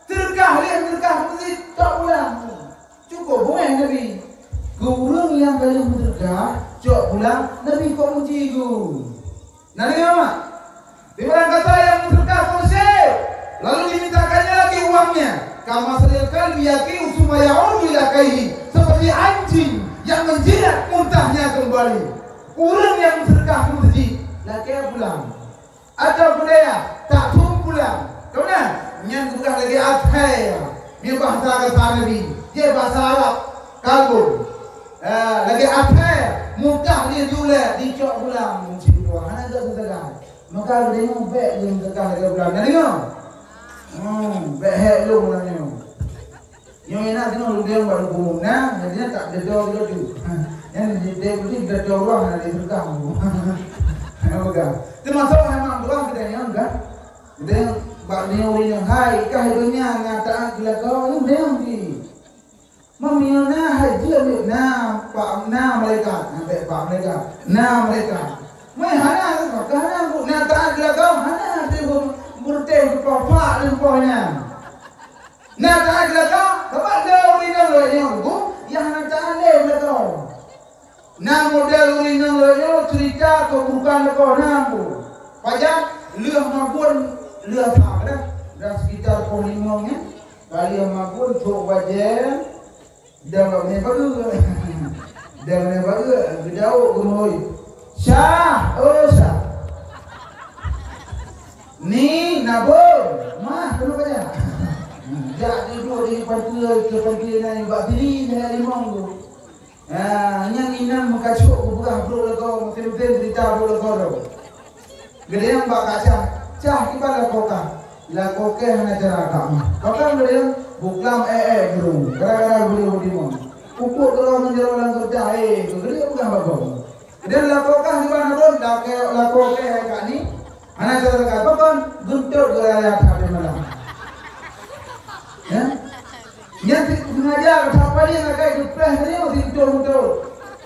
Seudeukah lé, seudeukah meuseujid tacok pulang. Cukup beungéh Nabi. Keu ureueng nyang ka lheueh meuseudeukah, cok pulang, Nabi kok meuji geuh. Na deungö mak? Di barang kata nyang meuseudeukah keu syekh, lalu dimintakannya lagi uangnya. Kama salil kalbi yaki usuma ya'udu ila kaihi. Seperti anjing yang menjilat muntahnya kembali. Ureueng nyang meuseudeukah keu meuseujid, lakèe pulang. Atau budaya, tak thum pulang. Tahu na? Nyan geupeugah lagèe athèe. Nyan bahasa kata Nabi. Dia bahasa Arab. Kalbun. Eh, lagèe athèe. Mudah dia julek, dicok pulang. Cit dua. Hana geuseugah. Maka dia nyoe bèk dia seugah lagèe pulang. Na deungö? Hmm, bèk hèk lôn nyoe. Nyoe na teunoh lôn deungoe bak lôn na, jadi nyan tak deungoe laju. Nyan di dek laju deungoe ruah na di surga. Nyan peugah. Teumasok memang ruah kita nyan kan. Deungoe bak nyoe ureueng nyoe hai kah donya na taat geuh lakoe nyoe deungoe di. Meunyoe na hai jeuet na pak na malaikat, na bèk pak malaikat, na malaikat. Meuhana ka hana na taat geuh lakoe hana teuh beureutéh geupoh pak leumpah nyan. Na taát geuh lakoe, sabab lé ureueng inong lagèe nyoe, Bu, nyang hana taát lé geuh lakoe. Na model ureueng inong lagèe nyoe cerita keuburukan lakoe na, Bu. Pajan lheueh magun lheueh that dah, dah sekitar poh limong nyan, ka lheueh magun trok bajèe, dan bak meunyoe bageue. Dan meunyoe bageue, geudauk geumeuhôi. Syah, oh Syah. Ni nabong mah keuneuk kajak. Jak duek di pantai, ke pantai nyan bak diri nyan limong tu. Ha, nyan inong meukacok geupeugah brok lakoe, mungken-mungken cerita brok lakoe tu. Geudayang bak kacah, cah kiban lakoe kah. Lakoe kah hana cara kak mah. Pakon geudayang buklam eh eh bro. Gara-gara beliau di mon. Pupuk telur menjadi orang kerja eh, geudayang peugah bak Dan lakoe kah di mana pun, lakoe, lakoe kah hai kak ni, hana cara kah. Pakon, geuntot geuraya that di malam. Ya? Nyan si sengaja that padi nak kai geupréh tadi meusi geuntot-geuntot.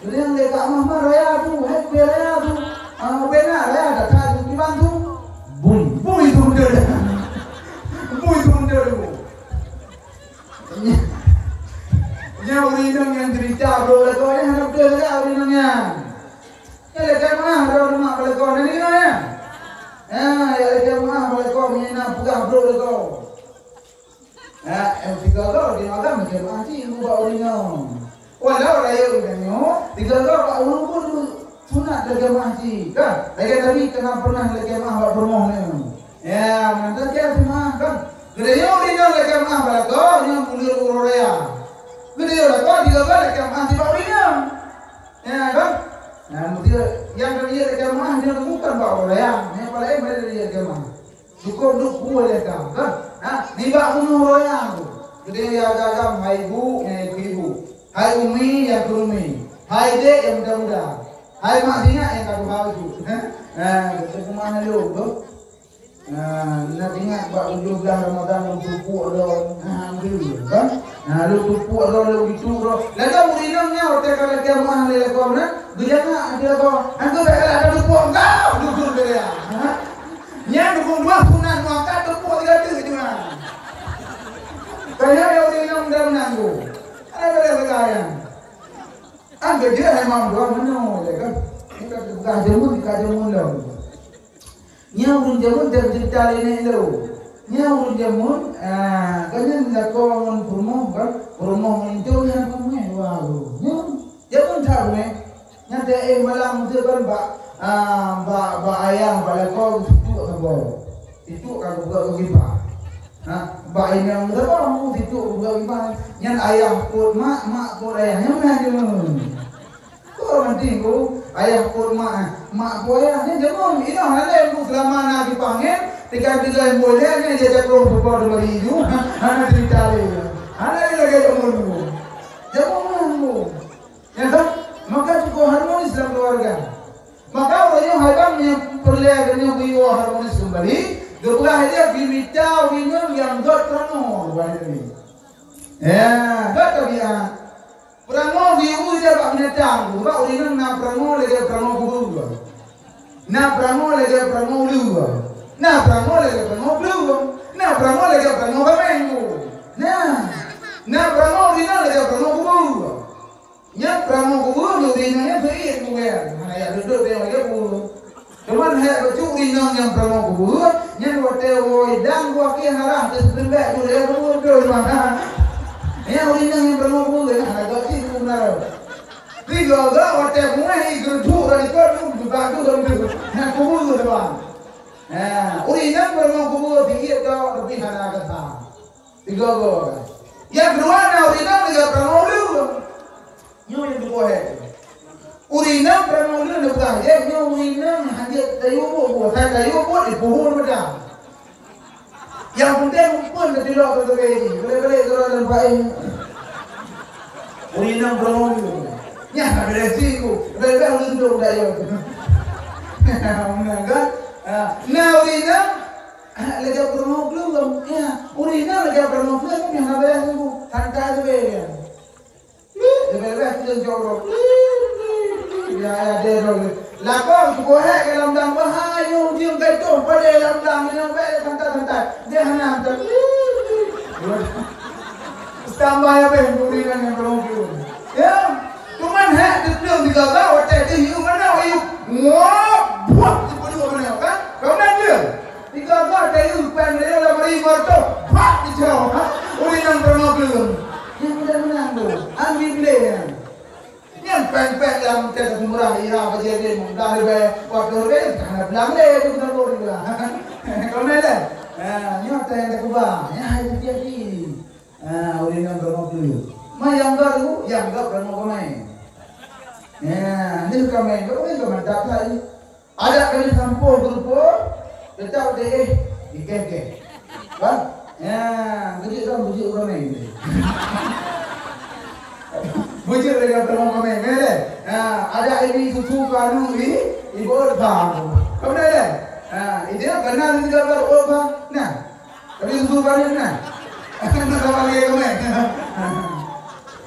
Jadi nyang lé kak mah mah raya tu, hai pih raya tu. Ah, bena raya dah that tu kiban tu. Bui, bui tu geuntot. Bui tu geuntot tu. Nyan ureueng inong nyang cerita brok lakoe nyan hana beutôi lagèe ureueng inong nyan. Nyan lagèe meuah droe rumoh bak lakoe nyan inong nyan. Ha, ya lagèe meuah bak lakoe meunyoe na peugah brok lakoe. Ha, eh, tiga droe di malam macam ah cit bak ureueng inong. Walau rayeuk geutanyoe, tiga-tiga bak ureueng pun sunat lagèe meuah cit, kan? Lagèe Nabi keunan pernah lagèe meuah bak peurumoh nyoe. Ya, meunan cit lagèe meuah, kan? Geutanyoe ureueng inong lagèe meuah bak lakoe, nyoe buleuen uroe raya. Geutanyoe lakoe tiga-tiga lagèe meuah sibak ureueng inong. Ya, kan? Nah, meusti nyang ka lagèe meuah, nyoe bukan bak uroe raya. Nyang paléng beda lagèe meuah. Cukôp duek peue lé ka, kan? Ha, nibak bunoe roh nyang tu. Geutanyoe ya agam, hai bu, nyang keu ibu. Hai umi, nyang keu umi. Hai dék, nyang muda-muda. Hai mak sinyak, nyang ka tuha bacut. Ha? Ha, geutanyoe peumah lôn tu. Ha, ingat-ingat bak tujoh blah Ramadhan lôn tupuk lôn. Ha, beutôi, kan? Ha, lôn tupuk lôn, lôn itu lôn. Lagèe ureueng inong nyan, watèe ka lagèe meuah lé lakoe meunan, geujamak lé lakoe. Angkeu bèk galak ka tupuk, engkau dukun bèk ya. Ha? Nyan dukun dua sunat muakat tupuk tiga teuk cuma. Kaya ya ureueng inong dalam nanggu. Ada boleh berkaya. Angkeu je hai mam dua meunoe je kan. Kita bukan jamun, kita jamun lom. Nyan ureueng jameun dan cerita laén lom. Nyan ureueng jameun, ah, kan nyan lakoe ngon peurumoh kan, peurumoh ngon intu nyan peurumoh dua ureueng. Nyan jameun that ureueng. Nyan taéh malam tu kan bak, ah, bak, bak ayah, bak lakoe geutuek saboh. Itu ka geubuka geugipa. Ha, bak inong saboh, itu geubuka geugipa. Nyan ayah pot mak, mak pot ayah. Nyan meunan jameun. Kok romantis ku, ayah pot mak, eh. Mak pot ayah, nyan jameun. Inong hana lé ku seulama na kipaih angén, tinggai tinggai mulai, nyan jadi jameun peupo di bari ju. Hana cerita lé. Hana lé lagèe jameun ku. Jameun ku. Ya kan? Maka cukup harmonis dalam keluarga. Geuyue harmonis keumbali, geupeugah lé geuh mita ureueng inong nyang göt peurangoe, geupeugah lé geuh. Ya, göt tabiat. Peurangoe geuyue jak bak binatang, sabab ureueng inong na peurangoe lagèe peurangoe kubu. Na peurangoe lagèe peurangoe uleue. Na peurangoe lagèe peurangoe plueng. Na peurangoe lagèe peurangoe kaméng. Na. Na peurangoe ureueng inong lagèe peurangoe kubu. Nyan peurangoe kubu, ureueng inong nyan seuiet kubu nyan. Hana jak duek-duek lagèe kubu. Cuman hek bacut ureueng inong nyang peurangoe kubu, nyan watèe woe dang buah keuh harah teuseuteumbek tu lé kubu tu mah. Nyan ureueng inong nyang peurangoe kubu, nyan hana gaki kubu na. Tiga-tiga watèe muah i geureuduek dari kot tu, buka tu dan tu. Nyan kubu tu, tuan. Ha, ureueng inong peurangoe kubu, seuiet tu leubeh hana gata. Tiga-tiga. Nyang keudua na ureueng inong lagèe peurangoe uleue. Nyoe nyang teupeue hai. Ureueng inong peurangoe uleue neupeugah lé, nyoe ureueng inong hana jeuet tayue buet, buet, tayue buet, ipuhon meuda. Nyang penting muphom teutilok keu sabe jih. Balek-balek keudroe lam paéng. Ureueng inong peurangoe uleue. Nyan ka beureusi ku. Balek-balek ureueng inong dak yo. Meunan kan? Ha, na ureueng inong, ha, lagèe peurangoe uleue. Ya, ureueng inong lagèe peurangoe uleue, tapi hana beureusi ku. Santai sabe nyan. Leubeh-leubeh tu jorok. Ya, ya, dia jorok. Lakoe cukup hek dalam dang bahaya, ujung gaitoh pada dalam dang, dia bèk santai-santai. Dia hana hantar. Tambah ya, beh, murid yang berhubung. Ya. Cuman hek teuteueng tiga-tiga, watèe teuh hiu mana, hiu. Wah, buah, tiba-tiba mana, kan? Kau nak dia? Tiga-tiga tayue péng lé lam ri moto, bak dijaweueb, ha? Ureueng inong peurangoe gleueng. Nyang mudah meunang tu, ambi blé nyan. Nyan péng-péng lam teuka seumurah ira bajèe lé, mudah leubeh, waktu leubeh, hana blang lé, tu beutôi juga. Kau na lé? Ha, nyoe tayang takuba, nyan hai jadi. Ha, ureueng inong peurangoe gleueng. Ma nyang göt tu, nyang göt peurangoe kaméng. Ha, ni kaméng, kaméng mantap that. Adak kali sampoe geureupoh, teutap deh, eh, dikeh-keh. Kan? Ya, beujeuet kan, beujeuet ureueng laén. Beujeuet lagèe ureueng laén, ya, deh. Ya, adak ini susu kanu ini, ibu bang. Kamu dah, deh? Ya, ini kan kenal juga baru, oh, bang. Nah, tapi susu kanu, nah. Nak sama lagi, kamu.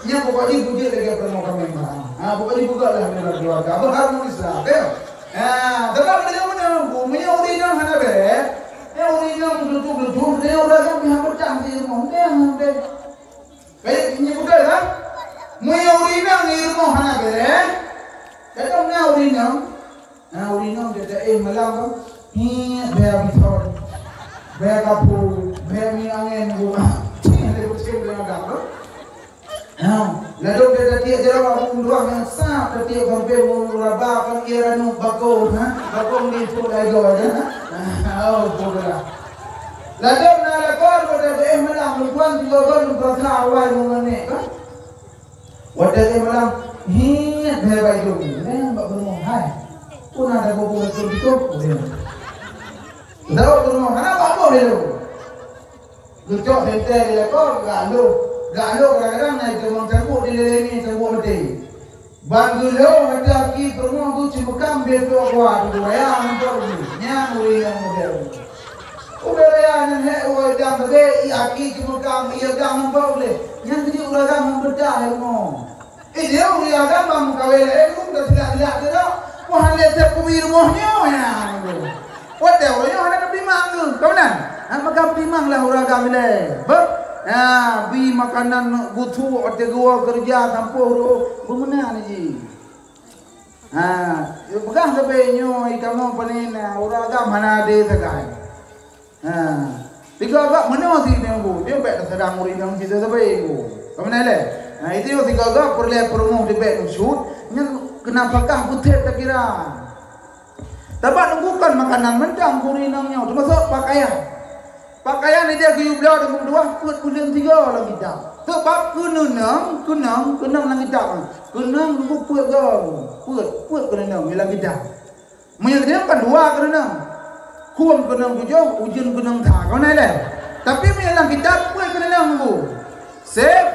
Nyan pokok jih beujeuet lagèe peurumoh kaméng, bah. Ha, pokok jih peugah lah dalam keuluwarga. Beuharmonis lah, oke? Ha, sabab lagèe meunan, meunyoe ureueng inong hana bèk, nyoe ureueng inong meututoe-tutoe, nyoe ureueng agam pih hana peucah di rumoh. Deh, deh. Baik, nyoe beutôi kan? Meunyoe ureueng inong di rumoh hana bèk, kadang na ureueng inong, na ureueng inong gata éh malam kan? Hi, bèe bithon, bèe kapu, bèe minyeuk angèn, bu. Ada kucing dalam agam, kan? Nah, ladôm tatiek jaroe ureueng luwah nyang sab tatiek sampé meuraba kon ie ranup bakong, ha? Bakong di puk dai goe, ha? Oh, puk dai. Ladôm na lakoe, pada beuéh malam, lupan tiga gon, lupan sa awai menganék, kan? Watèe beuéh malam, hiet bhée bai dong, neng bak peurumoh, hai. Pun ada bubur betul-betul, udah. Daun peurumoh, hana bak boh lé lôn. Geucok senter di lakoe, gak lôh. Gak lôh kadang-kadang na iteumong cangguek dilèe-lèe cangguek maté. Ban geulôh ata aki peurumoh geuh ceumeukam bie trok kuah, teungku raya ngon trok geuh. Nyan ureueng nyang model. Ubé raya nyan hék uroe dam sabe, i aki ceumeukam, i agam ngon trok geuh. Nyan keuneuk ureueng agam ngon beudah ilmu. Eh, dia ureueng agam ban meukawen laén, geuh, dah silak-silak tu dah. Wah, han lé sép keubi rumoh nyoe, ya. Watèe uroe nyoe hana teutimang tu. Ka meunan? Ha, maka timang lah ureueng agam ilèe. Beuh? Ha, bi makanan geusu watèe geuwoe keureuja sampoe rôh beumeunan jih. Ha, peugah sabe nyoe, i kamoe panen, ha, ureueng agam hana adé sagai. Ha, tiga agak meunoe si nyoe bu, dia bèk tasadang ureueng inong cit sabe bu. Ka meunan lé? Ha, itu tiga agak peureulèe peurumoh di bèk usut, nyan keunan pakah beutet takira. Tabak nunggu kan makanan mantong keu ureueng inong nyoe, teumasok pakaian. Pakaian ija geuyue bloe deungon dua peuet buleuen tiga lam kitab. Sabab keuneunang, keunong, keunong lam kitab. Keunong nunggu peuet goe, peuet, peuet keunong lam kitab. Meunyoe geutanyoe kan dua keunong. Khueng keunong tujoh, ujeuen keunong sa. Ka meunan lé? Tapi meunyoe lam kitab, peuet keunong nunggu. Saif,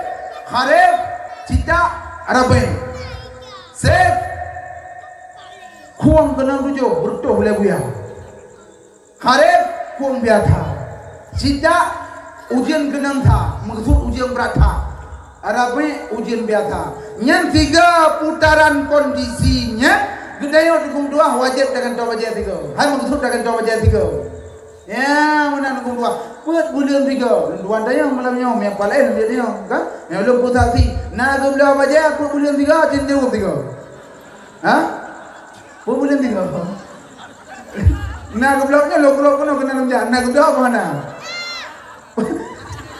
Kharif, Citak, Rabi'. Saif, khueng keunong tujoh, beureutoh lé buya. Kharif phôn biasa. Sitak ujeuen keunong that, meukeusut ujeuen brat that. Rabi ujeuen biasa. Nyan tiga putaran kondisi nyan, geutanyoe dukung dua wajéb tagantoe bajée tiga. Hai meukeusut tagantoe bajée tiga. Ya, meunan dukung dua. Peuet buleuen tiga. Dua dayang malam nyoe, meunyoe paléh lôn jeuet nyoe, kan? Nyang lôn peue saksi. Na geubloe bajée peuet buleuen tiga, cit jaweueb tiga. Ha? Peuet buleuen tiga. Na geubloe nyoe lôn keurok keunoe keunan lôn jak. Na geubloe apa hana?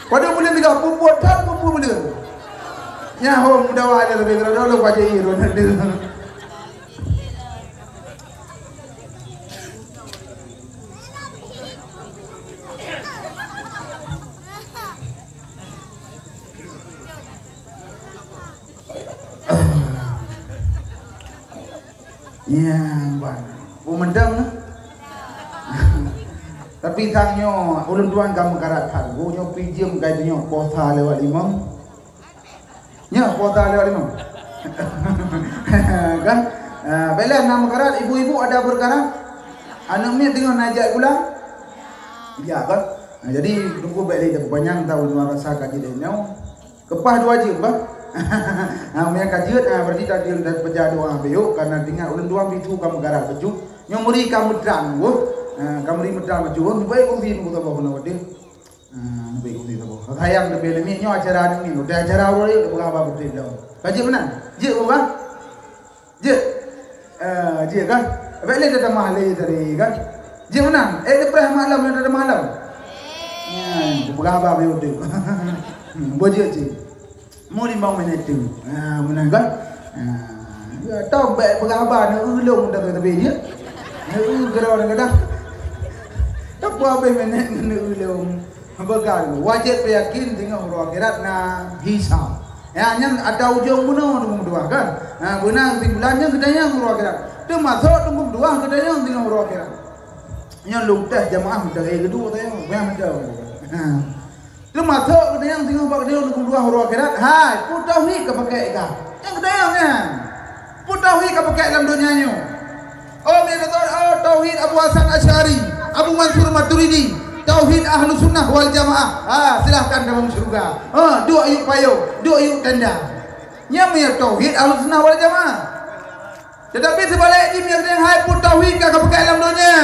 Padahai buleuen tiga, peuet thon peuet buleuen. Nyan hom dawa ada lebih kurang dulu baca ié tu. Ya, ban. Oh, mendang. Tapi sang nyoe, ulôn tuan ka meukarat that. Oh, nyoe pijeuem kai nyoe posa lewat limong. Nyoe posa lewat limong. Kan? Ah, bela na meukarat, ibu-ibu ada perkara? Aneuk miet teungoh na jak gula? Ya, kan? Ah, jadi, tunggu baik lagi, panjang tahu tuan rasa kaji dari nyoe. Keupah dua jeuem, bah. Ha, meunyo ka jeuet, ha, berarti dah dia dah peuja doa beuh, karena ingat ulôn tuan bitu ka meugarak beuju. Nyoe meuri ka meutrang, weuh. Ha, ka meuri meutrang beuju, weuh. Baik kongsi nunggu saboh keunoe wadeh. Ha, baik kongsi saboh. Sayang leubeh lé nyoe acara ni, udah acara uroe raya, udah peugah haba beutôi lom. Ka jeuet meunan? Jeuet, bah? Jeuet. Eh, jeuet kan? Bèk lé tatamah lé tadi kan? Jeuet meunan. Eh, leupah malam, tatamah malam. Nyan, peugah haba beuh udeb. Beuh jeuet cit. Mo limong minit tu. Ha, meunan kan? Ha, ya, tau bèk peugah haba, neu-eu lôn dah tapi jeuet. Neu-eu keudroe kadang. Tak apa habéh minit neu-eu lôn. Beugah, wajéb yakin deungon uroe akhirat na hisab. Ya, nyan ada ujong bunoe dua kan? Ha, beuna kesimpulan nyan geutanyoe uroe akhirat. Teumasok dua geutanyoe deungon uroe akhirat. Nyan lôn teh jamaah meuteuré keudua teuh, meuh meuteuré. Ha. Teumasok geutanyoe deungon bak geutanyoe dua uroe akhirat. Hai, peue tauhid ka pakai ka? Nyan geutanyoe nyan. Peue tauhid ka pakai lam donya nyoe? Oh, meunan, oh, tauhid Abu Hasan Asy'ari, Abu Mansur Maturidi, tauhid Ahlus Sunnah wal Jamaah. Ah, silahkan dalam syurga. Ah, duek yub payong, duek yub tenda. Nyan meunan tauhid Ahlus Sunnah wal Jamaah. Tetapi seubalek jih, meunan hai peue tauhid ka geupeugah lam donya.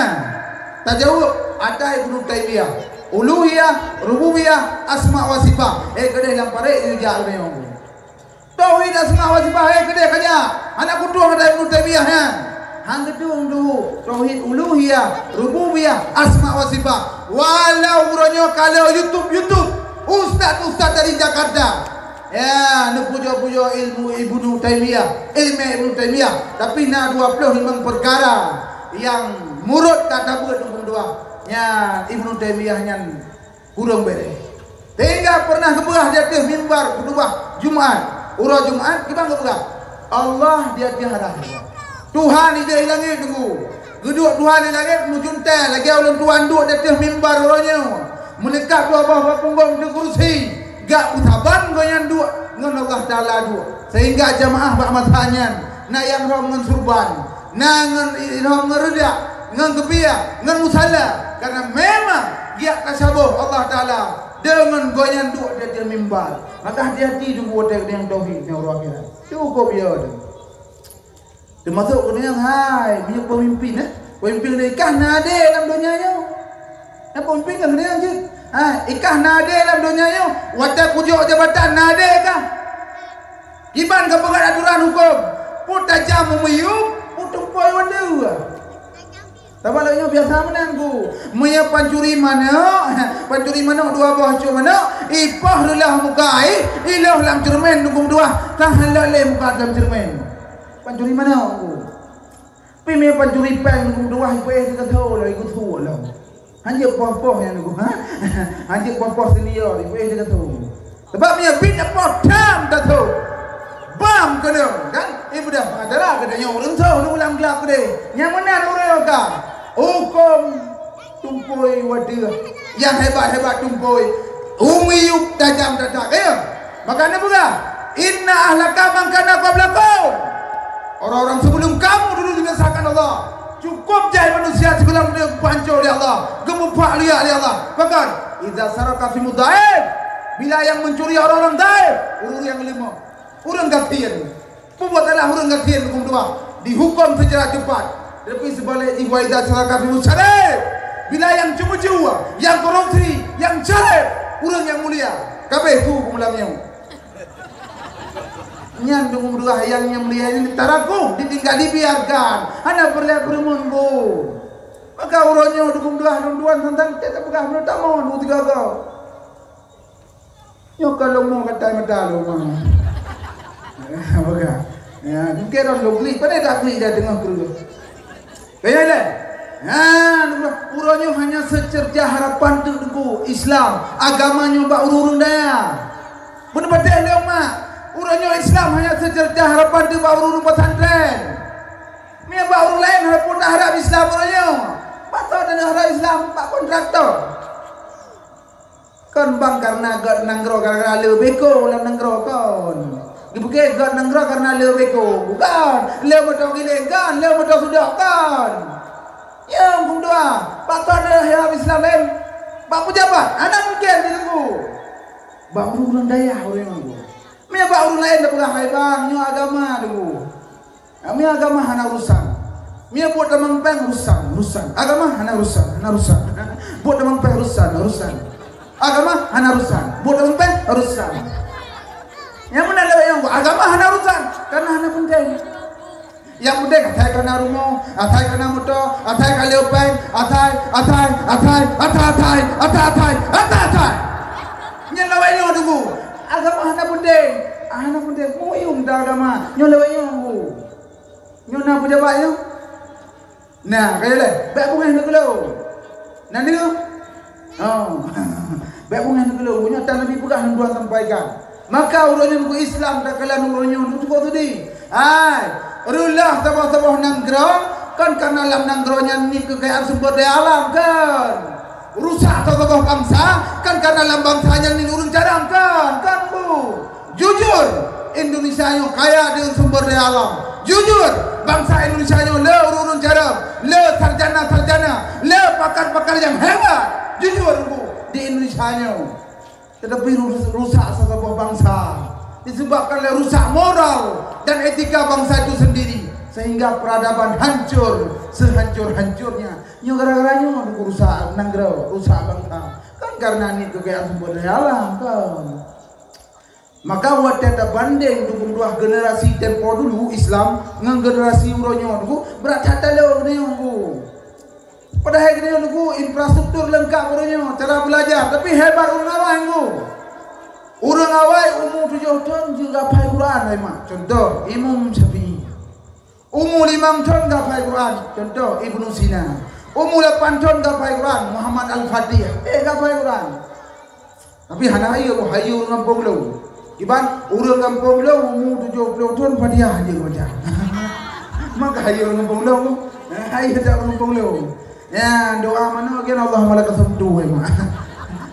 Tajaweueb, ata Ibnu Taimiyah. Uluhiyah, rububiyah, asma wa sifat. Eh, keudeh lam parék jih jak lé nyoe. Tauhid asma wa sifat hai keudeh ka jak. Hana kutueng ata Ibnu Taimiyah nyan. Han geutueng dulu tauhid uluhiyah, rububiyah, asma wa sifat. Walau uroe nyoe ka le YouTube, YouTube, ustaz-ustaz dari Jakarta, ya, neupujoe-pujoe ilmu Ibnu Taimiyah, ilmu Ibnu Taimiyah, tapi na dua ploh limong peukara nyang murot ka tabeuet dua. Nyan Ibnu Taimiyah nyan kureueng béreh. Sehingga pernah geupeugah di ateueh mimbar khutubah Jumat. Uroe Jumat, kiban geupeugah, Allah di ateueh aras. Tuhan di ateueh langét teungku. Geuduek Tuhan di langét meucuntai lagèe ulôn tuan duek di ateueh mimbar uroe nyoe. Meuleukat dua boh bak punggong di kursi. Gak peusaban gobnyan duek ngon Allah Taala duek. Sehingga jamaah bak masa nyan na nyang rhom ngon surban. Na ngon irhom ngon reudak, ngon geubiya, ngon musala, karena memang geujak tasaboh Allah Taala deungon gobnyan duek di ateueh mimbar. Maka hati-hati teungku watèe geutanyoe tauhid ngon uroe akhirat. Cukup yo tu. Teumasok geutanyoe hai, meunyoe peumimpin, eh? Peumimpin geutanyoe ikah na adé lam donya nyoe. Nyan peumimpin kan geutanyoe cit. Ha, ikah na adé lam donya nyoe, watèe kujok jabatan na adé kah? Kiban geupeugah aturan huköm, peue tajam u miyueb, peue tumpôi u ateueh. Sabab lagèe nyoe biasa meunan ku. Meunyoe pancuri manok, pancuri manok dua boh cue manok, ipoh reuloh muka aé, iloh lam ceureumen dukung dua, ka han lé muka lam ceureumen. Pancuri manok ku. Pi meunyoe pancuri péng dukung dua, ipoh eh teuka tho lom, ikut suok lom. Hanjeuet poh-poh nyang nunggu, ha? Hanjeuet poh-poh senior, ibu eh, dia kata. Sebab dia bit apa tam kata. Bam kena, kan? Ibu dah mengatakan, kata nyoe ureueng soh, ureueng ulang gelap deh. Nyang meunan ureueng ka. Hukum tumpôi wadah. Yang hebat-hebat tumpôi. Umi yub tajam tajam, ya. Maka dia peugah, "Inna ahlaka man kana qablakum." Orang-orang sebelum kamu dulu dibinasakan Allah. Cukup jai manusia sigohlom teuk geupancô lé Allah, geumuphak lé Allah. Bahkan, "Idza saraka fi mudhaif," bila nyang meucuri orang-orang dhaif, ureuëng nyang limong, ureuëng gasien. Peubuet salah ureuëng gasien huköm tuha, dihuköm seucara cepat. Tapi seubalek jih, "Wa idza saraka fi musyrik," bila nyang ceumeucue, nyang korupsi, nyang syarif, ureuëng nyang mulia, ka abéh su huköm lam nyoe. Nyan teungku dua nyang, nyang mulia nyan taraku, ditinggai, dibiarkan. Hana peureulée peureumeun bu. Maka uroe nyoe teungku dua lôn tuan tantang kita peugah meunurot tamong bu tiga go. Nyoe ka lôn mo katai mata lôn mah. Peugah. Ya, mungkin orang lôn klik, pada tak klik dah tengah keureuh. Kaya lé. Ha, uroe nyoe hanya seucercah harapan teuk teungku Islam, agama nyoe bak ureuëng-ureuëng daya. Beuneupatéh lé umat, uroe nyoe Islam hanya seucercah harapan teuk bak ureuëng-ureuëng pesantren. Mie bak ureuëng laén hana pun harap Islam uroe nyoe. Bak toh harap Islam bak kontraktor. Kon bang karena gét nanggroe gara-gara le beko lam nanggroe kon. Geubeuke gét nanggroe karena le beko. Bukan. Le moto giling kon, le moto sudok kon. Nyang keudua, pakon le harap Islam laén? Bak pejabat, hana mungken di teungku. Bak ureuëng dayah ureuëng nanggroe. Mie bak ureuëng laén tapeugah, "Hai bang, nyoe agama teungku." Kami agama hana urusan. Mie buet tamong péng urusan, urusan. Agama hana urusan, hana urusan. Buet tamong péng urusan, urusan. Agama hana urusan. Buet tamong péng urusan. Nyang meunan lewat nyang agama hana urusan, karena hana penting. Yang penting asai kana rumoh, asai kana moto, asai ka lewat péng, asai, asai, asai, asai, asai, asai, asai, asai, asai. Nyang lewat nyang tunggu. Agama hana penting. Hana penting. Muyum dah agama. Nyang lewat nyang tunggu. Nyoe na pejabat nyoe? Nah, kaya lé, bèk beungèh neuk lôn. Na deungoe? Oh. Bèk beungèh neuk lôn. Nyoe tan Nabi peugah, lôn tuan sampaikan. Maka ureueng nyang beu-Islam takalon ureueng nyoe, nyoe cukup seudeh. Hai, reuloh saboh-saboh nanggroe, kon karena lam nanggroe nyan nit keukayaan sumber daya alam, kon. Rusak saboh-saboh bansa, kon karena lam bansa nyan nit ureueng carông, kon. Kon bu. Jujur, Indonesia nyoe kaya deungon sumber daya alam. Jujur, bansa Indonesia nyoe le ureueng-ureueng carông, le sarjana-sarjana, le pakar-pakar nyang hebat. Jujur, Bu, di Indonesia nyoe. Tetapi rus-, rusak saboh bansa disebabkan oleh rusak moral dan etika bangsa itu sendiri, sehingga peradaban hancur sehancur-hancurnya. Nyoe gara-gara nyoe rusak nanggroe, rusak bansa. Kan karena nit keukayaan sumber daya alam, kan. Maka watèe tabandeng dua belah generasi tempo dulu Islam ngon generasi uroe nyoe, brat that talo geutanyoe. Padahai geutanyoe infrastruktur leungkap uroe nyoe, cara belajar, tapi hebat ureueng awai. Ureueng awai umu tujoh thon jeuet hafai Quran, hai mak. Contoh, Imam Syafi'i. Umu limong thon ka hafai Quran, contoh Ibnu Sina. Umu lapan thon ka hafai Quran, Muhammad Al-Fatih. Eh, ka hafai Quran. Tapi hana hayeue, hayeue ureueng gampông lôn. Kiban ureueng gampông lôn umu tujoh ploh thon Fatihah jeuet baca. Maka hayeue ureueng gampông lôn. Eh, hayeue that ureueng gampông lôn. Ya, doa manoe gen Allahumma lakasumtu, eh, mak.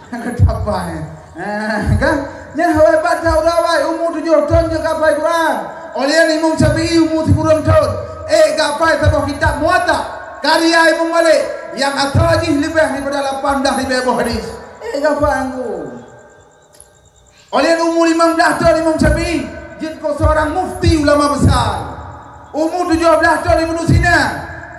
Kata apa, eh? Eh, kan? Nyan hawai bak that uroe awai umu tujoh thon jeuet ka hafai Quran. Oleh Imam Syafi'i umu sikureueng thon, eh, ka hafai saboh kitab Muwatta karya Imam Malik nyang atra jih leubeh daripada lapan blah ribèe boh hadis. Eh, ka hafai anggô. Oleh umu limong blah thon Imam Syafi'i jeuet keu seorang mufti ulama besar. Umu tujoh blah thon Ibnu Sina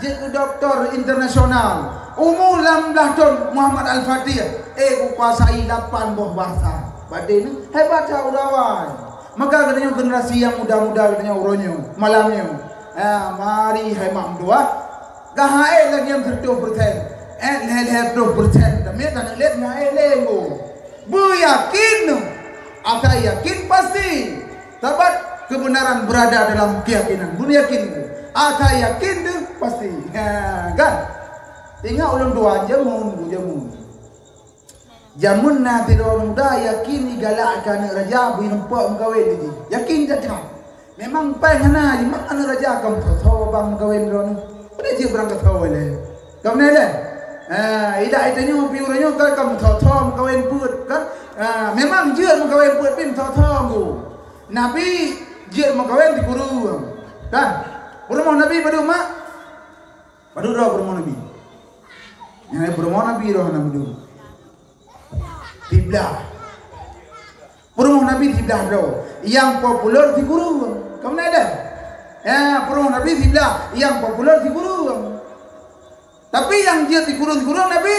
jeuet keu doktor internasional. Umu lam blah thon Muhammad Al-Fatih, eh, kukuasai lapan boh bahasa. Badé nyoe hebat that uroe awai. Maka geutanyoe generasi nyang muda-muda geutanyoe uroe nyoe, malam nyoe. Ha, mari hai mak meutuah. Ka hafai lagèe nyan seratus persen. Eh, lhèe-lhèe ploh persen. Tapi tanyoe lé nyan, eh, lé, bu. Beuyakin, asai yakin pasti. Sabab kebenaran berada dalam keyakinan. Beuyakin. Asai yakin tu pasti. Ha, kan? Ingat ulôn tuan jameun, bu, jameun. Jameun na sidroe muda yakin igalak keu aneuk raja, beu neupok meukawen lé jih. Yakin that-that. Memang paih hana, memang aneuk raja ka meutho-tho bang meukawen droeneuh. Peue jih beurangkat tho lé. Ka meunan lé? Ha, idak itanyoe piôh uroe nyoe ka, ka meutho-tho meukawen peuet, kan? Ha, memang jeuet meukawen peuet pih meutho-tho, bu. Nabi jeuet meukawen di guru. Kan? Peurumoh Nabi padum, mak? Padub droe peurumoh Nabi? Nyang peurumoh Nabi roh hana meudum. Siblah. Peurumoh Nabi siblah droe. Nyang populer sikureueng. Kamu na dah? Ya, peurumoh Nabi siblah. Nyang populer sikureueng. Tapi nyang jeuet sikureueng-sikureueng Nabi.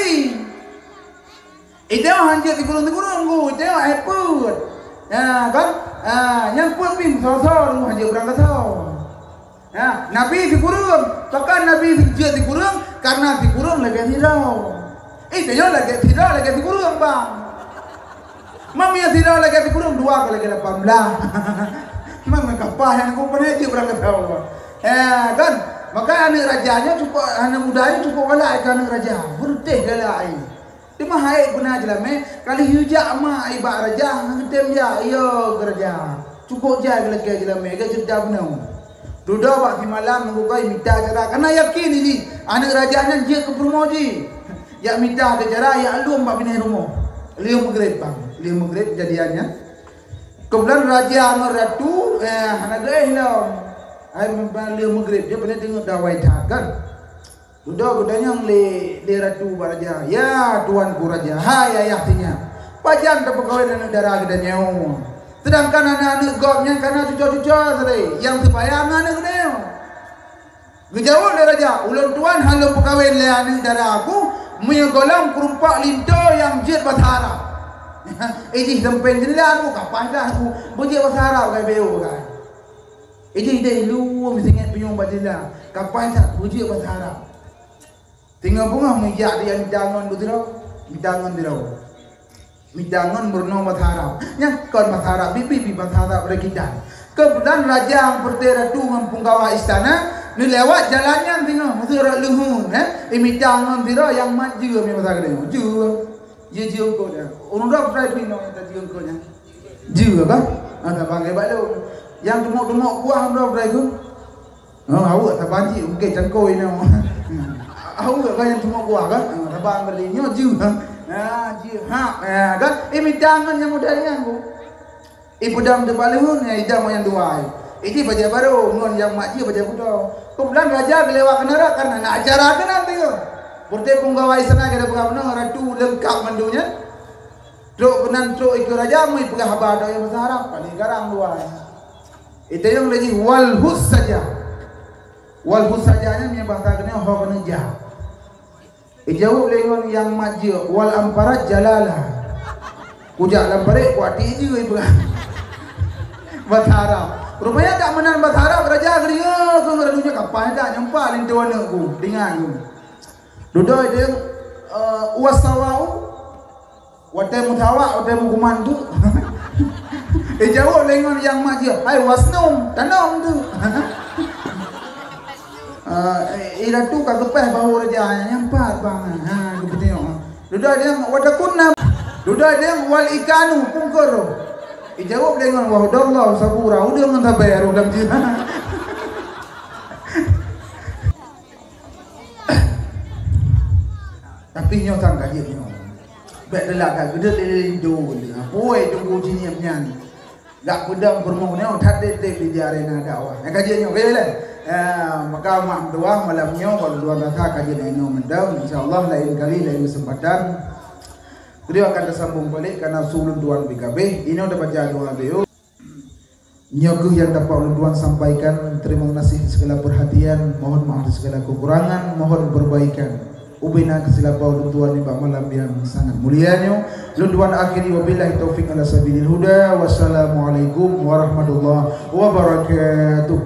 Ita han jeuet sikureueng-sikureueng ku, ita hai peuet. Ya, kan? Ha, nyang peuet pih soe-soe rumoh jeuet urang gasoe. Ya, Nabi sikureueng, bahkan Nabi jeuet sikureueng karena sikureueng lagèe sidroe. Eh, tanyoe lagèe sidroe, lagèe sikureueng, bang. Mam ya sidroe lagèe sikureueng, dua ka lagèe lapan belas. Memang kapah nyang ku pernah jeuet urang gasoe. Ya, kan? Maka aneuk raja nyoe cukup, aneuk muda nyoe cukup galak keu aneuk raja. Beureutéh galak ai. Teuma hai beuna jeulamé, ka lheueh jak ma i bak raja, han geutem jak, "Yo, keu raja." Cukup jai geulakèe jeulamé, geuceuta bunoe. Dudoe bak simalam nunggu kai mita cara, kana yakin jih, aneuk raja nyan jeuet keu peurumoh jih. Jak mita keu cara, jak lom bak binéh rumoh. Lheueh meugreb, bang. Lheueh meugreb kejadian nyan. Keubeutulan raja ngon ratu, eh, hana geuéh lom. Hai lheueh meugreb, dia beuna teungeut dawai that, kan? Dudoe geutanyong lé, lé ratu bak raja, "Ya tuanku raja, hai ayah sinyak, pajan tapeukawen aneuk dara geutanyoe? Seudangkan aneuk-aneuk gob nyan kana cuco-cuco sabe, nyang sibaya ngon aneuk geutanyoe." Geujaweueb lé raja, "Ulôn tuan han lôn peukawen lé aneuk dara ku, meunyoe gohlom keurumpok linto nyang jeuet basa Arab." Ijih sampéng jeundela ku, kapah dah ku, beujeuet basa Arab kai beu kai. Ijih deh lom singét pinyueng bak jeundela, kapah that beujeuet basa Arab. Singoh beungoh meujak dia mita ngon beudroe, mita ngon droe. Mita ngon meurunoe basa Arab. Nyan kon basa Arab, bibi-bi basa Arab lé kita. Keubeutulan raja nyang peureute ratu ngon peunggawa istana, neulewat jalan nyan singoh, meusu rot leuheun, eh. Imita ngon sidroe nyang mat jeue, mi basa geutanyoe. Jeue. Jeue, jeue eungkôt nyan. Ureueng droe peureulèe pih nyoe nyang jeue eungkôt nyan. Jeue kan? Ah, tabang hebat tu. Nyang teumok-teumok kuah droe peureulèe tu. Ha, aweuek saban cit, mungken cangkôi nyoe. Aweuek kan nyang teumok kuah kan? Ha, saban beli nyoe jeue. Ha, jeue. Ha, ha, kan? Eh, mita ngon nyang model nyan ku. Eh, peudong teubaleuheun, eh, idong nyang dua. Eh, jih bajèe barô, ngon nyang mak jih bajèe kuto. Keubeutulan raja geulewat keunoe karena na acara keunan tu. Peureute peunggawa istana gata peugah bunoe, ratu leungkap mandum nyan. Trok keunan trok ikeue raja, meupeugah haba doa nyang basa Arab, paléng garang dua. Itayong lagèe wal hus saja. Wal hus saja nyan meunyo bahasa keunoe ho keuneuk jak. Ijaweueb lé ngon nyang mat jeuet, "Wal amparat jalala." Kujak lam parék, kuaték jeue ipeugah. Basa Arab. Rupanya dak meunan basa Arab, raja geudeungoe keu ngon radunya kapah dak nyang pat linto aneuk ku. Deungon ku. Dudoe idong, eh, "Wasawau." Watèe meusawa, watèe meuguman tu. Ijaweueb lé ngon nyang mat jih, "Hai wasnum, tanom tu." Ah, eh, eh, ratu ka geupéh bahô raja nyang pat bang. Ha, geupeutanyong. Dudoe idong, "Wa takunna." Dudoe idong, "Wal ikanu, pungkor." Ijaweueb lé ngon, "Wa hudallahu sabura." Udeueng ngon sabe roh lam jih. Tapi nyoe sang ka jeuet nyoe. Bèk teulak ka geudeut lé linto. Apui teungku jihnyan nyan. Gak peudong peurumoh nyoe that dep-dep di arena dakwah. Nyang ka jeuet nyoe, ka jeuet lé. Ya, maka mak meutuah malam nyoe, kalau luar biasa ka jeuet nyoe mantong. Insya Allah lain kali, lain kesempatan. Beliau akan tersambung balik karena su ulôn tuan pi kabeh. Inoe tabaca doa beliau. Nyoe kheueh nyang dapat ulôn tuan sampaikan. Terima kasih segala perhatian, mohon maaf segala kekurangan, mohon perbaikan. Ubena keusilapa ulôn tuan nibak malam nyang sangat mulia nyoe. Ulôn tuan akhiri wabillahi taufiq ala sabilil huda. Wassalamualaikum warahmatullahi wabarakatuh.